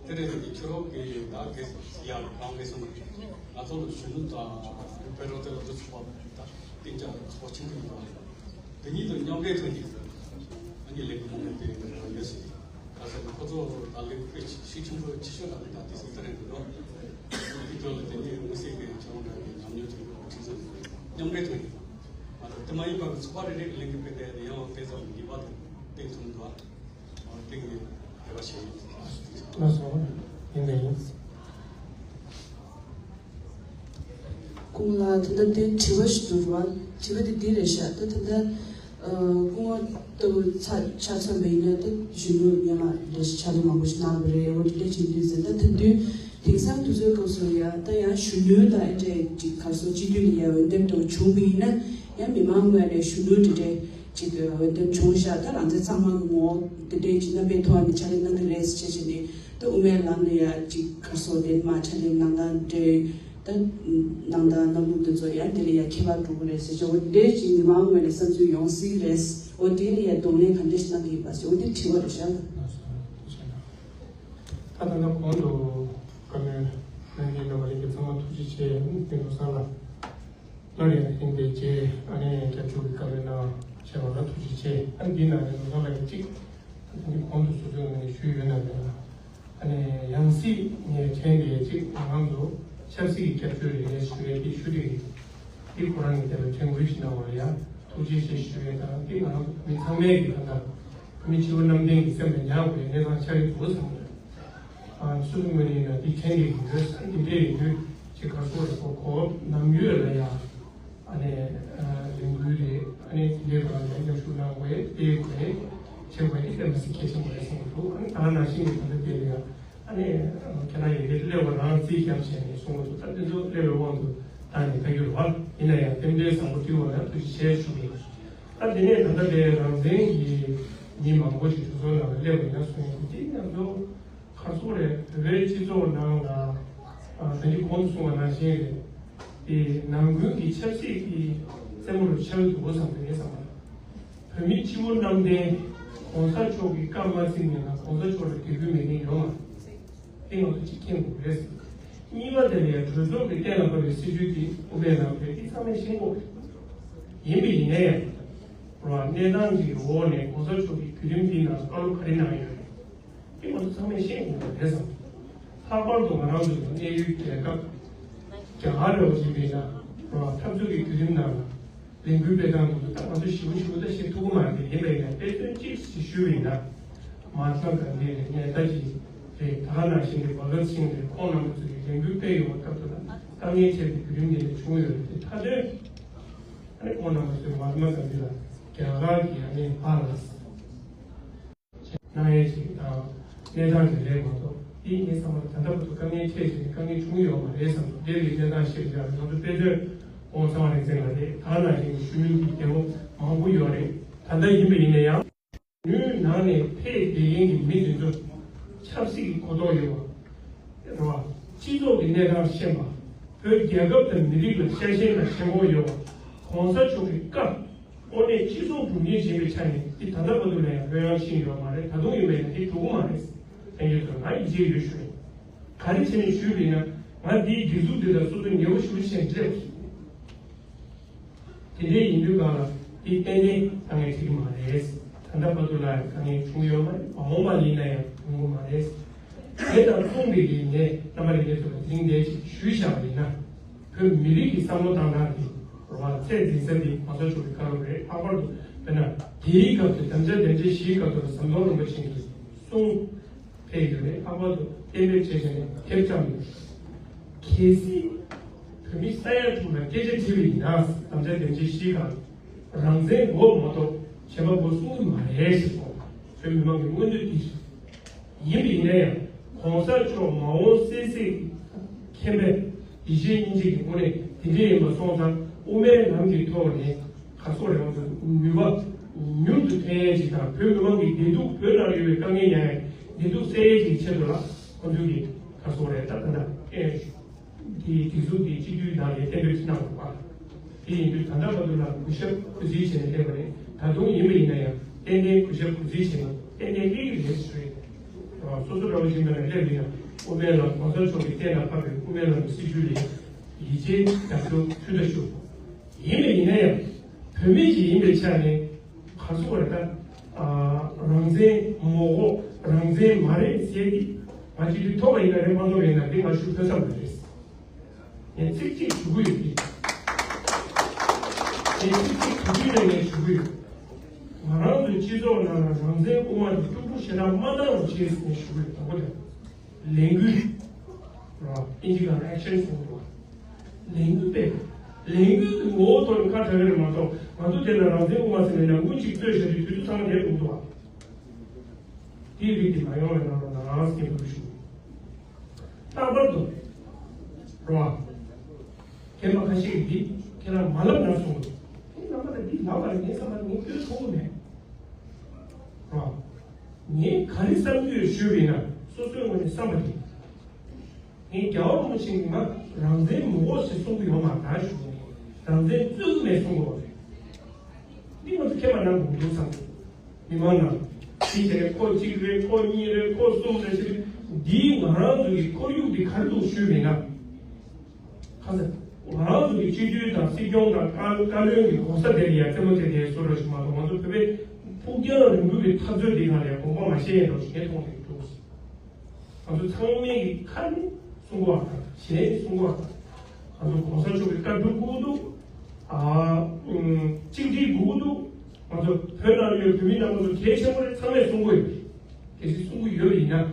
དེ་རེད་དེ་ཁྱོད་རང་གི་ད་གེ་ཡ་རང་གེ་སོང་ང་ཚོ་ལ་གཞོན་ནུ་དང་བོད་རང་བཙན་སློབ་ཕྲུག་ཚོགས་པ་དང་གཏན་འཇགས་ཚོགས་ཆེན་པོ་ཡིན་པ་དེ་གཉིས་དང་མཉམ་འབྲེལ་ཐོག་ནས་ཨ་ནི་ལས་འགུལ་མང་པོ་སྤེལ་ཡོད་ཟེར། ད་ཟེར་ན་ཁོ་ཚོ་ད་ལས་འགུལ་སྤེལ་ཤུགས་ཆེན་པོ་ཆེ་ཤོས་ལ་ད་དེ་སྲིད་ད་རེད་འདུག་དེ་དོན་ལ་དེ་ནས་དམིགས་བསལ་གྱི་ཁྱེད་རང་འདྲ་བའི་ཉམས་མྱོང་ཅིག་ཁྲིད་ཟིན་མཉམ་འབྲེལ་ཐོག་ནས་ང་ཚོ་དེ་མ་ཡིན་པར་ཚོགས་པ་རེ་རེ་གི་ལས་འགུལ་སྤེལ་ཏེ་ཡང་དེ་ཙམ་ངེས་པ་དང་གཏིང་ཐུང་འདུག་ལགས་སོ། ཡིན་པ་ཡིན། སྐུ་ངོ་ལགས། ད་ལྟ་དེ་དྲི་བ་ཞིག་འདུག་ར། དྲི་བ་དེ་འདི་རེད་ཤག་ད་ད་ལྟ་ཨ་སྐུ་ངོ་ལྟ་བུ་ཚ་ཆ་ཚང་བ་ཡིན་ན་ད་གཞོན་ནུ་སྔོན་མ་ལས་ཕྱག་ལས་མང་པོ་ཞིག་གནང་བ་རེད། འོ་དེ་འདྲ་བྱེད་དུས་ཟེར་ད་ད་དུས་དེང་སང་དུས་ཚོད་སྐབས་སུ་ཡ་ད་ཡང་གཞོན་ནུ་དང་ཨེ་འདྲས་ཅིག་ག་རེ་ཟེར་སྤྱི་འཐུས་ལ་ཡ་འོས་འདེམས་འདྲ་བོ་བྱུང་བ་ཡིན་ན་ཡང་མི་མང་ངོས་ནས་གཞོན་ནུ་དེ་འདྲས། ཅིག་འོས་འདེམས་བྱུང་ཤག་ད་རང་བཙན་གཙང་མ་གི་ངོ་བོ་དེ་འདྲའི་ཅིག་རྣམ་པའི་ཐོག་ནས་ཕྱག་ལས་གནང་གི་རེད་ཟེར་བྱས་བྱས་ནས་ད་དབུ་མའི་ལམ་ལ་ཡ་ཅིག་ག་རེ་ཟེར་དེ་མ་ཕྱག་ལས་གནང་སྟངས་འདྲ་ད་གནང་སྟངས་གནང་ལུགས་དེ་ཚོ་ཡ་དེ་ལ་ཡ་ཁྱད་པར་འགྲོ་གི་རེད་ཟེར་བྱས་འོ་འདྲའི་ཅིག་མི་མང་ངོས་ནས་བསམ་ཚུལ་ཡོང་སྲིད་ཀྱི་རེད། འོ་དེ་ལ་ཡ་གདོང་ལེན་ག་འདྲ་ཞིག་གནང་གི་ཡིན་པ་ཟེར་འོ་དེ་དྲི་བ་རེད་ཤག་ད་ད་ལྟ་གོང་དུ་བཀའ་མོལ་གནང་མཁན་རྣམ་པ་ལྷན་རྒྱས་ཚང་མ་ཐུགས་རྗེ་ཆེ། དེ་ནོར་བཟང་ལགས། སླར་ཡང་ལྷན་རྒྱས་ཀྱིས་ཨ་ནི་རྒྱབ་སྐྱོར་གྱི་བཀའ་མོལ་གནང་བྱས་པ་ལ་ཐུགས་རྗེ་ཆེ། ཨ་ནི་འདིའི་ནང་ནས་ནོར་བཟང་ལགས་ཀྱིས་གཅིག་ཨ་ནི་གོང་དུ་ཟུར་འཛུལ་ངོས་ནས་ཞུས་ཡོད་ན་མེད་ན། ནས་ཡང་སྲིད་ངས་དྲན་དེ་གཅིག་ང་རང་ཚོ་ཆབ་སྲིད་ཀྱི་སྐྱབས་བཅོལ་རེད་ཞུ་ཡས་དེ་ཞུ་དེ་རེད། དེ་ཁོ་རང་གི་དེ་ལ་དྲན་སྐུལ་ཞིག་གནང་བ་ལ་ཡང་ཐུགས་རྗེ་ཆེ་ཞུ་ཡས་དང་དེ་ང་རང་ཚོ་མི་ཚང་མས་ཀྱི་ད་ལྟ་མི་སྤྱི་བོ་གནམ་བསྟན་གྱི་སེམས་ལ་ཉར་དགོས་ཡས་གནས་སྟངས་ཆགས་ཀྱི་འདུག་བསམ་གྱི་འདུག་ཨ་སོ་སོ་ངོས་ནས་ཡིན་ན་དེ་དྲན་དེ་ཡིན་དུས་ས་དེ་འདྲས་ཡིན་དུས་ཅིག་ག་སོ་རེ་གོ་གོ་ནམ་ཡོད་ལ་ཡང་། ཨ་ནི་ལས་འགུལ་རེད། ཨ་ནི་དེ་འདྲའི་སྒང་ལ་མཉམ་ཞུགས་གནང་དགོས་ཡས་དེའི་སྒོ་ནས་བྱེད་དགོས་ཡས་དེ་དཔེ་མི་སྲིད་གལ་ཆེན་པོ་རེད་བསམ་གྱི་འདུག་ཨ་ནི་ད་ག་ནང་བཞིན་གྱི་ད་ལྟ་དེ་ལ་ཡང་ཨ་ནི་ཁྱེད་རང་ཡི་གེ་སླེབས་པ་རང་རྩིས་རྒྱབ་བྱས་ནས་གསུང་གི་འདུག་ད་དེ་ཚོ་སླེབས་པའི་དབང་དུ་བཏང་ནས་ད་རྒྱུར་བ་ཡིན་ན་ཡང་རྟེན་འབྲེལ་བཟང་པོ་བསྒྲིགས་པ་ལ་ཐུགས་རྗེ་ཆེ་ཞུ་གི་ཡིན། ད་དེ་ནས་ད་ལྟ་དེ་རང་བཙན་གྱི་མི་མང་པོ་ཞིག་གྲོས་ཚོགས་ནང་ལ་སླེབས་པ་ཡིན་ན་གསུང་གི་འདུག་དེ་ང་ཚོ། ག་རེ་ཟེར་དགོས་རེད། བོད་པའི་སྤྱི་ཚོགས་ནང་ལ་ཨ་ད་ནི་གོང་དུ་གསུངས་པ་ནང་བཞིན་རེད། དེ་ནང་ཁུལ་གྱི་ཆབ་སྲིད་ཀྱི་རྩེད་མོ་རུ་ཆགས་འདུག་བསམ་པའི་བསམ་པ། བོད་མི་སྤྱི་བོ་གནམ་བསྟན་གོང་ས་མཆོག་གི་བཀའ་མ་བརྩིས་ནས་ན་གོང་ས་མཆོག་ལ་དད་གུས་མེད་མཁན་ཡོད་མ་རེད། དེ་ང་ཚོ་གཅིག་མཁྱེན་དགོས་རེད། གཉིས་པ་དེ་ལ་ཡང་གྲོས་ཚོགས་ཀྱི་གཏན་ལ་ཕབ་པའི་སྲིད་བྱུས་དེ་དབུ་མའི་ལམ་རེད། དེ་ཚང་མས་ཤེས་དགོས་རེད། ཡིན་པ་ཡིན་ན་ཡང་རོ་གནས་སྟངས་ཀྱི་འོག་ནས་གོང་ས་མཆོག་གི་བརྒྱུད་རིམ་འདིའི་ནང་བཀའ་སློབ་ག་རེ་གནང་ཡོད་རེད། དེ་ང་ཚོ་ཚང་མས་ཤེས་དགོས་པ་རེད་བསམ། ལྷག་པར་དུ་ང་རང་ཚོ་གི་གནས་ཡུལ་རྒྱལ་ཁབ་རྒྱ་གར་འདྲ་བོ་ཞིག་ཡིན་པ་ཡིན་ན་འཐབ་རྩོད་ཀྱི་བརྒྱུད་རིམ་ནང་ལ་ལས་འགུལ་སྤེལ་སྟངས་དེ་ཚོ་ད་ང་ཚོ་ཞིབ་པོ་ཞིབ་པོ་ད་ཤེས་ཐུབ་ཀྱི་མ་རེད། ཡིན་པ་ཡིན་ན་དཔེ་མཚོན་གཅིག་ཞིག་ཞུས་པ་ཡིན་ན་མ་ཧཱ་ཏ་མ་གྷན་དྷི་རེད། ནེ་ཏཱ་ཇི་རེད། ད་ག་ནང་བཞིན་གྱི་བྷ་གཏ་སིང་རེད། ཁོང་རྣམ་པ་ཚོ་གིས་ལས་འགུལ་སྤེལ་ཡོང་བའི་སྐབས་དེ་ལ་དཀའ་ངལ་འཕྲད་པའི་བརྒྱུད་རིམ་དེ་འདྲ་བྱུང་ཡོད་རེད། དེ་མཐའ་དོན་ཨ་ནི་ཁོང་རྣམ་པ་ཚོས་མ་ཧཱ་ཏ་མ་གྷན་དྷི་ལ་རྒྱ་གར་གྱི་ཨ་ནི་ཕར་ལ། གནང་ཡས་ཤིག་དང་གནས་སྟངས་དེ་རེད་མ་གཏོགས། དེ་ངའི་བསམ་པར་ད་ལྟ་བར་དུ་དཀའ་ངལ་འཕྲད་བྱས་ནས་དཀའ་ངལ་བྱུང་ཡོད་མ་རེད་བསམ་འདུག་དེ་རིགས་གནས་སྟངས་ཤིག་ལ་ང་ཚོ་དཔེ་མཛོད་ྋགོང་ས་ལྷ་རིང་བཙན་ལགས་རེད། ད་ནང་བཞིན་གྱི་ཞུ་མི་གི་རྒྱལ་པོ་མང་པོ་ཡོད་རེད། ད་ལྟ་ཡིན་པ་ཡིན་ན་ཡང་། ནུས་ནང་ནས་ཕེབས་བསྡད་མཁན་གྱི་མི་དེ་ཚོ་ཆབ་སྲིད་ཀྱི་གོ་རྟོགས་ཡོད་པ། རེད་བ། སྤྱི་ཚོགས་ཀྱི་གནས་སྟངས་ཤེས་པ། བོད་རྒྱལ་ཁབ་དང་མི་རིགས་ལ་ཤ་ཞེན་དང་ཞེན་ཁོག་ཡོད་པ། གོང་ས་མཆོག་གི་བཀའ། དངོས་གནས་སྤྱི་ཚོགས་སྒྲུབ་མཁན་ཞིག་ཡིན་པའི་ཆ་ནས་འདི་ད་ལྟ་བར་དུ་ལ་ཡང་ལྷོད་ཡངས་ཤིག་ཡོད་མ་རེད། ད་དུང་ཡིན་པ་ཡིན་ན་འདི་འགྲོ་གི་མ་རེད། ལྷན་རྒྱས་ཚོ་ང་ཡིད་ཆེས་ཡོད་ཞུ་ཡིན། ག་རེ་བྱས་ནས་ཞུས་པ་ཡིན་ན་ང་འདིའི་སྒྲིག་འཛུགས་འདི་ལ་སོ་སོ་ཉེ་བོ་ཞེ་པོ་ཅིག་སླེབས་སོང་། དེ་འདྲའི་ཡིན་དུས་གང་ལ་འདི་ཏན་ཏན་དཀའ་ངལ་འཕྲད་ཀྱི་མ་རེད། ད་ལྟ་བར་དུ་ལ་ཡང་དཀའ་ངལ་བྱུང་ཡོད་མ་རེད། མ་འོངས་པ་ལ་ཡིན་ན་ཡང་ཡོང་གི་མ་རེད། དེ་དང་མཚུངས་པའི་གི་ངས་རྣམ་པ་ལྷན་རྒྱས་ཚོ་ལ་དེ་རིང་འདིར་ཞུས་བཞག་པ་ཡིན་ན། བོད་མི་རིགས་ཀྱི་བསམ་བློ་བཏང་སྟངས་དེ་རེད་བ། ཚད་འཛིན་ས་དེ་གོང་ས་མཆོག་གི་བཀའ་སློབ་རེད། ལྷག་པར་དུ་དཔེར་ན་དེའི་སྐབས་དེ་དམ་བཅའ་དེབ་ཕྲེང་བཞིའི་སྐབས་དུ་ཟམ་གདོང་རིན་པོ་ཆེ་གིས་གསུངས་ཕེབས་ཡོད་རེད། ལྷག་པར་དུ་གཏན་འབེབས་བྱས་བྱས་ནས་ཐེབས་བཅག་ཡོད་རེད། གལ་སྲིད་བོད་མི་ས་ཡ་དྲུག་ལ་སྐད་ཆ་དྲིས་པ་ཡིན་ན་དམ་བཅའ་དེབ་ཕྲེང་བཞིའི་སྒང་རང་བཙན་དགོས་མ་གཏོགས་གཞན་པ་དགོས་གསུང་གི་མ་རེད་ཞེས་སོང་། བོད་མི་མང་གི་མངོན་འདོད་འདི་རེད། ཡིན་པ་ཡིན་ན་ཡང་གོང་ས་མཆོག་མ་འོངས་གསལ་གསལ་གྱི་མཁྱེན་པས་ཡིད་ཆེས་སྙིང་རྗེ་གི་སྒོ་ནས་དེ་འདྲ་ཡིན་པ་སོང་ཙང་དབུ་མའི་ལམ་གྱི་ཐོག་ནས་ག་སོགས་རེད་བ། ནུས་པ་མྱུར་དུ་ཐོན་ཡས་ཅིག་དང་བོད་མི་མང་གི་བདེ་སྡུག་བོད་ནང་ཡོད་པའི་དཀའ་ངལ་མྱངས་ཡས་བདེ་སྡུག་སེལ་ཡས་ཅིག་ཆེད་དུ་ལ་ཁོང་ཚོས་ཀྱི་ག་སོགས་རེད་ད་ད་ལྟ་ཨེ། དེའི་སྒྲིག་འཛུགས་དེ་སྤྱི་འཐུས་ནང་ནས་གཏན་འབེབས་ཅིག་གནང་དགོས་པ། དེ་ཡིན་དུས་ད་ལྟ་བར་དུ་ལ་གུས་ཞབས་གུས་བརྩི་བྱས་ནས་སླེབས་པ་རེད། ད་དུང་ཡིན་པ་ཡིན་ན་ཡང་ཏན་ཏན་གུས་ཞབས་གུས་བརྩི་བྱས་ནས་ཏན་ཏན་སླེབས་ཀྱི་རེད་ཞུ་རེད། སོ་སོ་འདྲ་བོ་ཞིག་མེད་ན་སླེབས་ཡོད་ན་དབུ་མའི་ལམ་གོང་ས་མཆོག་གི་གཏན་ལ་ཕབ་པའི་དབུ་མའི་ལམ་གྱི་སྲིད་བྱུས་ལ་ཡིད་ཆེས་རྒྱབ་སྐྱོར་ཚུལ་དང་ཞུ། ཡིན་པ་ཡིན་ན་ཡང་བོད་མི་ཞིག་ཡིན་པའི་ཆ་ནས་ག་ཚོད་རེད་ད། རང་བཙན་མ་དགོས་རང་བཙན་མ་རེད་ཟེར་གྱི་ང་སྤྱི་འཐུས་ཐོབ་པ་ཡིན་ན་རེད་མ་ཐོབ་པ་ཡིན་ན་འདི་ང་ཞུ་ཕོད་ས་མ་རེད། ངས་ཚིག་གཅིག་ཞུ་གི་ཡོད་དེ། ངས་ཚིག་གཅིག་ཞུ་གི་ཡོད་ངས་ཞུ་གི་ཡོད། ང་རང་ཚོའི་སྤྱི་ཚོགས་ནང་ལ་རང་བཙན་དབུ་མ་དེ་སྐྱུག་བྲོ་ཞེ་དྲག་མ་བཏང་རོགས་བྱེད་ཟེར་ནས་ཞུ་གི་ཡོད། དང་པོ་དེ། ལས་འགུལ། ར་ཨིན་ཇི་སྒང་ལ་ཨེག་ཤན་ཟེར་གྱི་འདུག་བ། ལས་འགུལ་སྤེལ། ལས་འགུལ་གྱི་ངོ་བོ་ཐོག་ནས་ཁ་གྲག་གི་རེད་མ་གཏོགས་ང་ཚོ་དེ་ལ་རང་བཙན་དབུ་མ་ཟེར་ནས་ནང་ཀུན་གཅིག་རྩོད་བཞག་དུས་དུས་ཚོད་ཚང་མ་བསྡད་འདུག་འདུག་བ། དེའི་རིགས་དེ་མ་ཡོང་བའི་ནང་ལ་ང་རང་སྐད་འབོད་ཞུ། ལྷག་པར་དུ། རོ། རྒན་པ་ཁ་ཤས་ཀྱིས་འདི་ཁྱེད་རང་མ་ལབ་ན་གསུངས་འདུག་ཁྱེད་རྣམ་པ་ལ་འདི་ལབ་པ་ལ་ངའི་བསམ་པར་ངས་སྐྱོན་མཐོང་གི་མེད། རོ། ངས་ག་རེ་བསམ་གྱི་ཡོད་ཞུས་པ་ཡིན་ན་སོ་སོའི་ངོས་ནས་བསམ་པ་དེ། ངས་རྒྱལ་བ་རིན་པོ་ཆེ་གིས་ང་རང་བཙན་མི་དགོས་ཞེས་གསུང་གི་ཡོད་མ་རེད་ཞུ་གི་ཡིན། རང་བཙན་རྩོད་ཀྱི་མེད་གསུང་གི་ཡོད་རེད། འདི་ང་ཚོ་མཁྱེན་པ་གནང་དགོས་འདུག་བསམ་གྱི། མི་མང་ནང་། འདི་བྱས་ཁོ་གཅིག་རེད་ཁོ་གཉིས་རེད་ཁོ་གསུམ་རེད་ཟེར། འདིས་ང་རང་ཚོ་གི་ཁོར་ཡུག་འདི་ག་རེ་འདུག་ཞུས་པ་ཡིན་ན། ཁ་ཚ། ང་རང་ཚོ་གི་སྤྱི་འཐུས་དང་སྲིད་སྐྱོང་དང་བཀའ་བཀའ་བློན་གྱི་གོ་ས་དེ་ལ་ཡ་རྩེད་མོ་རྩེ་དེ་བཟོ་འདྲ་ཞིག་མ་གཏོགས་ང་ཚོ་བོད་པའི་ཕུགས་རྒྱང་རིང་པོའི་གི་འཐབ་རྩོད་འདི་སྒང་ལ་ཡ་དགོངས་པ་མ་བཞེས་ཡ་འདྲ་ཞིག་ངས་མཐོང་བསྡད་འདུག་ང་ཚོ་ཚང་མའི་གི་ཁ་ནས་གསུང་གི་ཡོད་རེད། ཞལ་ནས་གསུང་གི་ཡོད་རེད། ང་ཚོ་གོང་ས་མཆོག་གི་བཀའ་སྒྲུབ་དགོས་ཀྱི་འདུག་ཨ། ཨུམ། གཅིག་སྒྲིལ་དགོས་ཀྱི་འདུག་ང་ཚོ་བོད་ནང་ཡོད་བོད་མི་རྣམས་ཚོ་གལ་ཆེན་པོ་རེད། ཚང་མས་གསུང་གི་ཡོད་རེད། གལ་སྲིད་གསུང་གི་ཡོད་ཡིན་ན།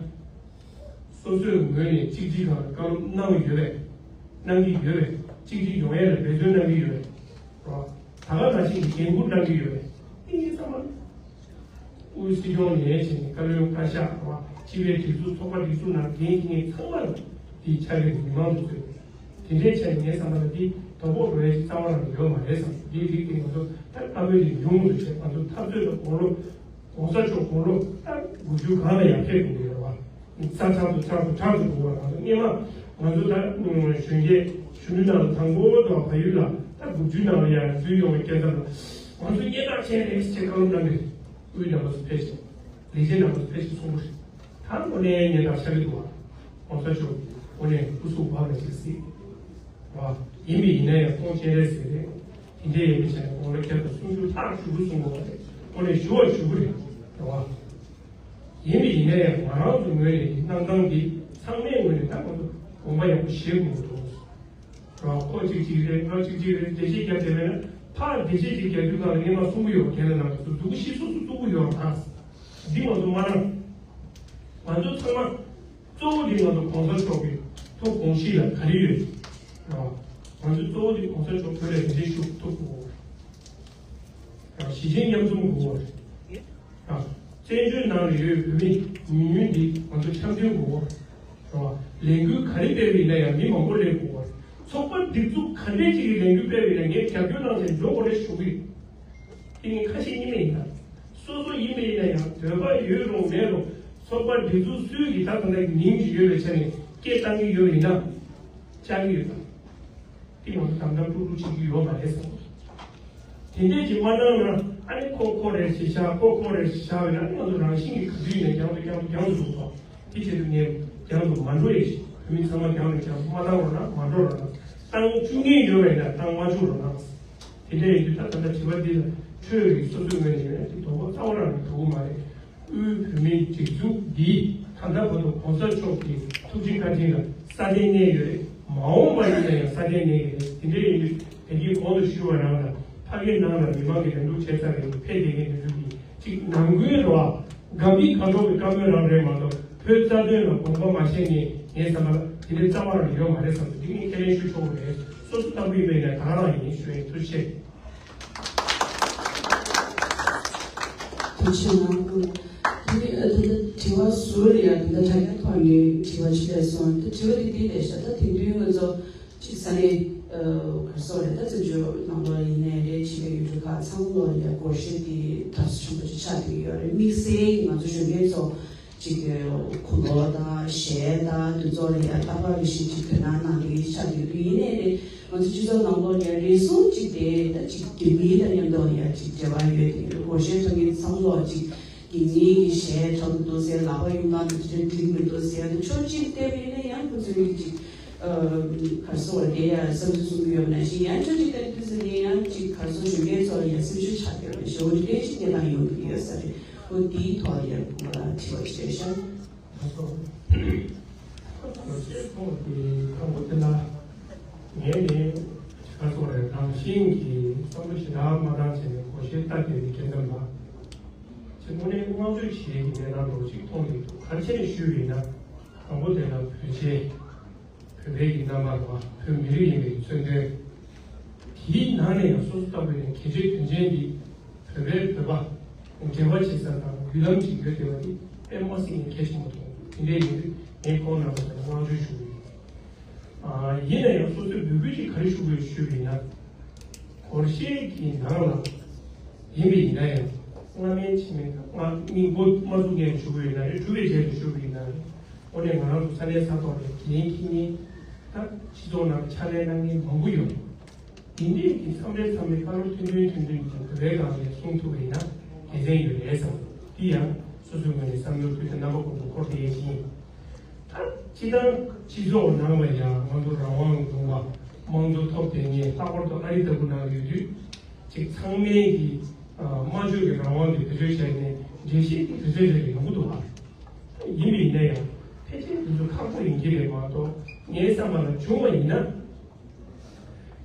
སོ་སོའི་ངོས་ནས་གཅིག་སྒྲིལ་སྒང་ལ་བཀའ་སློབ་གནང་གི་ཡོད་པས། གནང་གི་ཡོད་པས། གཅིག་སྒྲིལ་ཡོང་ཡས་ལ་འབད་བརྩོན་གནང་གི་ཡོད་པས། རོ། ད་ག་ནང་བཞིན་གྱི་འགན་འཁུར་གནང་གི་ཡོད་པས། དེ་ངས་ཚང་མ། དབུས་སྲིད་སྐྱོང་ནས་བྱས་ནས་བཀའ་བློན་བཀའ་ཤག་རོ། སྤྱི་པའི་སྒྲིག་འཛུགས་ཚོགས་པ་སྒྲིག་འཛུགས་ནང་འགན་འཁྱེར་མཁན་ཚང་མ་ལ་དེའི་ཕྱག་ལས་མི་མང་དུ་བཟོས། དེ་འདྲའི་ཆ་ནས་ངའི་བསམ་པ་ལ་དེ་དོ་ཕོག་འགྲོ་ཡས་ཅིག་རྩ་བ་རང་ཡོད་མ་རེད་བསམ། དེའི་རིགས་དེ་ང་ཚོ་ད་བཀའ་མོལ་དེ་ཉུང་དུ་བྱས། ང་ཚོ་འཐབ་རྩོད་ལ་དགུང་ལོ། གོང་ས་མཆོག་དགུང་ལོ་ད་དགུ་བཅུ་གང་ལ་ཡར་ཕེབས་ཡོང་གི་རེད་བ། ས་ཁྲ་དུ་ཁྲ་དུ་ཁྲ་དུ་འགྲོ་བ། ང་ཚོ་སྔོན་མ་ང་ཚོ་ད་གཞོན་སྐྱེས་གཞོན་ནུ་ནང་ལ་དང་པོ་དུ་བ་ཕ་ཡུལ་ལ་ད་དགུ་བཅུ་ནང་ལ་ཡར་འཛུལ་ཡོང་བའི་སྐབས་ལ་ང་ཚོ་སྙན་གྲགས་ཅན་རེད་ཅེས་བཀའ་སློབ་གནང་གི་རེད། དབུས་ནང་ལ་སུ་ཕེབས་ཤིང་ལས་བྱེད་ནང་ལ་སུ་ཕེབས་ཤིང་གསུང་གི་རེད། ད་དངོས་གནས་སྙན་གྲགས་ཆགས་ཀྱི་འདུག་བ། གོང་ས་མཆོག་དངོས་གནས་སྐུ་གཟུགས་བག་ལ་ཅིག་གཟིགས། རེད་བ། ཡིན་པ་ཡིན་ན་ཡང་ཁོང་སྤྱན་རས་གཟིགས་རེད། དེ་འདྲ་ཡིན་པའི་ཆ་ནས་ཁོང་ལ་བརྒྱ་དང་སུམ་ཅུ་ལྷག་ཞུ་རྒྱུ་གསུང་དགོས་པ་རེད། དངོས་གནས་ཞུ་བ་ཞུ་གི་རེད། རེད་བ། ཡིན་པ་ཡིན་ན་ཡང་ང་རང་ཚོ་ངོས་ནས་གནང་སྟངས་འདི་ཚང་མའི་ངོས་ནས་ད་ང་ཚོ་དགོངས་པ་ཡག་པོ་བཞེས་དགོས་འདུག་རེད་བ། ཁོ་གཅིག་གཅིག་རེད། ང་གཅིག་གཅིག་རེད། འགྲེལ་བཤད་རྒྱབ་བསྡད་པས་ན་ཕར་འགྲེལ་བཤད་ཅིག་རྒྱག་དུས་སྒང་ལ་ངས་མར་གསུང་གི་ཡོད། རྒན་ལགས་རྣམ་པ་ཚོ་འདུག་ཤི་སོ་སོ་བཙུགས་ཀྱི་ཡོད་རེད། འདི་ང་ཚོ་མ་གནང་། ང་ཚོ་ཚང་མ། གཙོ་བོ་དེ་ང་ཚོ་གོང་ས་མཆོག་གི་ཐུགས་དགོངས་གཞི་ལ་ག་རེ་ཡོད། རེད་བ། ང་ཚོ་གཙོ་བོ་དེ་གོང་ས་མཆོག་བོད་ལ་རིན་ཆེན་ཤོག་ཐུགས་དགོས། རེད་བ། གཞིས་བྱེས་མཉམ་འཛོམས་དགོས། རེད་བ། བཙན་བྱོལ་ནང་ལ་ཡོད་བོད་མི་ཉུང་ཉུང་འདི་ང་ཚོ་འཆམ་མཐུན་དགོས། རེད་བ། ལས་འགུལ་ག་རེ་སྤེལ་བ་ཡིན་ན་ཡང་མི་མང་པོ་སླེབས་དགོས། ཚོགས་པ་སྒྲིག་འཛུགས་ག་འདྲས་ཅིག་གི་ལས་འགུལ་སྤེལ་བ་ཡིན་ན་ངས་རྒྱབ་སྐྱོར་གནང་བྱས་འགྲོ་དགོས་རེད་ཞུ་གི་ཡོད། དེ་ངས་ཁ་ཤས་ཉི་མ་ཡིན་ན། སོ་སོ་ཡིན་པ་ཡིན་ན་ཡང་འདོད་པ་ཡོད་རུང་མེད་རུང་ཚོགས་པ་སྒྲིག་འཛུགས་སུས་ཀྱི་ད་གང་ལྟར་གྱི་མིང་ཅིག་ཡོད་པའི་ཆ་ནས་སྐད་བཏང་གི་ཡོད་པ་ཡིན་ན། བཅག་གི་ཡོད་དམ། དེ་ང་ཚོ་དམ་དམ་དཀྲུག་དཀྲུག་བྱེད་ཀྱི་ཡོད་མ་རེད་བསམ། དེ་འདྲས་ཀྱི་མ་གནང་ན་ཨ་ནི་ཁོ་ཁོ་རེད་ཞེས་བྱ། ཁོ་ཁོ་རེད་ཞེས་བྱ་བས་ན་ཨ་ནི་ང་ཚོ་རང་བཞིན་གྱིས་ག་དུས་ཡིན་ན་རྒྱང་དུ་རྒྱང་དུ་རྒྱང་དུ་འགྲོ་དགོས། དེ་བྱེད་དུས་ངས་རྒྱང་དུ་མ་འགྲོ་ཡས་ཤིག་བོད་མི་ཚང་མ་རྒྱང་དུ་རྒྱང་དུ་མ་བཏང་རོགས་གནང་། མ་འགྲོ་རོགས་གནང་། བཏང་བཅུག་མཁན་ཡོད་པ་ཡིན་ན་བཏང་མ་བཅུག་རོགས་གནང་། དེ་འདྲ་ཡིན་དུས་ད་ད་ལྟ་དྲི་བ་འདི་ལ་འཕྲོས་རིགས་སོ་སོའི་ངོས་ནས་ཡོད་ན་དེ་དོ་ཕོག་རྩ་བ་རང་ནས་འགྲོ་གི་མ་རེད། དབུས་བོད་མིའི་སྒྲིག་འཛུགས་འདི་ད་ལྟ་བར་དུ་གོང་ས་མཆོག་གི་ཐུགས་རྗེ་བཀའ་དྲིན་ལ་སྲ་བརྟན་གནས་ཡོད་རེད། མ་འོངས་པ་ཡིན་ན་ཡང་སྲ་བརྟན་གནས་ཀྱི་རེད། དེ་འདྲ་ཡིན་དུས་དེ་གིན་གོང་དུ་ཞུས་པ་ནང་ལ་ཕ་གིའི་ནང་ལ་མི་མང་གི་ལས་འགུལ་བྱས་ཚར་བའི་ཕེབས་བསྡད་མཁན་དེ་ཚོ་གིས་ཅིག་ནང་ཁུལ་རོ། དགའ་མི་དགའ་གྲོགས་ཀྱི་བཀའ་མོལ་རང་རེད་མ་གཏོགས་བོད་རྩ་དོན་ལ་དགོངས་པ་མ་བཞེས་མཁན་ངའི་བསམ་པ་ལ་དེ་འདྲའི་རྩ་བ་རང་ཡོད་མ་རེད་བསམ་འདུག་འདི་ངས་ཁས་ལེན་ཞུ་ཆོག་གི་རེད། སོ་སོ་ལྟ་བུ་ཡིན་པ་ཡིན་ན་ད་ག་རང་ཡིན་ཞུ་ཡས། ཐུགས་རྗེ་ཆེ། ཐུགས་རྗེ་གནང་། དེ་ནི་ཨ་ད་ལྟ་དྲི་བ་ཟུར་ཡ་ད་ལྟ་དྲ་རྒྱ་ཐོག་ནས་དྲི་བ་ཅིག་སླེབས་སོང་། ད་དྲི་བ་དེ་འདི་རེད་ཤག་ད་དེང་དུས་ང་ཚོ་གཅིག་ས་གནས་ཨ་ག་རེ་ཟེར་དགོས་རེད། ད་བཙན་བྱོལ་ནང་ལོགས་ཡིན་ནའི་རེད། ཕྱི་པའི་ཡུལ་གྲུ་ཁག་ཚང་མ་ལོགས་ལ་ཡ་སྒོར་གཞས་དེ་གྲགས་ཆེན་པོ་ཅིག་ཆགས་བསྡད་ཡོད་རེད། དམིགས་བསལ་གྱི་ང་ཚོ་གཞོན་སྐྱེས་ཚོ་གཅིག་གི་གོ་ལོག་དང་གཞས་དང་དེ་ཚོ་ལ་ཡ་རྟག་པར་རེ་བཞིན་ཅིག་དོ་སྣང་གནང་བསྡད་ཀྱི་ཆགས་བསྡད་འདུག་ཡིན་ནའི་རེད། ང་ཚོ་སྤྱི་ཚོགས་ནང་ལོགས་ལ་ཡ་རེ་ཟུང་ཅིག་དེ་ད་ཅིག་རྒྱུ་མིའི་དང་མཉམ་དུ་ཡ་ཅིག་འབྲེལ་བ་ཡོད་དེ། སྒོར་གཞས་འཁྲབ་མཁན་ཚང་མ་ལོགས་ཅིག་རྒྱུ་མིའི་གི་གཞས་འཁྲབ་ཀྱི་འདུག་ཟེར། ལག་པ་གཡུག་སྟངས་དེ་ཚོ་འགྲིག་མི་འདུག་ཟེར། ད་ཕྱོགས་གཅིག་བལྟས་པ་ཡིན་ན་ཡང་ཁོ་ཚོའི་གི་ཅིག་ཨ་ག་རེ་ཟེར་དགོས་རེད། དེ་ཡ་བསམ་ཚུལ་གསུང་གི་ཡོད་པ་ནང་བཞིན། ཡང་ཕྱོགས་གཅིག་བལྟས་དུས་ཙམ་ནས་ཡང་ཅིག་ག་རེ་ཟེར། གཞོན་སྐྱེས་ཚོ་ལ་ཡ་སེམས་ཤུགས་ཆག་གི་ཡོད་པ་ནང་བཞིན། འོ་དེ་འདྲའི་ཅིག་གནས་སྟངས་ཡོང་གི་ཡོད་ས་རེད། འོ་དེའི་ཐོག་ལ་ཡ་ང་ལ་དྲི་བ་ཅིག་རེད་ཤག་ད་སོ། སོ་སོའི་ཐོག་གི་དང་པོ་དེ་ལ་ངས་ནི་ག་རེ་ཟེར་དགོས་རེད། རང་བཞིན་གྱིས་བསམ་བློ་ཞེ་དྲག་མ་བཏང་བྱས་ནས་སྒོར་གཞས་ལྟ་བསྡད་པའི་སྐད་འདམ་ལ་ཅིག་དངོས་གནས་བསྔགས་བརྗོད་བྱེད་ཀྱི་གནས་སྟངས་འདྲ་བོ་ཅིག་མཐོང་གི་འདུག་ག་རེ་བྱས་ནས་ཞུས་པ་ཡིན་ན། དང་པོ་དེ་ལ་བོད་ཆས། བོད་པའི་གི་རྣམ་པ་རེད་བ། བོད་མི་རིགས་ཡིན་པའི་མཚོན་དོན། དེའི་ནང་ནས་ཡང་སོ་སོ་ལྟ་བུ་ཡིན་ན་གལ་ཆེའི་དོན་ཆེན་འདི་བོད་པའི་བོད་པ་འབྲེལ་བ་བྱེད་ས་དང་མདུན་ལམ་ཅིག་ཡོད་བསྡད་པ་འདི་དཔེ་མ་སྲིད་ངས་གལ་ཆེན་པོ་མཐོང་། དེ་འདྲ་ཡིན་དུས་ངས་ཁོང་རྣམ་པ་ཚོ་ལ་བསྔགས་བརྗོད་ཞུ་གི་ཡོད། ཨ། ཡིན་ན་ཡང་སོ་སོའི་འབོད་སྐུལ་ཅིག་ག་རེ་ཞུ་དགོས་ཞུས་པ་ཡིན་ན། སྒོར་གཞས་ཀྱི་ནང་ལ་ཡིན་པ་ཡིན་ན་ཡང་སྔ་མའི་ཕྱི་མའི་སྔ་མི་མགོ་མ་བཙུགས་ངས་ཞུ་གི་ཡོད་ན་རེད། གྲུབ་པའི་རྗེས་ལ་ཞུ་གི་ཡིན་ན་རེད། དངོས་གནས་ང་རང་ཚོ་ས་གནས་ས་ཐོག་ནས་འགན་འཁྱེར་མཁན་ད་སྤྱི་ཚོགས་ནང་ཕྱག་ལས་གནང་མཁན་མང་པོ་ཡོད། དེ་འདྲས་ཀྱི་མཚམས་རེ་མཚམས་རེ་བཀའ་སློབ་ཐུང་ཐུང་ཐུང་ཐུང་ཅིག་བོད་པའི་སྒང་ནས་གསུང་ཐུབ་པ་ཡིན་ན་དགེ་མཚན་ཡོད་རེད་བསམ། དེ་ཡང་སོ་སོའི་ངོས་ནས་བསམ་བློ་བཏོན་ཏེ་རྣམ་པ་ཀུན་ཏུ་འཁོར་བསྡད་ཡས་ཤིང་། ད་སྤྱི་བཏང་སྤྱི་ཚོགས་ནང་ལ་ཡང་ང་ཚོ་རང་དབང་ལུང་པ་དམངས་གཙོ་ཐོབ་བསྡད་མཁན་ལྷག་པར་དུ་ཨ་རི་ལྟ་བུ་ནང་ཡོད་དུས་ཅིག་ཚང་མས་ཀྱི་སྨྲ་བརྗོད་ཀྱི་རང་དབང་དེ་བེད་སྤྱོད་བྱས་ནས་འགྲེལ་བཤད་ཀྱི་དུས་ཚོད་དེ་ལ་ཡོང་གི་འདུག་བ། ཡིན་པ་ཡིན་ན་ཡང་ ཕལ་ཆེར་དེ་ཚོ་ཁག་པོ་ཡིན་གྱི་རེད་མ་གཏོགས། ངའི་བསམ་པ་ལ་བྱུང་བ་ཡིན་ན།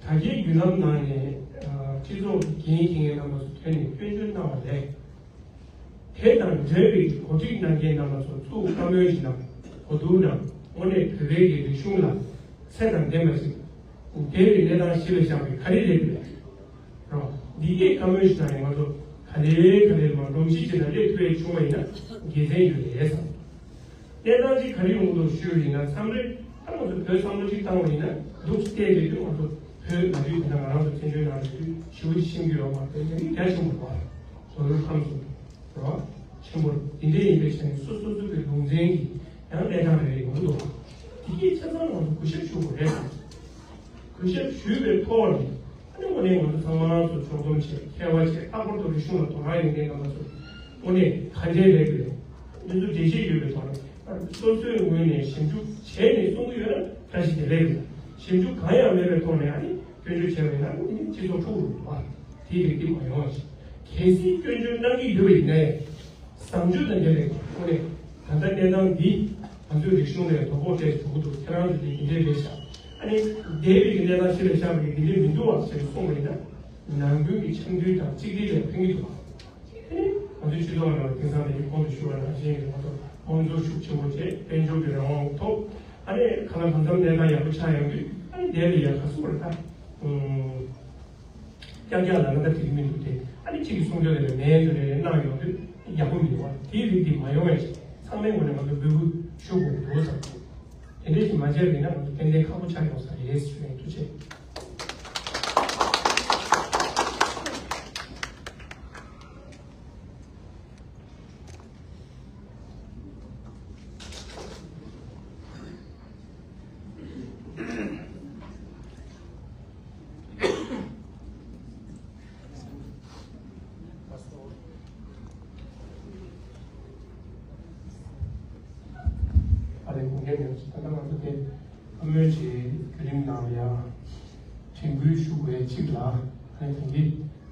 དྲ་རྒྱའི་བརྒྱུད་ལམ་ནང་ནས་སྤྱི་ཚོགས་ཀྱི་འགན་འཁྱེར་མཁན་རྣམ་པ་ཚོ་ཐོན་ནས་སྐྱོན་བརྗོད་གནང་བ་ལས། དེ་དང་འབྲེལ་བའི་གོ་སྒྲིག་གནང་མཁན་རྣམ་པ་ཚོ་ཚུར་བཀའ་མོལ་ཞིག་གནང་། གོ་བསྡུར་གནང་། དངོས་གནས་བོད་པའི་གི་རིག་གཞུང་ལ་ཚད་དང་ལྡན་པ་ཞིག་དེ་བས་གནས་སྟངས་གཞི་ལ་བཞག་པའི་ག་རེ་རེད་པས། རོ། འདི་གའི་བཀའ་མོལ་ཞིག་དང་ང་ཚོ་ག་ལེ་ག་ལེ་མ་འགྲོ་གཞི་ཅིག་ལ་སླེབས་ཐུབ་ཡས་བྱུང་བ་ཡིན་ན་དགེ་མཚན་ཡོད་རེད་བསམ། གནས་སྟངས་ཅིག་ག་རེ་ཡོང་གི་འདུག་ཞུས་པ་ཡིན་ན། མཚམས་རེ་ད་ང་ཚོ་བོད་བསམ་བློ་གཅིག་བཏང་བ་ཡིན་ན་འདུག་བལྟས་བསྡད་དུས་ང་ཚོ་བོད་ནང་ཡོད་དེ་འདྲ་ང་རང་ཚོ་བཙན་བྱོལ་ནང་ལ་ཡོད་དུས་ཞེ་པོ་ཅིག་ཤེས་ཀྱི་ཡོད་མ་རེད། དེ་ནི་རྒྱ་ཆེན་པོ་རེད་བ། བོད་ཁམས་སུ་རེད་བ། ཆེན་པོ་འདི་འདྲ་ཡིན་པའི་ཆ་ནས་སོ་སོ་སོ་གི་ལུང་ཚན་གྱི་ཡང་གནས་སྟངས་རེ་རེ་ཡོང་གི་འདུག་དེ་གའི་ཆ་ཚང་ང་ཚོ་གུས་ཞབས་ཞུ་དགོས་རེད་བསམ། གུས་ཞབས་ཞུས་པའི་ཐོག་ནས། ཨ་ནི་དངོས་གནས་ང་ཚོ་ཚང་མ་ཚོ་ཕྱོགས་བསྡོམས་བྱས་མཁས་པ་བྱས། ལྷག་པར་དུ་རིག་གཞུང་ལ་དོ་སྣང་ཡོད་མཁན་རྣམ་པ་ཚོ་དངོས་གནས་ག་འདྲས་རེད་དགོས། འདི་ཚོ་འགྲེལ་བཤད་ཡོད་པའི་ཐོག་ནས་སོ་སོའི་ངོས་ནས་ཞིབ་འཇུག་བྱས་ནས་གསུང་གི་ཡོད་ན་བཀྲ་ཤིས་བདེ་ལེགས་རེད། ཞིབ་འཇུག་གང་ཡང་མེད་པའི་ཐོག་ནས་ཨ་ནི་སྐྱོན་བརྗོད་བྱས་པ་ཡིན་ན་ཨ་ནི་སྤྱི་ཚོགས་འཁྲུག་རུ་འགྲོ་བ། དེ་རིགས་འདི་མ་ཡོང་བ་ཞིག་གལ་སྲིད་སྐྱོན་བརྗོད་གནང་གི་ཡོད་པ་ཡིན་ན་ཡང་། བཟང་སྤྱོད་དང་འབྲེལ་བའི་ཐོག་ནས་ད་ལྟ་གནས་སྟངས་འདི་ང་ཚོའི་རིག་གཞུང་ལ་དོ་ཕོག་སྤྲད་བྱུང་གི་འདུག་ཁྱེད་རང་ཚོ་འདི་འདི་འདྲས་རེད་ཤག་ཨ་ནི་འདས་པའི་གི་གནས་སྟངས་ཕྱི་ལ་ཤར་བ་གི་འདི་འདྲས་མི་འདུག་བ་ཞེས་གསུངས་པ་ཡིན་ན། ནང་ཁུལ་གྱི་འཆམ་མཐུན་དང་གཅིག་སྒྲིལ་ལ་ཕན་གྱི་འདུག་ཨ་ནི་ང་ཚོའི་སྤྱི་ཚོགས་ནང་ལ་དེང་སང་ལས་ཀྱི་གོང་དུ་ཞུ་བ་ནང་བཞིན་གྱི་ང་ཚོ་དབང་ཚོར་ཤུགས་ཆེན་པོ་བྱས། དཔལ་འབྱོར་གྱི་རང་དབང་ཐོབ། ཨ་ནི་གང་ལ་གང་འཚམ་གནས་སྟངས་ཡག་པོ་ཆགས་ཡོང་དུས་ཨ་ནི་འདས་པའི་ཡ་ག་སུ་བར་ད། ཀྱག་ཀྱག་ལ་ང་ད་དེ་རིང་མི་འདུག་སྟེ། ཨ་ནི་གཅིག་གིས་གསུང་རྒྱུ་དེ་ལ་མེད་དུ་རེ་གནང་ཡོང་དུས་ཡག་པོ་མི་འདུག་བ། དེའི་རིགས་དེ་མ་ཡོང་བའི་ཆེད་ཚང་མའི་ངོས་ནས་ང་ཚོ་འབོད་སྐུལ་ཞུ་དགོས་འདུག་བསམ། དེ་འདྲས་ཞིག་མ་བྱས་པ་ཡིན་ན་ང་ཚོ་ཏན་ཏན་ཁག་པོ་ཆགས་ཡོང་ས་རེད་ཞུ་ཡིན། ཐུགས་རྗེ་ཆེ། ཨ་ལས་དགོངས་འགལ་མེད་པ་ཞིག་ད་ལྟ་ང་ཚོ་དེ་བཀའ་མོལ་གྱི་བརྒྱུད་རིམ་ནང་ལ་ཡང་དྲན་སྐུལ་ཞུ་དགོས་གཅིག་ལ། ཨ་ནི་དེང་གི་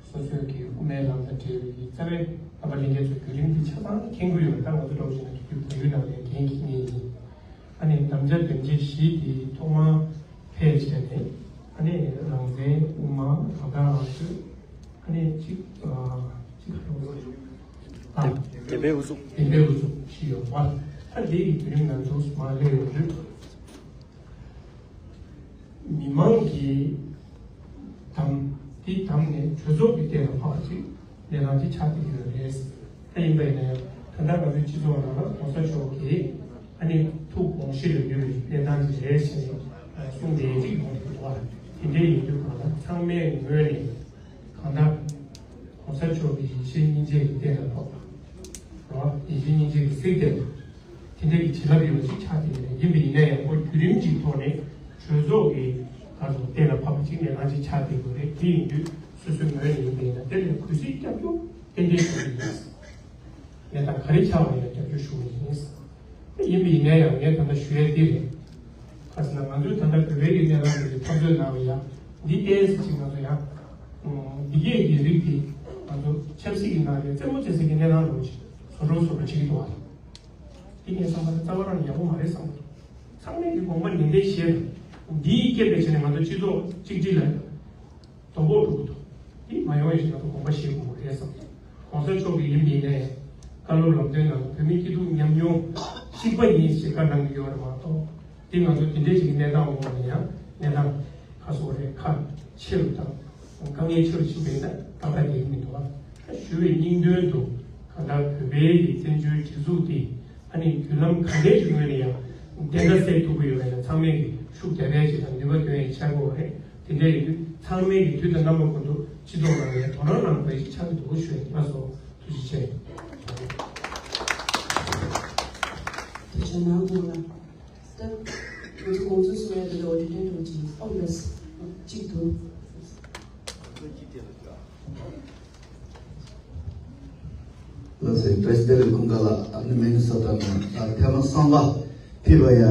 སོ་སོའི་གི་དབུ་མའི་ལམ་དང་འབྲེལ་བའི་རྩ་བའི་རྣམ་པ་ལྷན་རྒྱས་ཚོའི་བརྒྱུད་རིམ་འདི་ཆ་ཚང་མཁྱེན་གྱི་ཡོད། ད་ང་ཚོ་འདྲ་བོ་ཞིག་ན་དུས་རྒྱུན་བལ་ཡུལ་ནང་ལ་འགན་འཁྱེར་མཁན་ཡིན། ཨ་ནི་དམ་བཅའ་དོན་ཚན་བཞི་དེ་ཐོག་མར་ཕེབས་བྱས་ནས། ཨ་ནི་རང་བཙན། དབུ་མ། རང་ཐག་རང་གཅོད། ཨ་ནི་གཅིག་ཨ་གཅིག་ག་རེ་ཟེར། ཨ། བདེན་པའི་ཨུ་ཚུགས། བདེན་པའི་ཨུ་ཚུགས་ཞིག་ཡོད་པ། ཨ་དེ་ཡི་བརྒྱུད་རིམ་ནང་དུ་མར་སླེབས་ཡོང་དུས། མི་མང་གིས་དམ། དེ་དམ་ནས་གྲོས་ཚོགས་ཀྱི་སྟེང་ལ་ཕབ་པ་ཅིག་གནས་སྟངས་ཅིག་ཆགས་བསྡད་ཡོད་རེད། ད་ཡིན་པ་ཡིན་ན་ཡང་ད་ལྟ་ང་ཚོའི་སྤྱི་ཚོགས་ནང་ལ་གོང་ས་མཆོག་གིས་ཨ་ནི་ཐུགས་དགོངས་གཞི་ལ་ཡོད་པའི་གནས་སྟངས་ཅིག་རེད་ཟེར་ནས་གསུངས་བསྡད་ཡས་ཅིག་ཡོང་གི་འདུག་བ། དེ་འདྲ་ཡིན་དུས་གང་ལྟར་ཚང་མའི་ངོས་ནས་གང་ལྟར་གོང་ས་མཆོག་གི་ཡིད་བཞིན་སྙིང་རྗེ་གི་སྟེང་ལ་ཕབ་པ། རེད་བ། ཡིད་བཞིན་སྙིང་རྗེ་གི་གསེར་སྟེང་ལ། དེ་འདྲ་གི་བྱིན་རླབས་ཡོད་པ་ཞིག་ཆགས་ཀྱི་རེད། ཡིན་པ་ཡིན་ན་ཡང་ཁོ་བརྒྱུད་རིམ་གཅིག་ཐོག་ནས་གྲོས་ཚོགས་ཀྱི་སྐབས་སུ་གཏན་ལ་ཕབ་པ་ཅིག་གནས་སྟངས་ཅིག་ཆགས་བསྡད་དགོས་རེད། དེ་ཡིན་དུས་སོ་སོའི་ངོས་ནས་ཡིན་པ་ཡིན་ན་དེ་ལ་གུས་བརྩི་སྐྱབས་བཅོལ་ཏན་ཏན་ཞུ་གི་ཡིན། གནས་སྟངས་ག་རེ་ཆགས་པ་ཡིན་ན་སྐྱབས་བཅོལ་ཞུ་གི་ཡིན། ཡིན་པ་ཡིན་ན་ཡང་ངས་ད་ལྟ་ཞུ་ཡས་འདི་རེད། ག་ཟེར་ན་ང་ཚོའི་ད་ལྟ་བོད་པའི་གི་གནས་སྟངས་འདི་འཐབ་རྩོད་གནང་བ་ཡང་འདི་ཏོག་ཙམ་ཅིག་ང་ཚོ་ཡང་འདི་གས་ཀྱི་རིགས་འདི་ང་ཚོ་ཆབ་སྲིད་ཀྱི་ནང་ནས་རྩེད་མོ་རྩེ་ས་གི་གནས་སྟངས་འདྲ་བོ་ཞིག་བཟོ་འདྲ་བཟོ་འདྲ་བྱེད་ཀྱི་འདུག་བ། འདི་ངས་བསམ་པ་རྩ་བ་རང་ཡག་པོ་མ་རེད་བསམ་གྱི་འདུག་ཚང་མས་འདི་དགོངས་པ་ནན་ཏན་བཞེས་དང་། འདིའི་རྐྱེན་པས་བྱས་ནས་ང་ཚོ་སྤྱི་ཚོགས་གཅིག་སྒྲིལ་ལ་དོ་ཕོག་འགྲོ་གི་འདུག་འདི་མ་ཡོང་བའི་ཆེད་ང་ཚོ་དགོངས་པ་བཞེས་དགོས་རེད་བསམ་གྱི་འདུག་གོང་ས་མཆོག་གིས་ཡིན་པ་ཡིན་ནའི་བཀའ་སློབ་ལམ་སྟོན་ནང་བོད་མིའི་སྐྱིད་སྡུག་མཉམ་མྱོང་གཅིག་པ་ཡིན་ཞེས་བཀའ་གནང་གི་ཡོད་རེད་མ་གཏོགས། འདི་ང་ཚོ་དེ་འདྲའི་ཞིག་གི་གནས་སྟངས་འོག་ནས་ཡང་གནས་སྟངས་ག་སོགས་རེད། ཁ་ཆེ་རུ་དང་དཀའ་ངལ་ཆེ་རུ་ཕྱིན་པ་ཡིན་ན་ཏག་ཏག་འགྲིག་གི་མི་འདུག་བ། ཞུ་བའི་སྙིང་དོན་དུ་གང་ལྟར་བོད་པའི་གི་བཙན་བྱོལ་སྒྲིག་འཛུགས་འདི་ཨ་ནི་བརྒྱུད་ལམ་ག་འདྲའི་ཞིག་ངོས་ནས་ཡང་བདེན་མཐའ་གསལ་ཐུབ་ཀྱི་ཡོད་པ་ཡིན་ན་ཚང་མས་ཀྱི་ཤུགས་རྒྱབ་ཡས་ཅིག་དང་ནུས་པ་འདོན་ཡས་ཆགས་དགོས་པ་རེད། དེ་འདྲ་ཡིན་དུས་ཚང་མས་ཀྱི་དུས་དང་རྣམ་པ་ཀུན་ཏུ་སྤྱི་ཚོགས་ནང་ནས་དོ་སྣང་གནང་དགོས་ཡས་ཆགས་ཀྱི་འདུག་ཞུ་ཡས་ཡིན་པ་སོགས་ཐུགས་རྗེ་ཆེ། ཐུགས་རྗེ་གནང་། ད་ང་ཚོ་དགོངས་ཚུལ་གསུང་ཡ་དེ་ལ་འོ་དེ་དོན་དུ་ཅིག་ཨོ་ལགས་གཅིག་ཏུ། ལགས་སོ། བཀྲ་ཤིས་བདེ་ལེགས། ཁོང་ག་ལ་ཨ་ནི་མེ་ནི་སོ་ཊ་ནས་ཨ་ཐེངས་མ་གསུམ་པ་ཕེབས་པ་ཡ་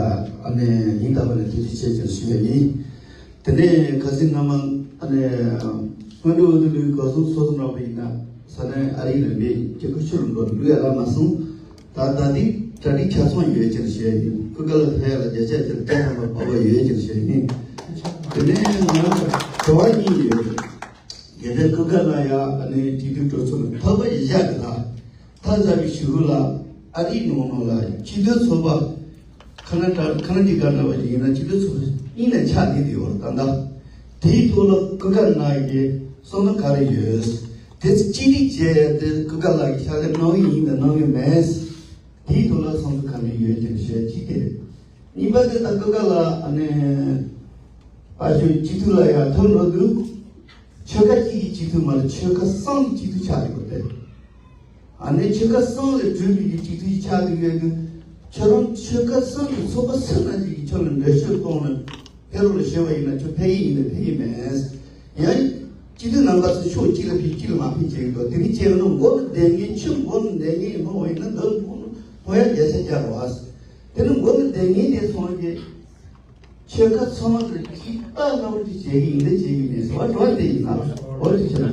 ཨ་ནི་སྙིང་ཐག་པ་ནས་ཐུགས་རྗེ་ཆེ་ཞེས་ཞུ་ཡ་ཡིན། དེ་ནས་ཁ་སང་སྔ་མ་ཨ་ནི་སྔོན་འགྲོ་འོས་བསྡུ་ལུས་ག་སོང་སོ་སོ་རག་པ་ཡིན་ན་ས་ནས་ཨ་རིའི་རིམ་པས་སྐྱེ་ཁུ་ཆུ་རུ་འགྲོ་ལུས་ཡ་རག་མ་སོང་། ད་ད་ལྟའི་ གྲ་སྒྲིག་ཆ་ཚང་ཡོད་ཅེས་བཤད་ཡིན། སྐུ་ཁ་ལ་ཕེབས་ལ་བརྒྱ་ཆ་བརྒྱ་བརྒྱ་ཐམ་པ་བབས་པ་ཡོད་ཅེས་བཤད་ཡིན། དེ་ནས་ང་ལ་དྲི་བ་གཉིས་ཡོད། དེ་ནས་སྐུ་ཁ་ལ་ཡ་ཨ་ནི་སྤྱི་འཐུས་འགྲོ་ཚུལ་ལ་ཐོག་མ་ཡིག་ཆ་དེ་དག་ཐབས་ཟབ་པའི་ཞུ་སྐུལ་ལ་ཨ་རིའི་ནང་ལོགས་ལ་སྤྱི་འཐུས་ཚོགས་པ་ཁ་ན་ཊ་ཁ་ན་ཊི་ཀ་འདྲ་བ་ཞིག་ཡིན་ན་སྤྱི་འཐུས་ཚོགས་པ་གཉིས་ནས་ཆགས་བསྡད་ཡོད་ད་ལྟ། དེའི་ཐོག་ལ་སྐུ་ཁ་ལ་ཡི་བསམ་བློ་ག་རེ་ཡོད། དེ་ཅི་རིགས་བྱས་ཏེ་སྐུ་ཁ་ལ་ཡི་ཕྱག་ལས་གནང་གི་ཡིན་དང་གནང་གི་མེད། དེའི་ཐོག་ལ་བསམ་ཚུལ་ག་འདྲ་ཡོད་ཅེས་བཤད་ཅིག་དེ། གཉིས་པ་དེ་ད་སྐུ་ཁ་ལ་ཨ་ནི་ཨ་ཞོ་སྤྱི་འཐུས་ལ་ཡར་ཐོན་འགྲོ་དུས་ཆོལ་ཁ་གཅིག་གི་སྤྱི་འཐུས་མ་རེད། ཆོལ་ཁ་གསུམ་གྱི་སྤྱི་འཐུས་ཆགས་ཡོད་པ་དེ། ཨ་ནི་ཆོལ་ཁ་གསུམ་ལས་གྲུབ་པའི་གི་སྤྱི་འཐུས་ཆགས་ཀྱི་ཡོད་དུས་ཁྱོད་རང་ཆོལ་ཁ་གསུམ་གྱི་ཚོགས་པ་སུ་ན་ཅིག་གི་ཁྱོད་ལ་འགྲེལ་བཤད་གཏོང་ན། ཕེབས་རོགས་ལ་ཞུས་པ་ཡིན་ན་ཁྱོད་ཕེབས་ཀྱི་ཡིན་ནམ་ཕེབས་ཀྱི་མེད། ཡང་སྤྱི་འཐུས་རྣམ་པ་ཚོ་ཕྱོགས་གཅིག་ལ་ཕེབས་གཅིག་ལ་མ་ཕེབས་བྱེད་ཀྱི་འདུག་དེ་རིང་བྱས་ན་མགོ་ལ་བསྡད་མཁན་ཆུ་མགོ་ལ་བསྡད་མཁན་ཡིན་པ་འོ་ཡིན་ན་འདི་ལ་ཕོག་ན་ཕོག་ཡ་བརྒྱ་ཆ་བརྒྱ་རེད་བ། དེ་ནི་མགོ་ལ་བསྡད་མཁན་དེ་སོང་གི་ཆོལ་ཁ་ཚང་མ་དེ་ཅིག་ལྟ་སྣང་ཅིག་བྱེད་ཀྱི་ཡིན་ད་བྱེད་ཀྱི་མེད་ཟེར་བ་འགྲོ་བ་དེ་ཡིན་ན་འོ་དེ་བྱས་ན།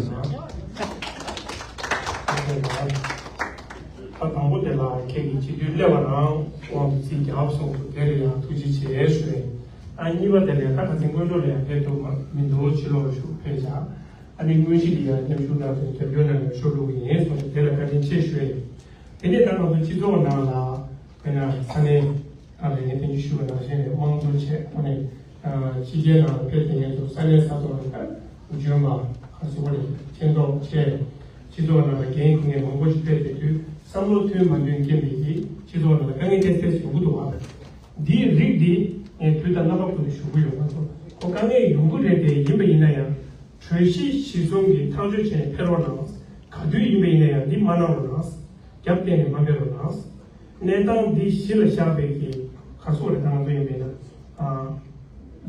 ད་དང་པོ་དེ་ལ་ཁྱེད་ཀྱིས་སྤྱི་འཐུས་སླེབས་པ་རང་དབང་དུ་ཚིག་རྒྱབ་སོང་དུས་དེ་ལ་ཡང་ཐུགས་རྗེ་ཆེ་ཞུ་རེད། ཨ་གཉིས་པ་དེ་ལས་ཁ་ཁ་སང་སྔོན་འགྲོ་ལ་ཡང་ཕེབས་ཐུབ་མ་མི་འདུག་ཕྱི་ལོགས་ལ་བཞུགས་ཕེབས་བཞག་ཨ་ནི་དངོས་གཞི་འདི་ཡང་མཉམ་ཞུགས་གནང་བའི་རྒྱབ་སྐྱོར་གནང་བའི་ཤོག་ལུགས་ཡིན་སོང་དེ་ལ་བཀའ་དྲིན་ཆེ་ཞུ་རེད། དེ་ནས་ད་ང་ཚོ་སྤྱི་ཚོགས་ནང་ལ་དཔེར་ན་ས་གནས། ཨ་ལས་ངས་དེ་ཉིད་ཞུས་པ་ནང་བཞིན་རེད། དམངས་གཙོ་བྱས་ཨ་ནི་ཕྱི་རྒྱལ་ནང་ལ་ཕེབས་དེ་ངས་ཚོ་ས་གནས་ས་ཐོག་ལ་ད་འཇོན་པ་ཁ་སོ་བ་རེད། མཁྱེན་རྟོགས་ཆེ་རེད། སྤྱི་ཚོགས་ནང་ལ་འགན་འཁུར་མཁན་མང་པོ་ཞིག་ཕེབས་དེ་དུས་བསམ་བློ་མཐུན་མ་མཐུན་རྐྱེན་པས་ཀྱིས་སྤྱི་ཚོགས་ནང་ལ་དཀའ་ངལ་ཏོག་ཙམ་ཡོང་གི་འདུག་བ། འདིའི་རིགས་འདི་ངས་དུས་དང་རྣམ་པ་ཀུན་ཏུ་ཞུ་གི་ཡོད། ང་ཚོ་ཁོ་དཀའ་ངལ་ཡོང་གི་རེད་དེ། ཡིན་པ་ཡིན་ན་ཡང་གྲོས་གཞི་གཞིར་བཟུང་གིས་ཐག་གཅོད་བྱས་ནས་ཕེབས་རོགས་གནང་། ག་དུས་ཡིན་པ་ཡིན་ན་ཡང་འདི་མ་གནང་རོགས་གནང་། རྒྱབ་གཏན་ནས་མ་འབད་རོགས་གནང་། གནས་སྟངས་འདི་གཞི་ལ་བཞག་པའི་གི་ག་སོགས་ལ་ད་ང་ཚོ་ཡིན་པས་ན།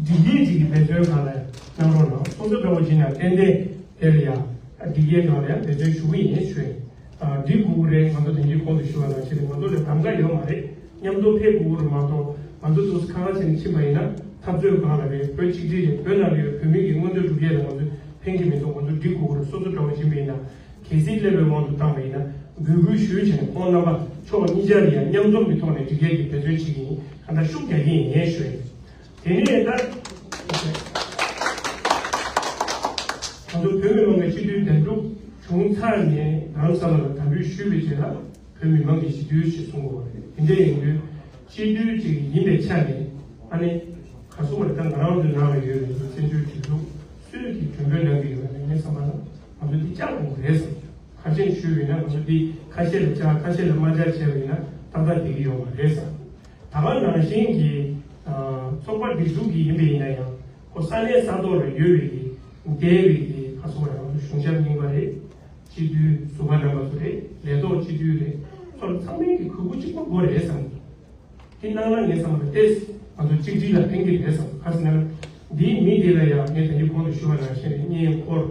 སྒྲིག་ཡིག་ཅིག་གི་འབད་བརྩོན་གང་ལ་གནང་རོགས་གནང་། སོ་སོ་འདྲ་བོ་བྱིན་ན་ཏན་ཏན་དེ་ལ་ཡ་སྒྲིག་ཡིག་གང་ལ་ཡ་འབད་བརྩོན་ཞུ་གི་ཡིན་ཞུ་ཡིན། སྒྲིག་དགོས་ཀྱི་རེད། ང་ཚོ་དེ་འདྲའི་གོང་དུ་ཞུ་བ་ནང་བཞིན་རེད། ང་ཚོ་ལ་གདམ་ག་ཡོད་མ་རེད། མཉམ་དུ་ཕེབས་དགོས་ཀྱི་རེད་མ་གཏོགས་ང་ཚོ་ཚོ་ཁ་ཁ་བྱས་ནས་ཕྱིན་པ་ཡིན་ན་འཐབ་རྩོད་གང་ལ་རེད། བོད་གཅིག་སྒྲིལ་རེད། བོད་ནང་ལ་ཡོད་བོད་མི་གི་མངོན་འདོད་སྒྲུབ་ཡས་ལ་ང་ཚོ་ཕན་གྱི་མི་འདུག་ང་ཚོ་སྒྲིག་དགོས་ཀྱི་རེད། སོ་སོ་འདྲ་བོ་བྱིན་པ་ཡིན་ན། གལ་སྲིད་སླེབས་པའི་དབང་དུ་བཏང་བ་ཡིན་ན་འབོད་སྐུལ་ཞུས་བྱས་ནས་ཁོང་རྣམ་པ་ཕྱོགས་གཉིས་ཆར་ཡང་མཉམ་འཛོམས་ཀྱི་ཐོག་ནས་སྒྲིག་ཡས་ཀྱི་འབད་བརྩོན་བྱེད་ཀྱི་ཡིན། གང་ལྟར་ཤུགས་རྒྱག་གི་ཡིན་ཞུ་ཡིན། དེ་ནས་ད་ང་ཚོ་བོད་མི་མང་གི་སྤྱི་འཐུས་འདེམས་སྒྲུག་བྱུང་ཚར་ནས་རྡ་རམ་ས་ལ་ལ་དམ་འབུལ་ཞུས་པའི་རྗེས་ལ་བོད་མི་མང་གི་སྤྱི་འཐུས་ཞེས་གསུང་གི་ཡོད་རེད། དེ་འདྲ་ཡིན་དུས་སྤྱི་འཐུས་ཅིག་ཡིན་པའི་ཆ་ནས་ཨ་ནི་ག་སོ་བ་རེད། ད་ང་རང་ཚོའི་ནང་ལ་ཡོད་པའི་བཙན་བྱོལ་སྒྲིག་འཛུགས་སུས་ཀྱི་མགྲོན་འབོད་གནང་གི་ཡོད་རེད། ངས་བསམ་པ་ན་ང་ཚོ་འདི་བཅག་དགོས་རེད་བསམ། ཁ་ཆེམས་ཞུས་པ་ཡིན་ན་ང་ཚོ་འདི་ཁ་ཤས་ལ་བཅག་ཁ་ཤས་ལ་མ་བཅག་བྱས་པ་ཡིན་ན་ཏག་ཏག་བསྡད་ཀྱི་ཡོད་མ་རེད་བསམ། ད་ག་ནང་བཞིན་གྱི་ཚོགས་པ་སྒྲིག་འཛུགས་ཀྱི་ཡིན་པ་ཡིན་ན་ཡང་ཁོ་ས་གནས་ས་ཐོག་ལ་ཡོད་པའི་གི་འདས་པའི་གི་ཁ་སོ་བ་ཡང་གཞུང་ཞབས་རྙིང་པ་རེད། སྤྱི་འཐུས་ཟུར་པ་རྣམ་པ་ཚོ་རེད། ལས་ཐོག་སྤྱི་འཐུས་རེད། ཚོ་ཚང་མའི་གི་གུས་བཀུར་གཅིག་པ་དགོས་རེད་བསམ། དེ་གནང་ན་ངས་བསམ་པ་ལ་ཏེས་ང་ཚོ་གཅིག་སྒྲིལ་ལ་ཕན་གྱི་རེད་བསམ། ག་ཟེར་ན་འདིའི་མི་འདི་ལ་ཡང་ངས་ད་ནི་གོང་དུ་ཞུ་བ་ནང་བཞིན་རེད། བརྙན་འཁོར་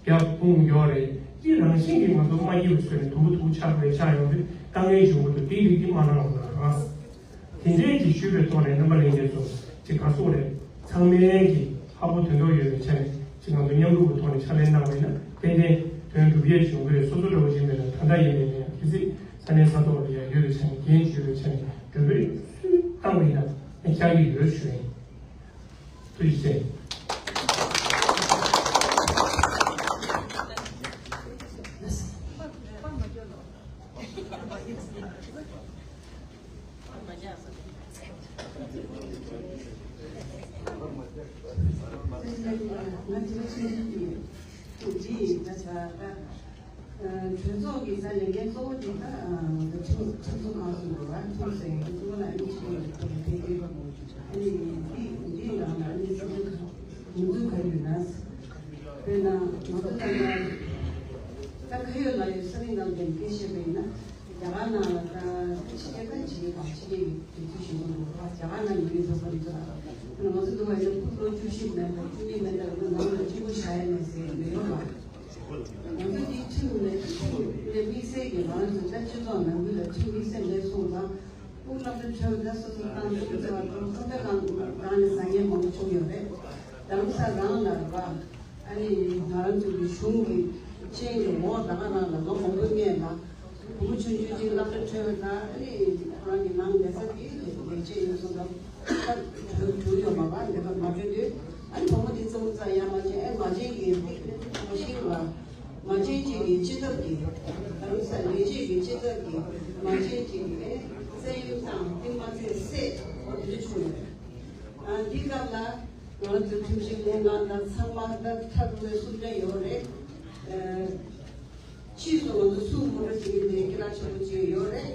རྒྱབ་དཔུང་ཡོད་རེད། དེ་རང་བཞིན་གྱིས་ང་ཚོ་མ་སྐྱིད་པ་བཟོས་ནས་དུམ་བུ་དུམ་བུ་ཆག་རེད་ཆག་ཡོང་དུས་དཀའ་ངལ་བྱུང་གི་འདུག་དེའི་རིགས་དེ་མ་གནང་རོགས་གནང་། དེ་འདྲའི་གི་ཞུས་པའི་ཐོག་ནས་རྣམ་པ་ལྷན་རྒྱས་ཚོ་ཅིག་ག་སོག་རེད། ཚང་མའི་གི་ཧ་གོ་དོན་དག་ཡོད་པའི་ཆ་ནས་ཅིག་ང་ཚོ་མཉམ་རུབ་ཀྱི་ཐོག་ནས་ཕྱག་ལས་གནང་བ་ཡིན་ན་ཏན་ཏན་དོན་འགྲུབ་ཡས་བྱུང་གི་རེད། སོ་སོ་འདྲ་བོ་ཡིན་པས་ན་ད་ལྟ་ཡིན་པས་ན་ཡང་གལ་སྲིད་ས་གནས་ས་ཐོག་ལ་ཡང་ཡོད་པའི་ཆ་ནས་འགན་ཅིག་ཡོད་པའི་ཆ་ནས་མགྲོན་འབོད་སུས་བཏང་བ་ཡིན་ན་ཡང་བཅར་གྱི་ཡོད་ཞུ་ཡིན། ཐུགས་རྗེ་ཆེ། གྲོས་ཚོགས་ཀྱི་ད་ལས་འགན་གཙོ་བོ་དེ་ད་ཁྲིམས་ཁྲིམས་བཟོ་ཁང་སོགས་ལ་ཁྲིམས་ཟེར་གཙོ་བོ་ལ་ཨ་ནི་ཁྲིམས་ལ་ཐུག་པའི་འཕེལ་རྒྱས་ཨ་ནི་འདི་འདི་ནང་ལ་ཨ་ནི་སྲིད་འཛིན་ཁང་ཡོང་ཚུལ་ག་རེ་ཡོད་ན། དཔེར་ན་ང་ཚོ་ད་ལྟ་ད་ཁ་ཡོད་ལག་ཡོད་ས་རིག་ནང་དོན་སྐད་བཤད་པ་ཡིན་ན། རྒྱ་གར་ནང་ལ་ད་ཕྱི་རྒྱལ་ཁག་ཅིག་གི་ཕྱི་རྒྱལ་གྱི་དུས་ཚོད་ཞིག་ཡོང་འདུག་རྒྱ་གར་ནང་ཡོད་མཁན་ཚོ་ཁོ་རེ་ཚོ་ལ་ང་ཚོ་འདུག་བ་ཡིན་ན་ཕུགས་ལོ་བཅུ་བཞི་མེད་པ་བཅུ་གཉིས་མེད་པ་ནང་ལ་གཅིག་པུ་བཞག་ཡ་མེད་ཟེར་མི་ཡོང་བ། ང་ཚོ་འདི་ཁྲིམས་ལས་ཁྲིམས་ལས་དམིགས་བསལ་གྱི་ང་རང་ཚོ་ད་སྤྱི་ཚོགས་ནང་ཁུལ་ལ་ཁྲིམས་དམིགས་བསལ་མེད་སོང་ཙང་དབུ་བླ་བྲེ་ཁྲོད་ད་སོ་སོ་ཏང་ཙུང་ཟེར་བ་ཁྲོད་ཁྲོད་པའི་སྒང་སྒང་ནས་བཟང་ངན་མང་པོ་བྱུང་ཡོད་རེད། རྡ་རམ་ས་རང་ལ་རེད་པ། ཨ་ནི་ང་རང་ཚོ་གི་གཞུང་གི་ཅན་གྱི་འོག་ད་ག་རང་ལ་ལོ་མང་པོའི་སྔོན་ལ་བུ་མོ་ཆུང་ ཆུང་ཆུང་གཅིག་སློབ་གྲྭ་འཕྲོད་པ་དང་ཨ་ནི་ཁོ་རང་གི་ནང་ལས་ས་དེ་ལས་བྱེད་ཡོད་སོང་ཙང་ད་གྲོལ་གྲོལ་ཡོད་མ་པ་འདི་ག་མ་གྲོལ་དུས་ཨ་ནི་བུ་མོ་དེ་ཚོ་ཙ་ཡ་མ་བྱན་ཨེ་མ་བྱན་གྱི་མ་ཤེས་པ་མ་བྱན་གཅིག་གི་སྤྱི་ཚབ་ཀྱི་རང་ས་ལས་བྱེད་ཀྱི་སྤྱི་ཚབ་ཀྱི་མ་བྱན་གཅིག་གི་ཨེ་བཙན་གཡེམ་དང་ཏིང་མ་ཚད་སྲས་འོ་དེ་འདྲ་བྱུང་ཡོད། ཨ་འདི་སྐབས་ལ་ང་ཚོ་ཁྲིམས་ཞིབ་ལྷན་ཁང་དང་ཚང་མ་ད་ཁྲ་ཁྲ་བའི་སུམ་ཆ་ཡོད་རེད། ཨ། ཕྱིས་སུ་ང་ཚོ་སུ་མོ་ར་ཟེར་གྱི་འདུག་སྐད་གྲགས་ཆེན་པོ་ཅིག་ཡོད་རེད།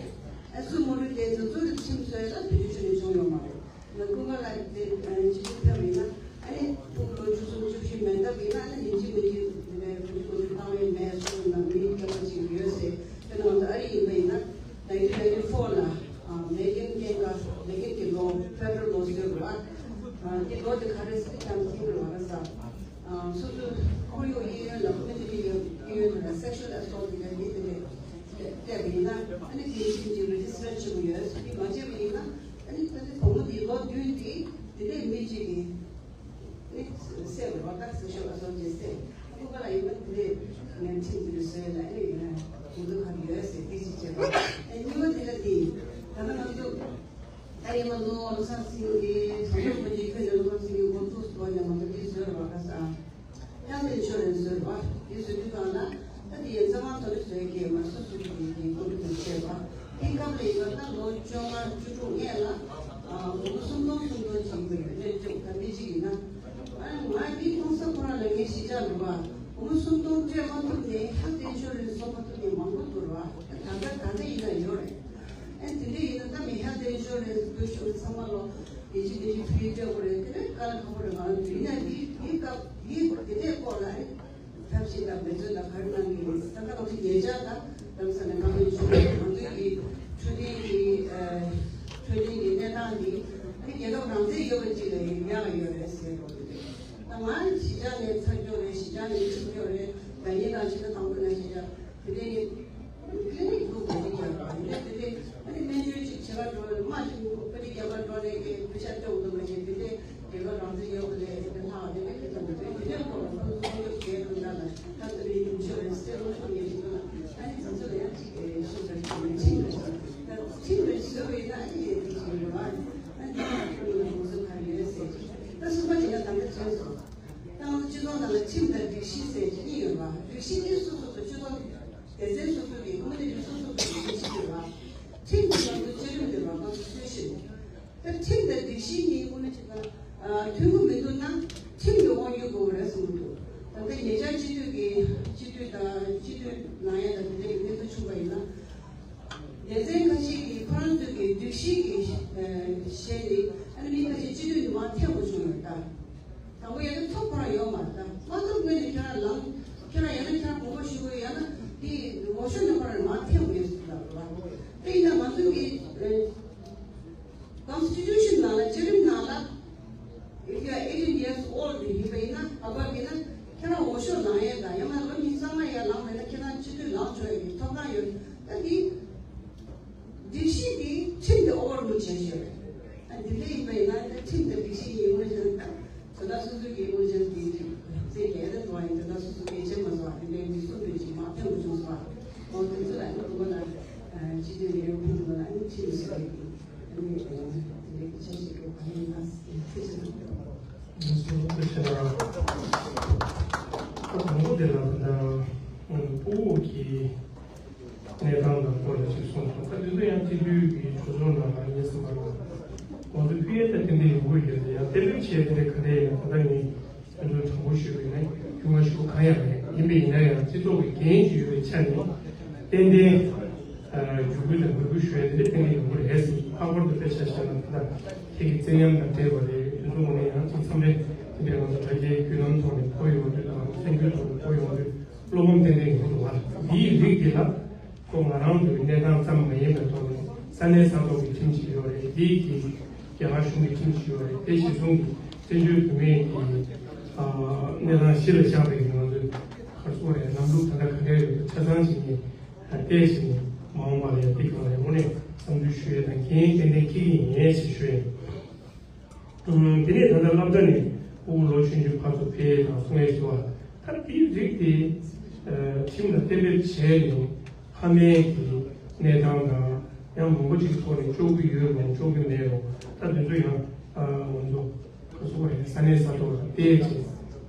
ཨ་སུ་མོ་ར་དེ་ཚོ་ཚུར་ཁྲིམས་བཟོས་ལ་དུས་ཚོད་ནས་བྱུང་ཡོད་མ་རེད། ང་ཀུན་དགའ་ལགས་དེ་སྤྱི་ཚོགས་ཐེབས་ཡིན་ན་ཨ་ནི་ཕྲུ་གུ་ལོ་བཅུ་གསུམ་བཅུ་བཞི་མན་འདབས་ཡིན་ན་ཨ་ནི་ཡིན་གཅིག་མིན་གཅིག་དེ་འདྲའི་ཕྲུ་གུ་ཚོ་བཏང་ཡོད་མེད་སུ་ཡིན་ན་མི་སྐྱོ་པོ་ཅིག་ཡོད་ཟེར། དཔེར་ན་ང་ཚོ་ཨ་རི་ཡིན་པ་ཡིན་ན་nineteen ninety-four ལ་མེ་ཀན་སྐྱེས་སྐར་མེ་ཀན་གྱི་ལོ་ཕེ་ཌ་རལ་ལོ་ཟེར་བ་དེ་ལོ་དེ་ག་རེ་ཟེར་ཀྱང་ཟེར་བ་རེད་ས། སོ་སོའི་ཁོར་ཡུག་གཡས་གཡོན་ལ་ཀོ་མི་ནི་ཊི་གཡས་གཡོན་དུ་ལ་sexual assault དེ་འདྲ་ཡིན་དེ་འདྲ་བལྟས་པ་ཡིན་ན་ཨ་ནི་དེ་བཞིན་གྱི་register བྱེད་དགོས་ཡོད་ཟེར་གྱི་མ་བྱས་པ་ཡིན་ན་ཨ་ནི་ད་ལྟ་བུ་མོ་དེའི་ལོ་བདུན་དེ་དེ་འདྲའི་མི་གཅིག་གིས་ཨ་ནི་བསད་པ་རེད་པ། sexual assault བྱས་བསད་ཁོ་ག་ལ་ཡིན་ན་དེ་འདྲའི་ངན་ཁྲིམས་དེ་འདྲ་བཟོས་ལ་ཨ་ནི་ཡིན་ན་དགོས་འདུག་ག་ཡོད་ཟེར་དེ་ཅིག་བྱས་པ། ཨ་གཉིས་པ་དེ་ལ་དེ་ད་ལྟ་ང་ཚོ། ད་ཡིན་ན་ལོ་བློ་བཟང་སེང་གེ་བཟང་སྤྱོད་དཔོན་གྱི་ཁྱོད་ནས་བློ་བཟང་སེང་གེ་འགོ་འཛུགས་སུ་བཏང་ནས་མ་གཏོགས་འདི་བཟོས་ར་བ་ཁ་སང་། ཡང་དེ་ཆོས་རེད་བཟོས་ར་བ་འདི་བཟོས་དུས་གང་ལ་ད་འདི་ཡན་ཚང་མ་དོ་རེ་བཟོས་ཀྱི་མ་སོ་སོ་གི་འདི་ཀུན་ཏུ་བྱས་པ། དེ་སྐབས་ལ་ཡིན་པ་ད་ལོ་བཅོ་ལྔ་བཅུ་དྲུག་སྔས་ལ་ཨ་འོ་སུམ་སྟོང་སུམ་སྟོང་ཅིག་ཡིན་པ་རེད། ད་མི་གཅིག་ཡིན་ན་ཨ་ང་འདི་གོང་ས་ཁོ་རང་ལ་ངས་གཞིས་ཆགས་འགྲོ་བ་འོ་སུམ་སྟོང་སྤྲད་མ་ཐུབ་ནས་ཧ་དེ་ཆོས་རེད་བཟོ་མ་ཐུབ་ནས་མང་པོ་འདུག་ར་བ། ད་ལྟ་ད་ལྟ་ཡིན་ན་ཡོད་རེད། ཨ་དེ་འདྲ་ཡིན་ན་ད་མི་ཧ་དེ་ཤོར་རེད་ཟེར་དུས་ཤོར་ཚང་མ་ལོ་ཡིན་གཅིག་མིན་གཅིག་ཕུལ་སྤྲད་དགོས་རེད། དེ་ནས་དཀའ་ལས་ཁག་པོ་རེད། ང་ཚོ་ཡིན་ན་འདི་འདི་སྐབས་འདི་དེ་འདྲའི་སྐོར་ལ་ཨ་ཐབས་ཤེས་དང་འབད་བརྩོན་དང་ག་རེ་གནང་གི་ཡིན། ད་ལྟ་ང་ཚོ་ཉེ་ཆར་དང་ལམ་སང་ནས་ཁ་ཕན་ཆུ་ང་ཚོའི་གི་འཕྲོད་བསྟེན་གྱི་འཕྲོད་བསྟེན་གྱི་གནས་སྟངས་འདི་ཨ་རྒྱལ་ཁབ་རང་བཙན་ཡོད་པ་ཅིག་ལ་ཡང་ཡོད་རེད་ཟེར་དགོས་རེད། ད་ང་གཞིས་ཆགས་ནས་ཚར་འགྱོ་རེད། གཞིས་ཆགས་ནས་ཁྲིད་འགྱོ་རེད། ད་ཡིན་ནའང་ཕྱི་ཟླ་དང་པོ་ནས་གཞིས་ཆགས་དེ་འདྲའི་ཀི་ལི་ནིག་ལུགས་དེ་འདྲ་རྒྱག་པ་ཡིན་ན་དེ་འདྲའི་ཨ་ནི་སྨན་བཅོས་ཅིག་བྱེད་པར་འགྲོ་བའི་དམག་ཅིག་པ་ཏི་རྒྱག་པར་འགྲོ་ནས་ཀྱི་པེ་ཤ་སྤྲོད་འདུག་མ་བྱས་དེ་འདྲའི་རྒྱལ་ཁབ་རང་བཙན་ཡོད་པ་ལས་དེ་ལྷག་དེ་འདྲའི་ཁྱེད་ཚོ་མི་འདུག་དེ་འདྲའི་སྐོར་ལ་ཁོང་ཚོ་སྲུང་སྐྱོབ་བྱས་འདུག་ན་ལ་ད་དེ་འདྲའི་ཡུམ་ཆོས་རེད་སྲས་ལོ་ཆུང་ངེས་ཅིག་འདུག་ན་ཨ་ནི་ང་ཚོ་ལ་ཡང་ཅིག་ཤུགས་དང་ཁྲིམས་རེད་ཁྲིམས་རེད་ཁྲིམས་རེད་བཟོས་པ་ཡིན་ན་ཨ་ནི་ཡོད་དེ་ཅིག་ཡོད་ཨ་ནི་ཁོང་ཚོ་ག་རེ་ཡོད་ཟེར་ད་གསུམ་པ་དེ་ཡང་ད་ལྟ་བྱས་སོང་། ད་ང་ཚོ་སྤྱི་ཚོགས་ནང་ལ་ཁྲིམས་དང་སྒྲིག་གཞི་ཟེར་གྱི་གཉིས་ཡོད་པ། སྒྲིག་གཞི་ནི་སོ་སོ་སོ་སྤྱི་ཚོགས་སྡེ་ཚན་སོ་སོ་གི་ཀོ་མི་ནི་ཊི་སོ་སོ་སོ་གི་སྒྲིག་གཞི་ཡོད་པ། ཁྲིམས་ཀྱི་ནང་དུ་བཅའ་ཁྲིམས་ཡོད་པ་ཀོན་སི་ཊི་ཊུ་ཤན། ད་ཁྲིམས་དང་སྒྲིག་གཞི་གཉིས་ཀོ་མི་ནི་ཊི་དང་མཐུན་གྱི་མི་འདུག་ན་ཁྲིམས་ཀྱི་དབང་སྒྱུར་དགོས་རེད་གསུངས་འདུག་ད་ལྟ་ཉེ་ཆར་སྤྱི་འཐུས་ཀྱི་སྤྱི་འཐུས་དང་སྤྱི་འཐུས་ལངས་ཡ་དང་དེ་འདྲའི་གནས་ཚུལ་བྱུང་བ་ཡིན་ན། སྡེ་ཚན་ཁ་ཤས་ཀྱིས་ཁོ་རང་ཚོའི་གི་སྒྲིག་གཞི་གི་ཨ་ནི་མི་ཁ་ཤས་སྤྱི་འཐུས་ནས་མར་འཐེན་དགོས་བྱུང་ཡོད་ད། དང་པོ་ཡང་ན་ཐོབ་ཁོ་རང་ཡོད་མ་རེད་ད། མ་ཐོབ་སྔོན་ནས་ཁྱེད་རང་ལངས། ཁྱེད་རང་ཡང་ན་ཁྱེད་རང་དགོངས་པ་ཞུ་དགོས་ཡང་ན་དེ་འོས་ཤོག་ནས་ཁོ་རང་མར་འཐེན་དགོས་ཡོད་ཟེར་ལབ་རེད་བ། དེ་ཡིན་ན་ང་ཚོ་གི་ཀོན་སི་ཊི་ཊུ་ཤན་ནང་ལ་བཅའ་ཁྲིམས་ནང་ལ། If you are eighteen years old ཡིན་པ་ཡིན་ན་ཨ་བབ་ཡིན་ན་ཁྱེད་རང་འོས་ཤོག་ལངས་ཡས་དང་ཡང་ན་ལོ་ཉི་ཤུ་རྩ་ལྔ་ཡར་ལངས་པ་ཡིན་ན་ཁྱེད་རང་སྤྱི་འཐུས་ལངས་ཆོག་ཡས་ཀྱི་ཐོབ་ཐང་ཡོད། ད་འདི་སྒྲིག་གཞི་འདི་ཁྲིམས་དེ་ཨོ་ཝར་རུལ་བྱས་ཤོག་ཨ་འདི་འདྲ་ཡིན་པ་ཡིན་ན་ད་ཁྲིམས་དང་སྒྲིག་གཞི་ཡིན་དངོས་གཞི་ད་ད་ལྟ་སོ་སོ་གི་དངོས་གཞི་འདི་རྩེ་རྒྱལ་ད་དུ་བ་ཡིན་ད་ལྟ་སོ་སོ་གལ་ཆེན་མ་སོང་བ་དེ་འདྲའི་མི་གསུང་འདོད་ཅིག་མ་ཕན་པ་བྱུང་སོང་བ། འོ་དེ་ཚོ་ལ་ནི་དུ་བ་ལ་སྤྱི་འཐུས་ལས་ཡོད་ཕུགས་དུ་བ་ལ་ནི་ཁྲིམས་སུ་རེད། དང་པོ་དེ་ལ་ད་ལྟ་སྤོ་བོ་གི་གནས་སྟངས་དང་སྐོར་ལ་ཅིག་གསུངས་སོང་། ད་དེ་ཚོ་ཡང་སྤྱི་འཐུས་ཀྱི་གྲོས་ཚོགས་ནང་ལ་ངེས་སུ་མ་རུང་། ང་ཚོ་ཕུལ་ཡས་ད་ཏན་ཏན་ཡོང་གི་ཡོད་དེ་ཡང་གཏན་འབེབས་བྱས་དེ་འདྲ་ག་འདྲ་ཡིན་ན་ད་ལྟ་ངས་དོན་དུ་དྲང་པོ་ཞུས་པ་ཡིན་ན་རྒྱུས་མངའ་ཞུ་གང་ཡང་མེད། ཡིན་པས་ཡིན་ན་ཡང་སྤྱི་ཚོགས་ཀྱི་འགན་ཅིག་ཡོད་པའི་ཆ་ནས་ཏན་ཏན་བརྒྱུད་སྐུལ་དང་འབོད་སྐུལ་ཞུ་ཡ་དེ་ཏན་ཏན་ཡོང་གི་རེད་ཟེར། ལྷག་པར་དུ་དཔེ་ཆ་བཞག་ན་ད་ལྟ་ཁྱེད་ཀྱི་བཙན་གཡེམ་དང་འབྲེལ་བ་རེད། དེ་ཚོ་ངོས་ནས་ཡང་ཅིག་མཚམས་རེ་དེ་འདྲའི་ང་ཚོ་དྲ་རྒྱའི་བརྒྱུད་ལམ་ཐོག་ནས་གོ་ཡོང་དུས་དང་གསར་འགྱུར་ཐོག་ནས་གོ་ཡོང་དུས་བློ་ཕམ་ཏན་ཏན་ཡོང་གི་འདུག་བ། འདིའི་རིགས་འདི་ལ་ཁོ་ང་རང་ཚོའི་གནས་སྟངས་ཙམ་མ་ཡིན་པའི་ཐོག་ནས་ས་གནས་ས་ཐོག་གི་ཁྲིམས་ཤིག་ཡོད་རེད། འདི་གི་རྒྱ་གར་གཞུང་གི་ཁྲིམས་ཤིག་ཡོད་རེད། དེ་གཞི་བཟུང་གི་བཙན་བྱོལ་བོད་མིའི་གི་གནས་སྟངས་གཞི་ལ་བཞག་པའི་གི་ང་ཚོའི་ག་རེ་ཟེར་དགོས་རེད། ལམ་ལུགས་ད་ལྟ་ག་འདྲ་ཡོད་པ་ཆ་ཚང་ཞིག་ནས་བལྟས་ཤིག་ནས་མ་འོངས་པ་ལ་ཡང་འདི་གང་ལ་ཡང་དངོས་གནས་བསམ་ཚུལ་ཞུ་ཡས་དང་འགན་ཏན་ཏན་འཁྱེར་གྱི་ཡིན་ཞེས་ཞུ་ཡས། དེ་ནས་ད་ལྟ་སློབ་གྲྭ་ནས་ཕྲུ་གུ་ལོ་ཆུང་ཆུང་ཕར་ཚུར་ཕེབས་དང་གསུང་ཡས་ཞུ་བ་ད་དེའི་རིགས་དེ་ཁྲིམས་ལ་གཏན་འབེབས་བྱས་ནས་ཕ་མའི་གི་ གནས་སྟངས་དང་ཡང་མང་པོ་ཅིག་གི་ཐོག་ནས་ལྕོགས་ཀྱི་ཡོད་རུང་ལྕོགས་ཀྱི་མེད་རུང་ད་དེ་ཚོ་ཡང་ང་ཚོ་ག་སོ་བ་རེད། ས་གནས་ས་ཐོག་ལ་བལྟས་བྱས་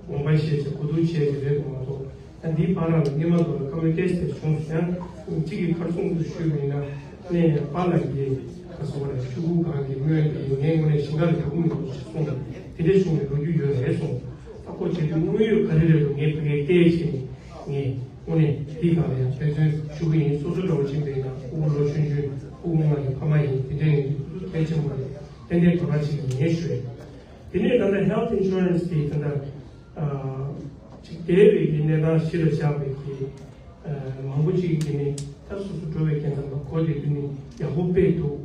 དགོངས་པ་བཞེས་བྱས་གོ་བསྡུར་བྱས་བྱས་རེད་འདུག་མ་གཏོགས་ད་འདིའི་བར་ལ་སྔོན་མ་ཚོ་ལ་བཀའ་མོལ་བསྐྱལ་ཟེར་བྱུང་སོང་ཡང་གཅིག་གིས་ཁར་སོང་དུ་ཞུས་པ་ཡིན་ན་གནས་ནས་པཱ་ལགས་ཀྱིས་ག་སོ་བ་རེད། ཆུ་ཁུག་སྒང་གི་སྔོན་དེ་ངས་དངོས་གནས་ཞིང་ཁར་ཡག་པོ་མི་འདུག་ཅེས་གསུངས་ནས་དེ་འདྲའི་བྱུང་བའི་ལོ་རྒྱུས་ཡོད་རེད་གསུངས། ད་ཁོ་བྱེད་དུས་དངོས་ཡོད་ག་རེ་རེད་འདུག་ངས་ཕ་གིར་བལྟས་བྱས་ནས་ངས་དངོས་གནས་འདི་སྒང་ལ་ཡང་དཔེ་མཚོན་ཞུ་གི་ཡིན། སོ་སོ་འདྲ་བོ་ཕྱིན་པ་ཡིན་ན་ཕྲུ་གུ་ལོ་ཆུང་ཆུང་ཕྲུ་གུ་ང་ཡི་ཕ་མ་ཡིན་དེ་འདྲའི་ངས་འདི་ཁོ་ཚོ་གལ་ཆེན་པོ་རེད། ཏན་ཏན་དོ་སྣང་བྱེད་ཀྱི་ཡིན་ཞུ་ཡ། དེ་ནས་ད་ལྟ་health insurance་དེ་ད་ལྟ་ཅིག་འདས་པའི་གི་གནས་སྟངས་གཞི་ལ་བཞག་པའི་གི་མང་པོ་ཅིག་གིས་ནི་ད་སོ་སོ་འགྲོ་བའི་རྒྱལ་ཚབ་ལ་གོ་བདེ་དུས་ནི་ཡག་པོ་དཔེ་འདུག་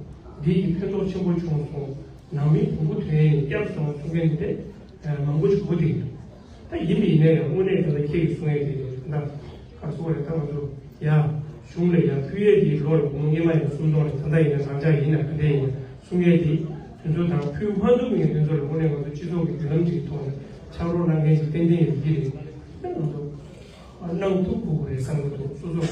འདི་གི་ཕན་ཐོགས་ཆེན་པོ་བྱུང་སོང་། ནང་མི་བོང་བུ་ཐོན་ནས་སྐྱབས་སོང་གསུང་མཁན་དེ་འདྲ་མང་པོ་ཞིག་གོ་བདེ་འདུག་ད་ཡིན་པ་ཡིན་ན་ཡང་དངོས་གནས་ད་ལྟ་ཁྱེད་ཀྱིས་གསུང་ཡས་དེ་ད་ག་སོ་རེད། ད་ང་ཚོ་ཡ་གཞུང་ལ་ཡ་ཕུལ་ཡས་དེ་ལོ་ལ་སྒོར་མོ་སྔོན་མ་ཡང་སུམ་སྟོང་རེད། ད་ལྟ་ཡིན་ན་རང་འཇགས་ཡིན་ན་ག་འདྲས་ཡིན་ན་གསུང་ཡས་དེ་དེ་ཚོ་དང་ཕུལ་མ་ཐུབ་མཁན་དེ་ཚོ་ལ་དངོས་གནས་ང་ཚོ་སྤྱི་ཚོགས་ཀྱི་མདུན་ལམ་ཅིག་ཐོག་ནས་ཕྱག་རོགས་གནང་མཁན་ཞིག་ཏན་ཏན་ཡོད་ཀྱི་རེད། ད་ང་ཚོ་གནང་ཐུབ་དགོས་ཀྱི་རེད་བསམ་གྱི་འདུག་སོ་སོ་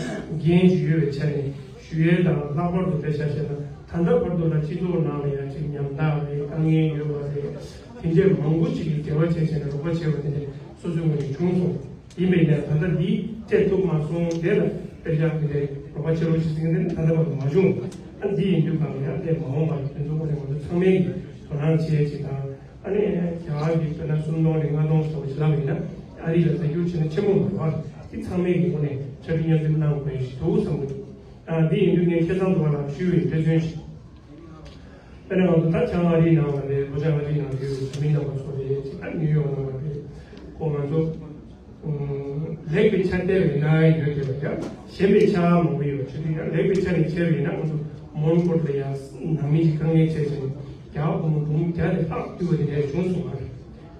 འགན་ཞིག་ཡོད་པའི་ཆ་ནས་ཞུ་ཡས་དང་ལྷག་པར་དུ་དཔེ་ཆ་བཤད་ན་ད་ལྟ་བར་དུ་ལ་སྤྱི་ཚོགས་ནང་ལ་ཡང་ཅིག་ཉམ་ཐག་རེད། དཀའ་ངལ་ཡོད་པ་རེད། དེ་འདྲས་མང་པོ་ཅིག་གིས་འབྲེལ་བ་བྱས་བྱས་ནས་རོགས་པ་བྱས་པ་དེ་འདྲས་སོ་སོའི་ངོས་ནས་བྱུང་སོང་། ཡིན་པས་ན་ད་ལྟ་འདི་སྤྲད་ཐུབ་མ་སོང་། དེ་ལ་དཔེ་ཆ་དེ་འདྲས་རོགས་པ་བྱེད་རོགས་ཞེས་ཟེར་མཁན་དེ་ནི་ད་ལྟ་བར་དུ་མ་བྱུང་། ཨ་འདི་ཡིན་དུས་གང་ཡང་དེ་མ་འོངས་པར་དེ་ཚོ་ཁོ་ནས་ང་ཚོ་ཚང་མས་ཀྱིས་དོ་སྣང་བྱས་ཅིག་དང་། ཨ་ནི་རྒྱ་གར་གྱི་དཔེར་ན་སུམ་སྟོང་ནས་ལྔ་སྟོང་ཙམ་ཞིག་ལབ་ཡིན་ན་ཨ་རི་ལ་བརྡ་སྐྱོར་བྱས་ན་ཆེན་པོ་མ་རེད་པ། དེ་ཚང་མས་ཀྱི་ངོས་ནས་ཕྱག་བྲིས་མཉམ་འདེགས་གནང་དགོས་ཞིག་འདུག་བསམ་གྱི་འདུག་ཨ་འདི་ཡིན་དུས་ངས་ཁ་སང་དུ་བ་ལ་ཞུས་པའི་དཔེ་མཚོན་ཞིག་དཔེར་ན་ང་ཚོ་ད་བྱང་ཨ་རིའི་ནང་ལ་རེད། ལྷོ་བྱང་ཨ་རིའི་ནང་ཡོད་པའི་བོད་མི་རྣམ་པ་ཚོ་རེད། ཅིག་ཨ་ནིའུ་ཡོག་ནང་ལ་རེད། ཁོ་ང་ཚོ་ལེགས་པའི་ཆ་སྟེར་བའི་ན་ཡོད་དེ་བ་ཡང་ཞན་པའི་ཆ་མང་པོ་ཡོད་ཅེས་དུས་ཡང་ལེགས་པའི་ཆ་ནས་ཁྱེར་བ་ཡིན་ན་ང་ཚོ་མོན་གྷོ་ལ་ཡང་ནང་མི་ཞིག་དཀའ་ངལ་འཕྲད་ཅིང་རྒྱ་བ་ཕོ་མོ་འབུམ་བརྒྱ་ནས་ལྷག་བཏུལ་བ་དེ་འདྲ་བྱུང་སོང་བ་རེད།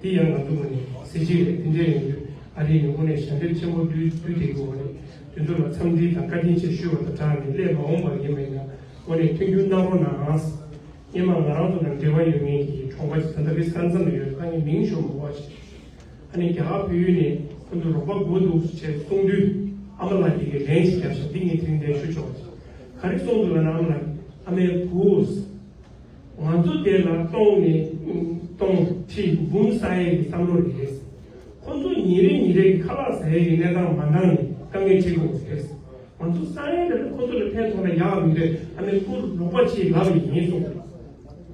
དེ་ཡང་ང་ཚོ་ངོས་ནས་གཟི་བརྗིད་རེད། དེ་འདྲ་ཡིན་དུས་ཨ་རིའི་ནས་དངོས་གནས་ཞབས་འདེགས་ཆེན་པོ་བསྡུས་བསྡུས་བསྡད་ཀྱི་ཡོད་རེད། དེ་ཚོ་ལ་འཚམས་འདྲི་དང་བཀའ་དྲིན་ཆེ་ཞུ་བ་དང་སྦྲགས་ནས་སླད་མ་འོངས་པར་ཡིན་པ་ཡིན་ན་དངོས་གནས་མཐུན་འགྱུར་གནང་རོགས་གནང་། སྔོན་མ་ང་རང་ཚོ་དང་འབྲེལ་བ་ཡོད་མཁན་གྱི་གྲོང་པ་ཅིག་ད་ལྟ་རི་ས་མཚམས་ལ་ཡོད། ཁ་ངའི་མིང་ཞུ་མི་དགོས་ཅིག་ཨ་ནི་རྒྱ་གར་བོད་ཡུལ་ནས་ཁོ་ཚོ་རོགས་པ་དགོས་འདུག་ཅེས་གསུངས་དུས་ཨ་མ་ལགས་དེ་གའི་ལན་ཞིག་བརྒྱབ་ཤག་འདི་ངས་དེ་རིང་འདིར་ཞུ་ཆོག་ཅིག་ག་རེ་གསུངས་འདུག་ལབ་ན་ཨ་མ་ལགས་ཨ་མའི་བུ། ང་ཚོ་དེ་ལ་སྟོང་ནས་སྟོང་ཁྲི་འབུམ་བསགས་ཡས་ཀྱི་བསམ་བློ་རེད། ཁོ་ཚོ་ཉིན་རེ་ཉིན་རེ་གི་ཁ་ལག་ཟ་ཡས་ཀྱི་གནས་སྟངས་མ་འདང་ནས་དཀའ་ངལ་འཕྲད་ཀྱི་ཡོད་རེད། ང་ཚོ་བསགས་ཡས་དེ་ལ་ཁོ་ཚོ་ལ་ཕན་ཐོགས་ན་ཡག་མི་འདུག་ཨ་མའི་བུ་རོགས་པ་བྱེད་ལབ་པ་ཡིན་གསུངས།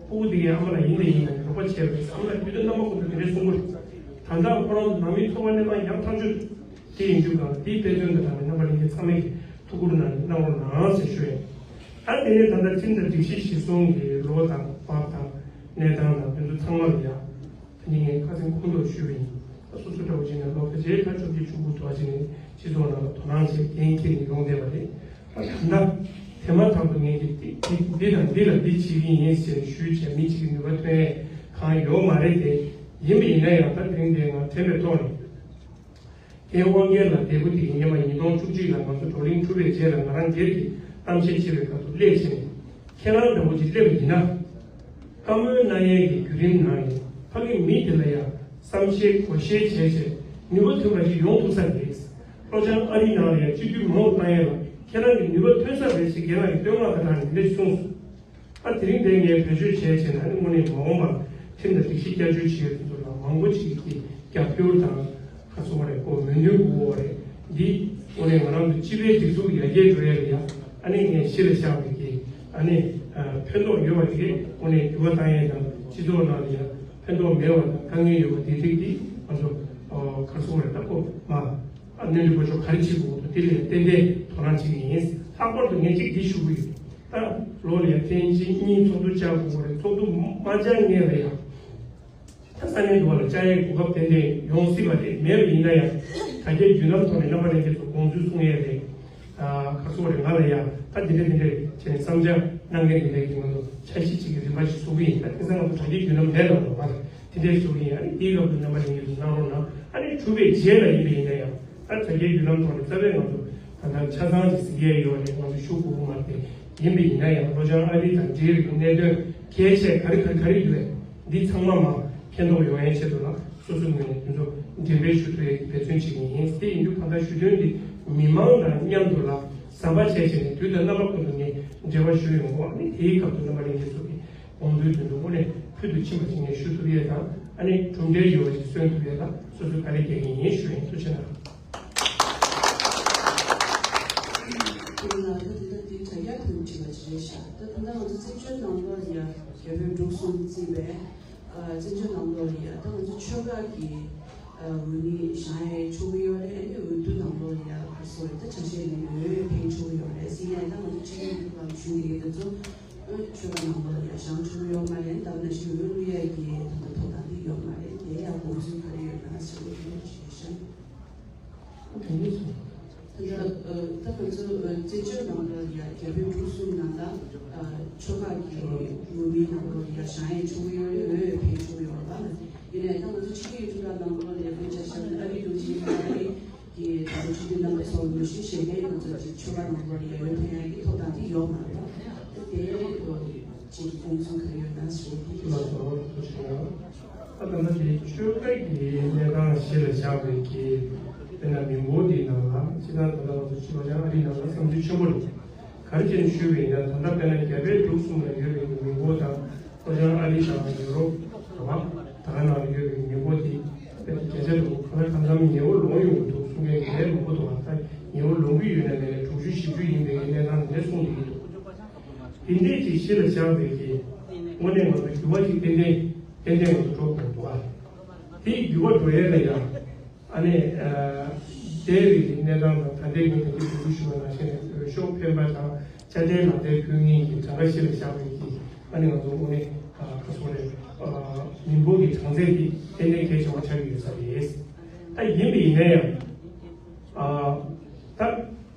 སྤུ་གུ་དེ་གའི་ཨ་མ་ལགས་ཡིན་དང་ཡིན་དང་རོགས་པ་བྱས་པ་རེད། ཨ་མ་ལགས་དུས་དང་རྣམ་པ་ཀུན་ཏུ་དེ་འདྲས་གསུང་གི་རེད། ད་ལྟ་ཁོ་རང་ཚོ་ནང་མིའི་འཚོ་བ་གནས་སྟངས་ཡག་ཐག་ཆོད་དེ་ཡིན་དུས་གང་དེའི་དཔེ་མཚོན་དུ་བཏང་ནས་རྣམ་པ་ལྷན་རྒྱས་ཚང་མས་ཀྱིས་ཐུགས་ཁུར་གནང་ནས་གནང་རོགས་གནང་ཟེར་ཞུ་ཡས། ད་དེ་ནས་ད་ལྟ་ཁྲིམས་དང་སྒྲིག་གཞི་གཞིར་བཟུང་གི་ལོ་དང་བབ་དང་གནས་སྟངས་དང་དེ་ཚོ་ཚང་མ་ལ་ཡ། ད་ནི་ངས་ཁ་སང་ཁོང་ཚོར་ཞུས་པ་ཡིན། ད་སོ་སོ་འདྲ་བོ་བྱས་ན་ལོ་ཕལ་ཆེར་ད་བཅུ་བཞི་བཅུ་དགུ་དུ་བ་བྱས་ནས་སྤྱི་ཚོགས་ནང་ལ་དོ་སྣང་བྱས་འགན་འཁྱེར་ནས་ཡོང་བསྡད་པ་རེད། ད་ད་ལྟ་དེ་མ་ཐག་ཏུ་ངས་འདི་འདི་འདི་དང་འདི་ལ་འདི་བྱེད་ཀྱི་ཡིན་ཞེས་ཞུས་བྱས་མི་གཅིག་གི་ནུས་པ་ཐོན་ཡས་གང་ཡོད་མ་རེད་དེ། ཡིན་པ་ཡིན་ན་ཡང་ད་དེ་རིང་འདིར་ང་དྲན་པའི་ཐོག་ནས། རྒན་དབང་རྒྱལ་ལགས་འདས་པོ་དེ་ཡིན་ཉིན་མ་ཉིས་སྟོང་བཅུ་གཅིག་ལ་ང་ཚོ་བགྲོ་གླེང་གྲུབ་པའི་རྗེས་ལ་ང་རང་སྒེར་གྱི་གཏམ་བཤད་བྱེད་པའི་སྐབས་སུ་སླེབས་བྱས་ནས་ཁྱེད་རང་འདྲ་བོ་ཅིག་སླེབས་པ་ཡིན་ན། བཀའ་མོལ་གནང་ཡས་ཀྱི་བརྒྱུད་རིམ་ནང་ནས་ཕ་གི་མི་དེ་ལ་ཡང་བསམ་ཤེས་གོ་ཤེས་བྱས་བྱས་ནུས་པ་ཐོན་པ་ཞིག་ཡོང་ཐུབ་ས་རེད། ལྷོ་བྱང་ཨ་རིའི་ནང་ལ་ཡང་སྤྱི་འཐུས་མང་པོ་བཏང་ཡས་ལ་ཁྱེད་རང་གི་ནུས་པ་ཐོན་ས་རེད་ཅེས་རྒན་ལགས་ཀྱིས་བསྟོད་བསྔགས་དང་སྦྲགས་ནས་འདི་འདྲ་གསུངས་སོང་། ཨ་དེ་རིང་དེ་ངས་བེད་སྤྱོད་བྱས་བྱས་ན་ནི་དངོས་གནས་མ་འོངས་པར་ཁྲིམས་དང་སྒྲིག་གཞི་བསྐྱར་བཅོས་བྱེད་ཡས་དེ་ཚོ་ལ་མང་པོ་ཅིག་གིས་རྒྱབ་སྐྱོར་དང་ག་ཚོད་རེད་ཁོ་མོས་མཐུན་དགོས་པ་རེད། འདི་དངོས་གནས་ང་རང་ཚོ་སྤྱི་པའི་སྒྲིག་འཛུགས་ཡར་རྒྱས་འགྲོ་ཡས་ལ་ཡ་ཨ་ནི་ངས་གཞི་ལ་བཞག་པའི་གི་ཨ་ནི་ཕན་ཐོགས་ཡོད་པ་དེ་གས་དངོས་གནས་འགྱུར་བ་བཏང་ཡས་དང་སྤྱི་ཚོགས་ནང་ལ་ཡ་ཕན་ཐོགས་མེད་པ་དང་དཀའ་ངལ་ཡོད་པ་དེ་རིགས་འདི་ང་ཚོ་ག་ཚོད་རེད་ད་ཁོ་མ་ཨ་གནོན་སྒྲིག་པ་ཚོ་ག་རེ་བྱེད་དགོས་འདུག་དེ་ལ་ཡ་ཏན་ཏན་དོ་སྣང་བྱེད་ཀྱི་ཡིན། ལྷག་པར་དུ་ངས་གཅིག་འདི་ཞུ་གི་ཡོད། ད་ལོ་ལ་ཡང་ཐེངས་གཅིག་གཉིས་ཚོགས་འདུ་བཅར་དགོས་རེད། ཚོགས་འདུ་མ་བཅར་སྔོན་ལ་ཡང་ད་ས་གནས་འདུ་བ་ལ་བཅར་ཡའི་གོ་སྐབས་ཏན་ཏན་ཡོང་སྲིད་པ་རེད། མེད་པ་ཡིན་ན་ཡང་དྲ་རྒྱའི་བརྒྱུད་ལམ་ཐོག་ནས་རྣམ་པ་ལྷན་རྒྱས་ཚོ་དགོངས་ཚུལ་གསུང་ཡས་རེད། ཨ་ག་ཚོད་རེད་ང་ལ་ཡང་ད་འདི་འདྲ་འདི་འདྲ་བྱས་ནས་བསམ་འཆར་གནང་མཁན་དེ་འདྲ་གི་ང་ཚོ་འཆར་གཞི་གཅིག་གི་རིམ་པ་ཞིག་བཟོ་གི་ཡིན། ད་དེང་སང་ང་ཚོ་དྲ་རྒྱའི་བརྒྱུད་ལམ་ལས་སླ་པོ་རེད་པ། དེ་འདྲ་བཟོ་གི་ཡིན། ཨ་ནི་དེའི་སྐབས་སུ་རྣམ་པ་ལྷན་རྒྱས་ཚོ་གནང་རོགས་གནང་། ཨ་ནི་གྲུབ་པའི་རྗེས་ལ་ཡིན་པ་ཡིན་ན་ཡང་། ད་དྲ་རྒྱའི་བརྒྱུད་ལམ་ཐོག་ནས་རྩ་བའི་ང་ཚོ་ད་ལྟ་ཆ་ཚང་ཅིག་གཟིགས་ཡས་ཡོད་རེད། ང་ཚོ་ཞུ་དགོས་ཀྱི་མ་རེད་དེ། ཡིན་པ་ཡིན་ན་ཡང་ལྷོ་བྱང་ཨ་རི་དང་འབྲེལ་བའི་གནད་དོན་གལ་ཆེ་ག་རེ་ག་རེ་ག་རེ་ཡོད་འདི་ཚང་མ་མ་མཁྱེན་རྟོགས་ཡོང་ཡས་ཆེད་དུ་ལ་སོ་སོའི་ངོས་ནས་དེ་ཚོ་འགྲེམས་སྤེལ་ཞུ་ཐུབ་ཡས་ཀྱི་འབད་བརྩོན་བྱེད་ཀྱི་ཡིན། དེ་ཡིན་དུས་གང་ལྟར་ཞུ་དོན་འདི་མི་མང་དང་མཉམ་དུ་ལ་ཟམ་པ་བྱས་བྱས་ནས་དུས་དང་རྣམ་པ་ཀུན་ཏུ་ངས་ འབྲེལ་བ་ཞུ་ཡོང་གོ། ཨ་ནི་དེའི་སྐབས་སུ་རྣམ་པ་ལྷན་རྒྱས་ཚོ་གི་དགོངས་ཚུལ་དོན་དུ་དངོས་གནས་ཕུལ་དུ་ཕྱིན་པ་ཞིག་ངས་ཞུ་ཐུབ་ཡས་དང་། ཨ་ནི་གྲུབ་འབྲས་ཡོད་པ་ཞིག་སོན་ཐུབ་ཡས་ལ་སོ་སོས་ག་རེ་རྒྱག་གི་ཡིན་ཞུ་ཡིན། ཐུགས་རྗེ་གནང་། དེ་ལ་ད་དེ་ལྟ་དེ་དྲ་རྒྱ་ཐོག་ནས་བྲིས་པ་ཅིག་རེད་ཤག་ད་ད་ལྟ་ང་ཚོ་བཙན་བྱོལ་ནང་ལོགས་ལ་ཡ་རྒྱ་བོད་འབྲུག་གསུམ་བརྩིས་པས། ཨ་བཙན་བྱོལ་ནང་ལོགས་ལ་ཡ་ད་ང་ཚོ་ཆོལ་ཁ་གི་ཨ་འོས་མི་བཞེངས་ཡས་ཆོག་གི་ཡོད་རེད། ཨ་ནི་འོས་བསྡུ་ནང་ལོགས་ལ་ཡ་ག་རེ་ཟེར་དགོས་རེད། ད་ཆ་ཤས་ནས་འོས་འཕེན་ཆོག་གི་ཡོད་རེད་ཟེར་ཡ། ད་ང་ཚོ་ཕྱི་རྒྱལ་ཡུལ་ལ་བཞུགས་བསྡད་མཁན་དེ་ཚོ་ཨ་ཆོལ་ཁ་ནང་ལོགས་ལ་ཡ་བཞེངས་ཆོག་གི་ཡོད་མ་རེད། ད་ག་ནང་བཞིན་འོས་བླུག་ཡས་ཀྱི་ད་ལྟ་ཐོབ་ཐང་དེ་ཡོད་མ་རེད། དེ་ཡ་དགོངས་ཚུལ་ག་རེ་ཡོད་ན་ཞུ་གི་ཡོད་ཞེས་བཤད། དེ་ནས་སོང་། ད་ལྟ་ཨ་ད་ང་ཚོ་ཨ་བཙན་བྱོལ་ནང་ལ་ཡ་རྒྱ་བོད་འབྲུག་གསུམ་ནང་ལ་ཨ་ཆོལ་ཁ་གི་འོས་མིའི་ནང་ལོགས་ལ་ཡ་བཞེངས་ཡས་ཆོག་གི་ཡོད་རེད། འོས་འཕེན་ཆོག་གི་ཡོད་རེད་པ། ཡིན་ནའི་ད་ང་ཚོ་ཕྱི་རྒྱལ་ཡུལ་གྲུ་ཁག་ནང་ལོགས་ལ་ཡ་དཔེར་ཆ་བཞག་ན་ཨ་རི་འདྲ་བོ་ཅིག་ཡིན་ན་ཨ་རི་གི་ད་ལྟ་སྤྱི་འཐུས་རྣམ་པ་ཚོ་ངོ་ཤེས་བྱེད་མཁན་ང་ཚོ་ཅིག་ཆོལ་ཁ་ནང་ལོགས་ལ་ཡ་འོས་འཕེན་ཡས་ཀྱི་ཐོབ་ཐང་དེ་ཡོད་མ་རེད་པ། དེ་ཨ་ཅིག་དགོངས་ཚུལ་ག་རེ་ཡོད་ན་ཞུ་གི་ཡོད། ལགས་སོ། ཐུགས་རྗེ་གནང་། ད་ལྟ་དེ་ཆོལ་ཁ་གི་གནས་སྟངས་གཞི་ལ་བཞག་པའི་གི་དཔེར་ན་མི་འབོར་འདིའི་ནང་ལ་སྤྱིར་བཏང་ད་ལྟ་ང་ཚོ་ཕྱི་ལོགས་བྱང་ཨ་རིའི་ནང་ལ་བསམ་ཚུལ་ཆེན་པོ་རེད། ག་རེ་བྱས་ནས་ཞུས་པ་ཡིན་ན། ད་ལྟ་དཔེར་ན་རྒྱ་བལ་འབྲུག་གསུམ་ལ་ཡོད་པའི་གི་མི་འབོར་དང་ལྷོ་བྱང་ཨ་རི་དང་ཡུ་རོབ་རེད་པ། ད་ག་ནང་ལ་ཡོད་པའི་གི་མི་འབོར་དེ་དཔེར་ན་བརྒྱ་ཆ་དང་གང་ལ་གང་འཚམ་ཉེ་བོ་ལོང་ཡོང་གི་འདུག་གསུང་མཁན་གི་ལས་མང་པོ་འདུག་ད་ཉེ་བོ་ལོང་གི་ཡོད་ན་མེད་ན་དྲུག་ཅུ་བཞི་བཅུ་ཡིན་པའི་གི་གནས་སྟངས་དེ་འདྲ་གསུང་གི་ཡོད་འདུག་དེ་འདྲས་ཅིག་གཞི་ལ་བཞག་པའི་གི་དངོས་གནས་ང་ཚོ་འགྱུར་བ་ཅིག་ཏན་ཏན་ཏན་ཏན་ང་ཚོ་འགྲོ་དགོས་འདུག་ཨ། དེ་འགྱུར་བ་འགྲོ་ཡས་ལ་ཡང་ཨ་ནི་འདས་པའི་གི་གནས་སྟངས་དང་ད་ལྟའི་གི་དེ་འདྲའི་འགྱུར་བ་ཞུ་བ་ནང་བཞིན་འོས་ཤོག་འཕེན་པ་དང་དཔྱ་ཁྲལ་ལག་དེབ་ཕུལ་མཁན་གྱི་གྲངས་ཀ་གཞི་ལ་བཞག་པའི་གི་ཨ་ནི་ང་ཚོ་དངོས་གནས་ག་སོ་རེད། མི་འབོར་གྱི་གྲངས་ཚད་དེ་ཏན་ཏན་གལ་ཆེན་པོ་ཆགས་ཀྱི་ཡོད་ས་རེད། ད་ཡིན་པ་ཡིན་ན་ཡང་ཨ་ད།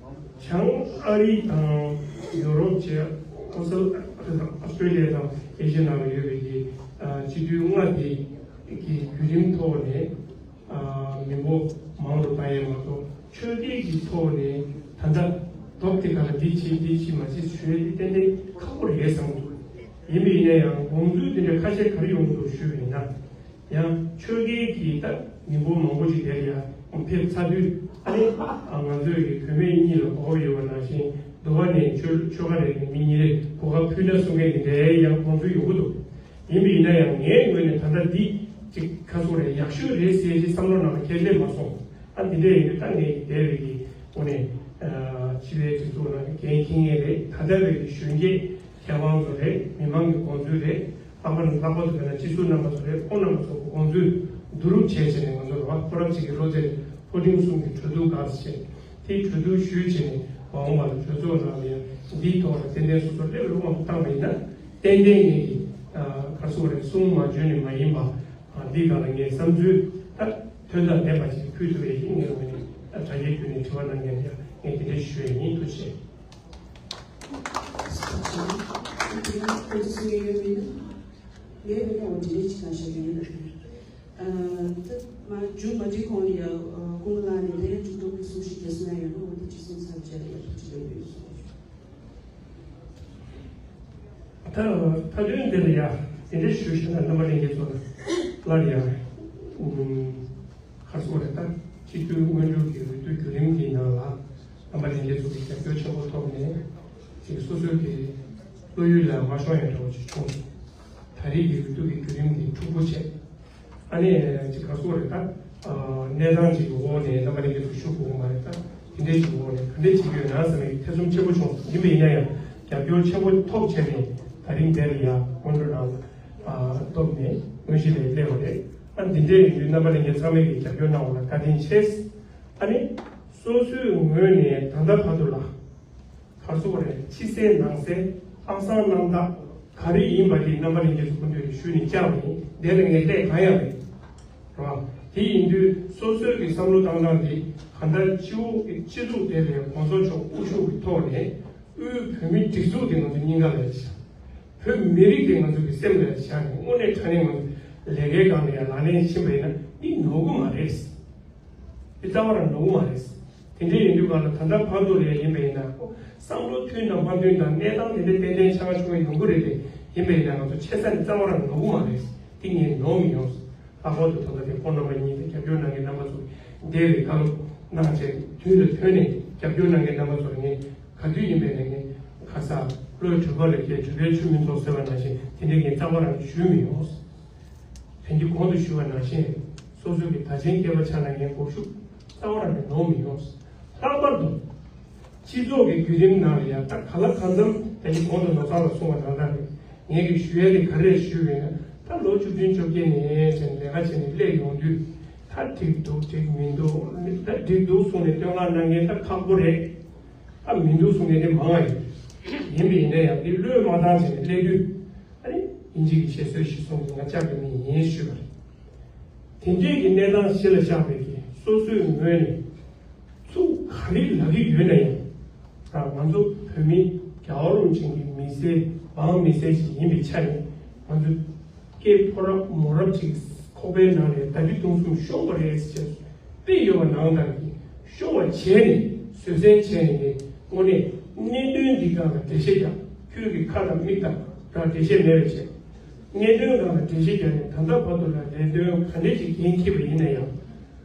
བྱང་ཨ་རི་དང་ཡོ་རོབ་བཅས་ཨོ་སི་ཨོ་སི་ཀྲོ་ལི་ཡ་དང་ཨེ་ཤི་ཡ་ནང་ལ་ཡོད་པའི་གི་ཨ་སྤྱི་འཐུས་ལྔ་དེ་གི་བརྒྱུད་རིམ་ཐོག་ནས་ཨ་མི་འབོར་མང་དུ་བཏང་ཡས་མ་གཏོགས་ཆོས་སྐད་ཀྱི་ཐོག་ནས་ད་ལྟ་རྡོབ་དེ་ག་ལ་འདི་བྱེད་འདི་བྱེད་མ་བྱེད་ཞུ་ཡས་དེ་ཏན་ཏན་ཁག་པོ་རེད་བསམ་འདུག་ཡིན་པ་ཡིན་ན་ཡང་དགོངས་ཚུལ་དེ་འདྲ་ཁ་ཤས་ག་རེ་ཡོང་གི་འདུག་ཞུས་པ་ཡིན་ན། ཡང་ཆོལ་ཁའི་གི་ད་མི་འབོར་མང་པོ་ཅིག་དེར་ཡང་ཕེབས་ཚར་དུས་ཨ་ནི་ང་ཚོའི་གི་བུད་མེད་གཉིས་ལ་གོ་བ་ཡོད་པ་ནང་བཞིན་འདུལ་བ་ནས་ཆོལ་ཆོལ་ཁ་རེ་གི་མི་གཉིས་རེ་གོ་སྐབས་ཕུལ་ན་གསུང་མཁན་དེ་འདྲའི་ཡང་དགོངས་ཚུལ་ཡོང་གི་འདུག་ཡིན་པ་ཡིན་ན་ཡང་ངའི་ངོས་ནས་ད་ལྟ་འདི་ཅིག་ཁ་སོ་རེ་ཡག་ཤོས་རེད་ཟེར་ཅིག་བསམ་བློ་ནང་ལ་ཁྱེར་སླེབས་མ་སོང་། ཨ་འདི་འདྲ་ཡིན་དུས་ད་ངས་འདས་པའི་གི་འོ་ནས་སྤྱི་པའི་སྤྱི་ཚོགས་ནང་གི་འགན་འཁྱེར་མཁན་རེད། ད་ལྟ་བའི་གི་གཞོན་སྐྱེས། མཁས་དབང་ཚོ་རེད། མི་མང་གི་དགོངས་ཚུལ་རེད། ལྷག་པར་དུ་ལྷག་པར་དུ་དཔེར་ན་སྤྱི་ཟུར་རྣམ་པ་ཚོ་རེད། ཁོང་རྣམ་པ་ཚོ་གི་དགོངས་ཚུལ་བསྡུ་རུབ་བྱས་བྱས་ནས་ང་ཚོ་རེད་བ། ཁོ་རང་ཅིག་གི་བློ་རྩེ་ཕོ་ཕྲུག་གསུམ་གྱི་གྲོས་བསྡུར་འགའ་ཞིག་བྱས། དེའི་གྲོས་བསྡུར་ཞུས་བྱས་ནས་མ་འོངས་པ་ལ་གྲོས་ཚོགས་ནང་ལ་ཡང་འདིའི་ཐོག་ལ་ཏན་ཏན་སོ་སོ་སླེབས་རོགས་བཏང་བ་ཡིན་ན་ཏན་ཏན་ངེད་ཀྱི་ག་རེ་ཟེར་དགོས་རེད། གསུང་མ་བྱོན་ནས་མ་ཡིན་པ་འདིའི་སྒང་ལ་ངས་བསམ་ཚུལ་ད་ཐོན་དང་ལྡན་པ་ཞིག་ཕུལ་ཐུབ་ཡས་ཀྱི་ངས་ངོས་ནས་དྲ་རྒྱའི་བརྒྱུད་ནས་དྲི་བ་གནང་མཁན་ལ་ཡང་ངས་དེ་འདྲ་ཞུ་ཡས་ཡིན། ཐུགས་རྗེ་ཆེ། ཁོ་ཚོ་སུ་ཡོད་མིན་ན། ངའི་བུ་མོ་འོ་དེ་འདྲ་ཅིག་གང་ཤེས་ཀྱི་ཡིན་ན། ཨ་ད་མ་མཇུག་མ་སྒྲིལ་གོང་ལ་ཡ་ཨ་སྐུ་ངོ་ལགས་ནས་ད་ཡ་མཇུག་སྡོམ་གྱི་གསུང་བཤད་རྒྱག་སྲིད་ན་ཡོད་ན། འོ་དེ་ཅིག་གསུང་ཚར་རྗེས་ལ་ཡ་ཐུགས་རྗེ་ཆེ་ཡོད་སོང་། ད་མཐའ་དོན་འདི་ལ་ཡ་དེ་འདྲ་ཞུ་ཤེས་ན་རྣམ་པ་ལྷན་རྒྱས་ཚོ་ལ་ཡ་ཨུམ། ག་རེ་ཟེར་དགོས་རེད། ད་སྤྱི་འཐུས་སྔོན་འགྲོ་གི་འོས་བསྡུ་བརྒྱུད་རིམ་འདིའི་ནང་ལ་རྣམ་པ་ལྷན་རྒྱས་ཚོ་གི་རྒྱབ་སྐྱོར་ཆེན་པོ་ཐོབ་ནས་ཅིག་སོ་སོའི་གི་བློ་ཡུལ་ལ་མ་ཤོང་ཡ་འདྲ་བོ་ཅིག་བྱུང་སོང་། ད་རེས་ཀྱི་འོས་བསྡུ་གི་བརྒྱུད་རིམ་འདི་འཁྲུག་པོ་བྱས། ཨ་ནི་ཅིག་ག་རེ་ཟེར་དགོས་རེད། ད་གནས་སྟངས་ཅིག་གི་འོག་ནས་རྣམ་པ་ལྷན་རྒྱས་ཚོ་ཞུགས་དགོས་མ་རེད། ད་དེ་འདྲས་ཅིག་གི་འོག་ནས་ག་འདྲས་བྱེད་ཀྱི་ཡོད་ན་བསམ་པའི་ཐེ་ཚོམ་ཆེན་པོ་བྱུང་སོང་། ཡིན་པ་ཡིན་ན་ཡང་རྒྱབ་སྐྱོར་ཆེན་པོ་ཐོབ་བྱས་ནས་ད་རིང་འདིར་ཡ་སྔོན་འགྲོ་ནང་ཐོབ་ནས་དངོས་གཞི་ལ་སླེབས་པ་རེད། ཨ་འདི་འདྲའི་ཡིན་དུས་རྣམ་པ་ལྷན་རྒྱས་ཚང་མས་ཀྱི་རྒྱབ་སྐྱོར་གནང་བ་ལ་བཀའ་དྲིན་ཆེ། ཨ་ནི་སོ་སོའི་ངོས་ནས་ད་ལྟ་བར་དུ་ལ་ག་རེ་ཟེར་དགོས་རེད། ཕྱི་གསལ་ནང་གསལ་ཨང་གསར་རྣམ་དག་ག་རེ་ཡིན་པ་དེ་རྣམ་པ་ལྷན་རྒྱས་ཚོ་སྐུ་མདུན་ནས་ཞུས་ནས་བསྐྱངས་པ་ཡིན། དེ་ལ་ངས་ལས་གང་ཡང་མེད། རེད་བ། དེ་ཡིན་དུས་སོ་སོའི་གི་བསམ་བློ་བཏང་སྟངས་དེ་གང་ལྟར་སྤྱི་འོག་གི་སྤྱི་གཙུག་དེ་ལས་གོང་ས་མཆོག་དབུ་བཞུགས་ཀྱི་ཐོག་ནས་དབུས་བོད་མིའི་སྒྲིག་འཛུགས་དེ་ང་ཚོ་སྙིང་ག་ལ་བཞག་བོད་མི་རིགས་དེ་ང་ཚོ་གི་སེམས་ལ་བཞག་ནས་དངོས་གནས་དྲང་གནས་ང་ཚོ་ལས་ཀའི་སྒང་ལ་ཡང་ལག་ལེན་ཕྱིན་པ་ཡིན་ན་འདི་ནོར་གི་མ་རེད། འདི་རྩ་བ་རང་ནོར་གི་མ་རེད། དེ་འདྲ་ཡིན་དུས་ག་ལ་ད་ལྟ་བར་དུ་ལ་ཡིན་པ་ཡིན་ན་བསམ་བློ་མཐུན་དང་མ་མཐུན་དང་གནས་སྟངས་དེ་འདྲ་ཏན་ཏན་ཆགས་བྱུང་བའི་ཡོང་གི་རེད་དེ། ཡིན་པ་ཡིན་ན་ང་ཚོ་ཆེ་ས་ནས་རྩ་བ་རང་ནོར་གི་མ་རེད། དེ་ངས་ནོར་མི་ཡོང་། ལྷག་པར་དུ་ད་ལྟ་དེ་ཁོང་རྣམ་པ་གཉིས་དང་རྒྱབ་སྐྱོར་གནང་མཁན་རྣམ་པ་ཚོ་འདས་པའི་བཀའ་སློབ་གནང་བྱས་དུས་ལ་ཐོན་ནས་རྒྱབ་སྐྱོར་གནང་མཁན་རྣམ་པ་ཚོ་ལ་ངས་ག་དུས་ཡིན་པའི་ནས་ངས་ག་ ས་བློའི་གྲོད་པ་ལས་བརྒལ་གྲོད་པའི་ཆུ་མི་འཐུང་ཟེར་བ་ནང་བཞིན་དེ་འདྲའི་གི་རྩ་བ་རང་ཞུས་མི་ཡོང་། དེང་གི་གོང་དུ་ཞུས་པ་ནང་བཞིན་སོ་སོའི་གི་ད་ཆེན་སྐྱེས་པ་ཆགས་ན་ངས་སྒོར་ཤུགས་རྩ་བ་རང་ནས་ནོར་མི་ཡོང་། ལྷག་པར་དུ་སྤྱི་ཚོགས་ཀྱི་བརྒྱུད་རིམ་ནང་ལ་ཡང་ད་ག་ལ་གང་འཚམ་དེང་གི་གོང་དུ་ནོར་བཟང་ལ་གསུངས་པ་ནང་ལྟར་རེད། ངས་གི་ཞུ་ཡ་དེ་ག་རེ་ཞུས་པ་ཡིན་ན་ད་ལོ་བཅུ་བདུན་བཅོ་བརྒྱད་ནས་བྱས་ནས་ལས་ཀ་བྱས་ནས་སླེབས་ཡོང་དུས་ད་འགྲིག་འདུག་འགྲིག་མི་འདུག་ད་འགྲིག་འདུག་གསུངས་ནས་བསྟོད་བསྔགས་གནང་མཁན་ད་ཁག་པོ་རེད། ད་མི་འདུག་གསུང་མཁན་དེ་མང་བ་ཡིན། ཡིན་པ་ཡིན་ན་ཡང་དེ་བློས་མ་བཏང་བྱས་ནས་སླེབས་དུས་ཨ་ནི་དབྱིན་ཇི་གི་བཤད་སྲོལ་ཞིག་གསུངས་ཏེ་ང་ལྕགས་ཀྱི་མི་ཡིན་ཞུས་པ་རེད། དེ་འདྲའི་གི་གནས་སྟངས་གཞི་ལ་བཞག་པའི་གི་སོ་སོའི་ངོས་ནས་ཚུགས་ག་རེ་ལབ་ཀྱི་ཡོད་ན་ཡང་ད་ང་ཚོ་བོད་མི་རྒྱལ་བ་རིན་པོ་ཆེ་གི་མི་སེར་འབངས་མི་སེར་ཞིག་ཡིན་པའི་ཆ་ནས་ང་ཚོ་སྐད་ཕོ་རབ་མོ་རབ་ཅིག་ཁོག་པའི་ནང་ནས་ཟླ་བཞི་སྟོང་གསུམ་ཤོང་བ་རེད་ཟེར་དཔེ་ཡོད་པ་ནང་ལྟར་གྱི་ཤོང་བ་བྱས་ནས་བཟོད་བསྲན་བྱས་ནས་ནི་དངོས་གནས་གནད་དོན་འདི་སྒང་ལ་འགྲེལ་བཤད་རྒྱག་ཁྱོད་ཀྱི་ཁ་དང་མིག་དང་རང་འགྲེལ་བཤད་མེད་པ་བྱས། གནད་དོན་སྒང་ལ་འགྲེལ་བཤད་རྒྱག་ནས་ད་ལྟ་བར་དུ་ལ་ལས་དོན་ག་འདྲས་ཅིག་འགན་འཁྱེར་བ་ཡིན་ན་ཡང་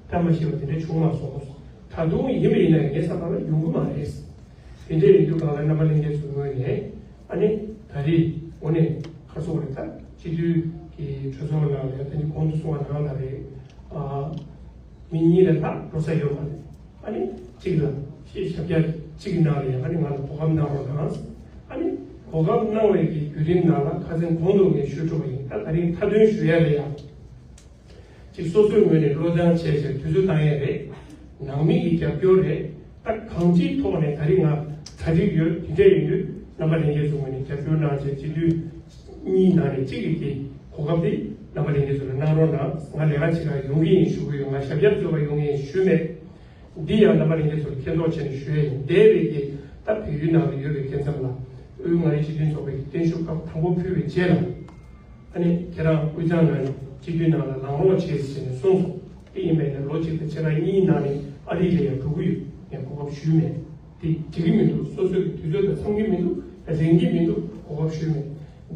ད་མ་ཤེས་པ་དེ་འདྲ་བྱུང་མ་སོང་། ད་དུང་ཡིན་པ་ཡིན་ན་ཡང་ངའི་བསམ་པ་ལ་ཡོང་གི་མ་རེད། དེ་འདྲའི་ཡིན་དུས་སྒང་ལ་རྣམ་པ་ལྷན་རྒྱས་ཚོའི་ངོས་ནས་ཨ་ནི་ད་རེས་དངོས་གནས་ཁ་སོ་རེ་ད་སྤྱི་འཐུས་ཀྱི་གྲོས་ཚོགས་ནང་ལ་ད་ནི་གོང་དུ་གསུངས་པ་ནང་ལ་རེད། ཨ་མི་གཉིས་ལས་ལྷག་འགྲོ་ས་ཡོད་མ་རེད། ཨ་ནི་གཅིག་ལ་ཤེས་ཞབས་བཀྱག་གཅིག་གི་ནང་ལ་ཡང་ཨ་ནི་ང་ལ་གོ་སྐབས་གནང་རོགས་གནང་། ཨ་ནི་གོ་སྐབས་གནང་བའི་གི་བརྒྱུད་རིམ་ནང་ལ་ཁ་སང་གོང་དུ་ངས་ཞུ་གྲུབ་པ་ཡིན། ད་ད་རིང་མཐའ་དོན་ཞུ་ཡ་ལ་ཡང་། གཅིག་སོ་སོའི་ངོས་ནས་བློ་བཟང་བྱས་བྱས་དུས་ཚོད་བཏང་ཡས་རེད། ནང་མི་གི་རྒྱབ་སྐྱོར་རེད། ད་གང་ཅིའི་ཐོག་ནས་ད་རིང་ང་གྲ་སྒྲིག་ཡོད་དེ་འདྲས་ཡིན་དུས་རྣམ་པ་ལྷན་རྒྱས་ཚོའི་ངོས་ནས་རྒྱབ་སྐྱོར་གནང་བྱས་སྤྱི་འཐུས་གཉིས་ནང་ནས་གཅིག་གི་གི་གོ་སྐབས་དེ་རྣམ་པ་ལྷན་རྒྱས་ཚོ་ལ་གནང་རོགས་གནང་། ང་ལས་ཀ་བྱེད་གར་ཡོང་གི་ཡིན་ཞུ་གི་ཡོད། ང་ཞབས་བཀྱག་རྩོད་གར་ཡོང་གི་ཡིན་ཞུས་མེད། འདི་ཡང་རྣམ་པ་ལྷན་རྒྱས་ཚོར་མཁྱེན་རྟོགས་བྱས་ནས་ཞུ་ཡས་ཡིན། འདས་པའི་གི་ད་བལ་ཡུལ་ནང་ལ་ཡོད་པའི་སྐབས་མཚམས་ལ་དབུས་མངའ་རིས་སྤྱི་མཐུན་ཚོགས་པའི་གི་བརྟན་བཞུགས་སྐབས་དང་པོ་ཕུལ་བའི་རྗེས་ལ། ཨ་ནི་ཁྱེད་རང་དབུས་གཙང་ནང་ནས་སྤྱི་འཐུས་ནང་ལ་ལངས་རོགས་བྱེད་ཟེར་ནས་གསུངས་སོང་། དེ་ཡིན་པས་ན་ལོ་གཅིག་དང་ཕྱེད་ཀ་གཉིས་ནང་ནས་ཨ་རི་ལ་ཡང་འགྲོ་གི་ཡོད། ངས་གོ་སྐབས་ཞུས་མེད། དེ་འགྲིག་གི་མི་འདུག་སོ་སོའི་གི་དུས་ཚོད་དང་འཚམ་གི་མི་འདུག་རན་གི་མི་འདུག་གོ་སྐབས་ཞུས་མེད།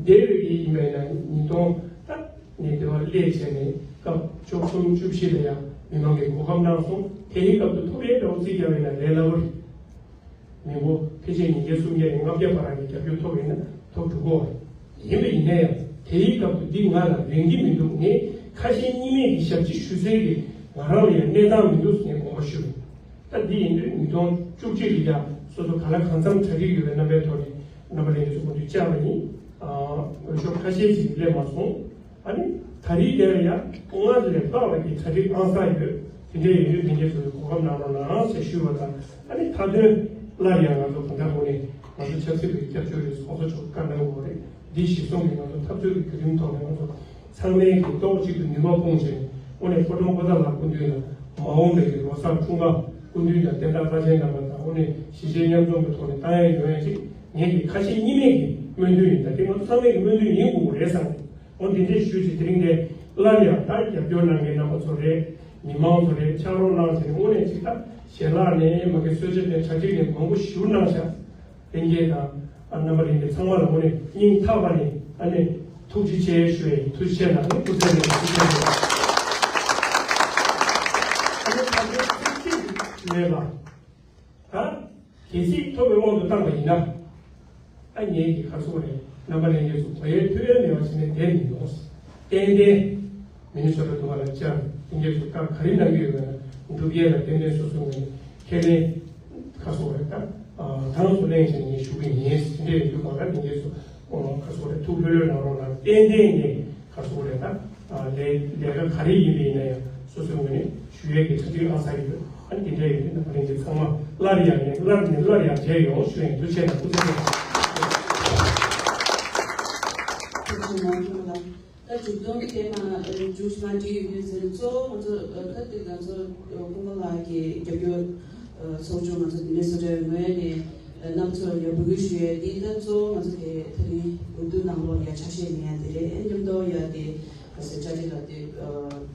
འདས་པའི་གི་ཡིན་པས་ན་ཉིས་སྟོང་ད་ངས་དེ་བར་སླེབས་བྱས་ནས་སྐབས་བཅུ་གསུམ་བཅུ་བཞི་ལ་ཡང་མི་མང་གི་གོ་སྐབས་གནང་སོང་། དེའི་སྐབས་དུ་ཐུག་རེ་འདྲ་བོ་རྩིས་རྒྱག་པས་ན་ལས་སླ་བོ་རེད། མི་མགོ་ཕལ་ཆེར་ཉིས་བརྒྱ་སུམ་བརྒྱ་ནས་ལྔ་བརྒྱ་བར་གྱི་རྒྱབ་སྐྱོར་ཐོབ་ཡོད་ན་ཐོབ་འགྲོ་གི་རེད། ཡིན་པ་ཡིན་ན་ཡང་དེའི་སྐབས་དུ་འདི་ང་ལ་རན་གྱི་མི་འདུག་ངས་ཁ་ཞེ་གཉིས་མེད་ཀྱི་ཞབས་ཕྱི་ཞུ་སའི་གི་ང་རང་ལ་ཡང་གནས་སྟངས་མི་འདུག་ངས་དགོངས་པ་ཞུ། ད་འདི་ཡིན་དུས་ཉིས་སྟོང་བཅུ་གཅིག་ལ་ཡང་སོ་སོ་ག་ལ་གང་འཚམ་གྲ་སྒྲིག་ཡོད་པའི་རྣམ་པའི་ཐོག་ནས་རྣམ་པ་ལྷན་རྒྱས་ཚོ་གོ་སྒྲིག་བཅར་བ་ཡིན། འོས་ཤོག་ཁ་ཤས་ཅིག་སླེབས་མ་སོང་། ཨ་ནི་ད་རེས་དེ་ལ་ཡང་སྔར་ལས་ལྷག་པའི་གྲ་སྒྲིག་ཨང་གསར་ཡོད། དེ་འདྲའི་ཡོད་དུས་དེ་འདྲའི་ཚོ་གོ་སྐབས་གནང་རོགས་གནང་ཞེས་ཞུས་པ་དང་། ཨ་ནི་མཐའ་དོན་སླར་ཡང་ང་ཚོ་གང་ལྟར་ངོས་ནས་ང་ཚོ་ཆབ་སྲིད་པའི་སྐྱབས་བཅོལ་བའི་ཚོགས་གཙོ་མཆོག་བཀའ་གནང་དགོས་རེད། འདི་གཞིར་བཟུང་གིས་ང་ཚོ་འཐབ་རྩོད་ཀྱི་བརྒྱུད་རིམ་ཐོག་ནས་ང་ཚོ་ཚང་མས་ཀྱི་ཏོག་གཅིག་ཏུ་ནུས་པ་སྤུངས་བྱས་ནས་དངོས་གནས་ཕོ་བྲང་པོ་ཏཱ་ལ་སྐུ་མདུན་ལ་མ་འོངས་པའི་ལོ་གསར་འཁྲུངས་སྐར་སྐུ་མདུན་དང་བསྟན་བདག་བླ་ཆེན་རྣམ་པ་དང་དངོས་གནས་གཞིས་བྱེས་མཉམ་འཛོམས་ཀྱི་ཐོག་ནས་བཏང་ཡས་ཡོང་ཡས་ཅིག་ངེད་ཀྱི་ཁ་ཞེ་གཉིས་མེད་ཀྱི་སྨོན་འདུན་ཡིན། ད་དེ་ང་ཚོ་ཚང་མས་ཀྱི་སྨོན་འདུན་ཡིན་དགོས་པ་རེད་བསམ་གི། འོ་འདི་འདྲས་ཞུས་ཅིག་དེ་རིང་འདི་སླར་ཡང་ད་རྒྱབ་སྐྱོར་གནང་མཁན་རྣམ་པ་ཚོ་རེད། མི་མང་ཚོ་རེད། ཕྱག་རོགས་གནང་བྱས་ནས་དངོས་གནས་ཅིག་ད་ཞལ་ལག་ནས་མ་གི་གསོལ་ཇ་ནས་གྲ་སྒྲིག་ནས་མང་པོ་ཞུ་གནང་ཤག་ལྷན་རྒྱས་དང་ཨ་རྣམ་པ་ལྷན་རྒྱས་ཚང་མ་ལ་དངོས་གནས་སྙིང་ཐག་པ་ནས་ཨ་ནི་ཐུགས་རྗེ་ཆེ་ཞུ་ཡས། ཐུགས་རྗེ་ཆེ་ལ་ནི་སྐུ་ཚེ་རིང་ཐུགས་རྗེ་ཆེ། ཨ་ནི་ད་ལྟའི་ཚིག་གཅིག་ཡོད་ལ། ད་གལ་སྲིད་ཐོབ་པའི་དབང་དུ་བཏང་བ་ཡིན་ན། ད་ངེད་ཀྱི་ཁ་སོ་རེད། རྣམ་པ་ལྷན་རྒྱས་ཚོ་གོ་ཡའི་ཐོས་ཡའི་མེད་པ་བྱས་ནས་བསྡད་མི་ཡོང་། ཏན་ཏན་མི་ནི་སོ་ཊ་དུ་བ་ལ་བཅར་ལྷན་རྒྱས་ཚོ་བཀའ་ག་རེ་གནང་གི་ཡོད་པ་ན་འགྲུབ་ཡས་ལ་ཏན་ཏན་སོ་སོ་ངས་ཁས་ལེན་ཁ་སོ་རེད། ད་དང་སོ་གླེང་བྱས་ནས་ངས་ཞུ་གི་ཡིན། དེ་འདྲ་ཡིན་དུས་གང་ལྟར་ལྷན་རྒྱས་ཚོ་ཁ་སོ་རེད། ཐུགས་ལྷོད་ལྷོད་གནང་རོགས་གནང་། ཏན་ཏན་ངས་ཁ་སོ་རེད། ད་ལས་ལས་ཀ་ག་རེ་ཡིན་པ་ཡིན་ན་ཡང་སོ་སོའི་ངོས་ནས་ཞུ་ཡས་ཀྱི་གྲ་སྒྲིག་ཨང་གསར་ཡོད། ཨ་ནི་དེ་འདྲ་ཡོད་དུས་རྣམ་པ་ལྷན་རྒྱས་ཚང་མ་སླར་ཡང་ནས་སླར་ནས་སླར་ཡང་མཇལ་ཡོང་ཞུ་ཡིན། ཐུགས་རྗེ་ཆེ་དང་སྐུ་ཚེ་ཐུབ། ཐུགས་རྗེ་གནང་། ད་མཇུག་སྡོམ་དེ་མ་མཇུག་མ་བསྒྲིལ་ཡོད་ཟེར། གཙོ་བོ་ང་ཚོ་ད་དེ་ང་ཚོ་སྐུ་ངོ་ལགས་ཀྱི་རྒྱབ་སྐྱོར་ཚོགས་ཆུང་ང་ཚོ་མི་ནི་སོ་ཊའི་ངོས་ནས་རྣམ་ཚོར་ཡང་འབུལ་སྐུལ་ཞུ་ཡས་འདི་ད་གཙོ་བོ་ང་ཚོ་དེ་ད་རིང་འོས་བསྡུ་ནང་ལོགས་ཡ་ཆ་ཤས་ཉན་ཡ་དེ་རེད། མཉམ་དུ་ཡ་དེ་ག་ཟེར་ཅ་ཅི་ལ་དེ་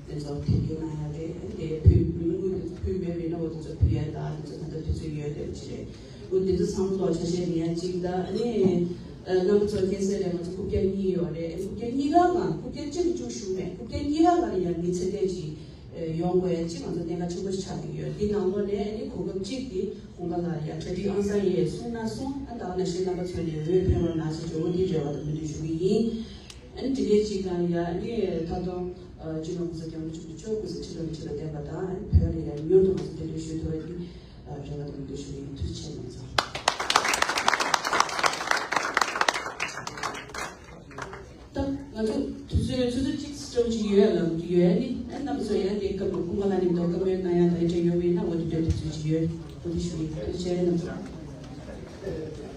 དེ་ཚོ་དེབ་སྐྱེལ་གནང་ཡ་རེད། དེ་ཕུལ་མི་ངོ་དེ་ཚོ་ཕུལ་མེད་པའི་ནོ་དེ་ཚོ་ཕུལ་ཡ་ད་དེ་ཚོ་ད་ལྟ་དུས་ཚོད་ཡོད་དེ་ཅི་རེད། འོ་དེ་ཚོ་ཚང་མ་ལོག་ཆ་ཤས་ཉན་ཡ་གཅིག་ད་ཨ་ནི་རྣམ་པ་ཚོ་མཁྱེན་གསལ་རེད། ང་ཚོ་རྐུབ་བཀྱག་གཉིས་ཡོད་རེད། རྐུབ་བཀྱག་གཉིས་ཀ་མ་རྐུབ་བཀྱག་གཅིག་གཅིག་ཞུ་མེད། རྐུབ་བཀྱག་གཉིས་ཀ་ལ་ཡ་མི་ཚེ་ལྟས་ཅིག་ཡོང་དགོས་ཡ་གཅིག་ང་ཚོ་གནད་འགག་ཆེན་པོ་ཞིག་ཆགས་ཀྱི་ཡོད། འདི་ནང་ལོགས་ནས་ཨ་ནི་གོ་སྐབས་གཅིག་འདི་ཁོང་ཁ་ལ་ཡ་གྲ་སྒྲིག་ཨང་གསར་ཡས་གསུང་ན་གསུང་ཨ་ད་ག་ནང་བཞིན་རྣམ་པ་ཚོ་ནས་འོས་འཕེན་རོགས་གནང་ཞེས་བརྗོད་འོ་འདི་རེ་བ་དང་འབུལ་འདོད་ཞུ་གི་ཡིན། ཨ་ནི་དེ་གའི་གཅིག་དང་ཡ་ཨ་ནི་ད་དུང་སྤྱི་ནོར་གོང་ས་སྐྱབས་མགོན་ཆེན་པོ་མཆོག་སྐུ་ཚེ་ཁྲི་ལོ་ཁྲི་ལ་བརྟན་པ་དང་བོད་ལ་ཡ་མྱུར་དུ་ང་ཚོ་གདན་འདྲེན་ཞུ་ཐུབ་པ་འདི་རེ་བ་དང་འབུལ་འདོད་ཞུ་གི་ཡིན། ཐུགས་རྗེ་ཆེ་གནང་སོང་། ད་ང་ཚོ་དུས་ཚོད་ཆུ་ཚོད་གཅིག་ཙམ་ཅིག་ཡོད་ལ་ཡོད་ནི་ཨ་རྣམ་པ་ཚོ་ཡང་དེ་སྐབས་ལ་སྐུ་ངོ་ལ་ནི་མདོ་བཀའ་མོལ་གནང་ཡ་དང་འབྲེལ་ཡོད་པ་ཡིན་ན་འོ་དེ་འདྲ་དུས་ཚོད་ཅིག་ཡོད། འོ་དེ་ཞུ་ཡིན། ཐུགས་རྗེ་ཆེ་རྣམ་པ་ཚོ།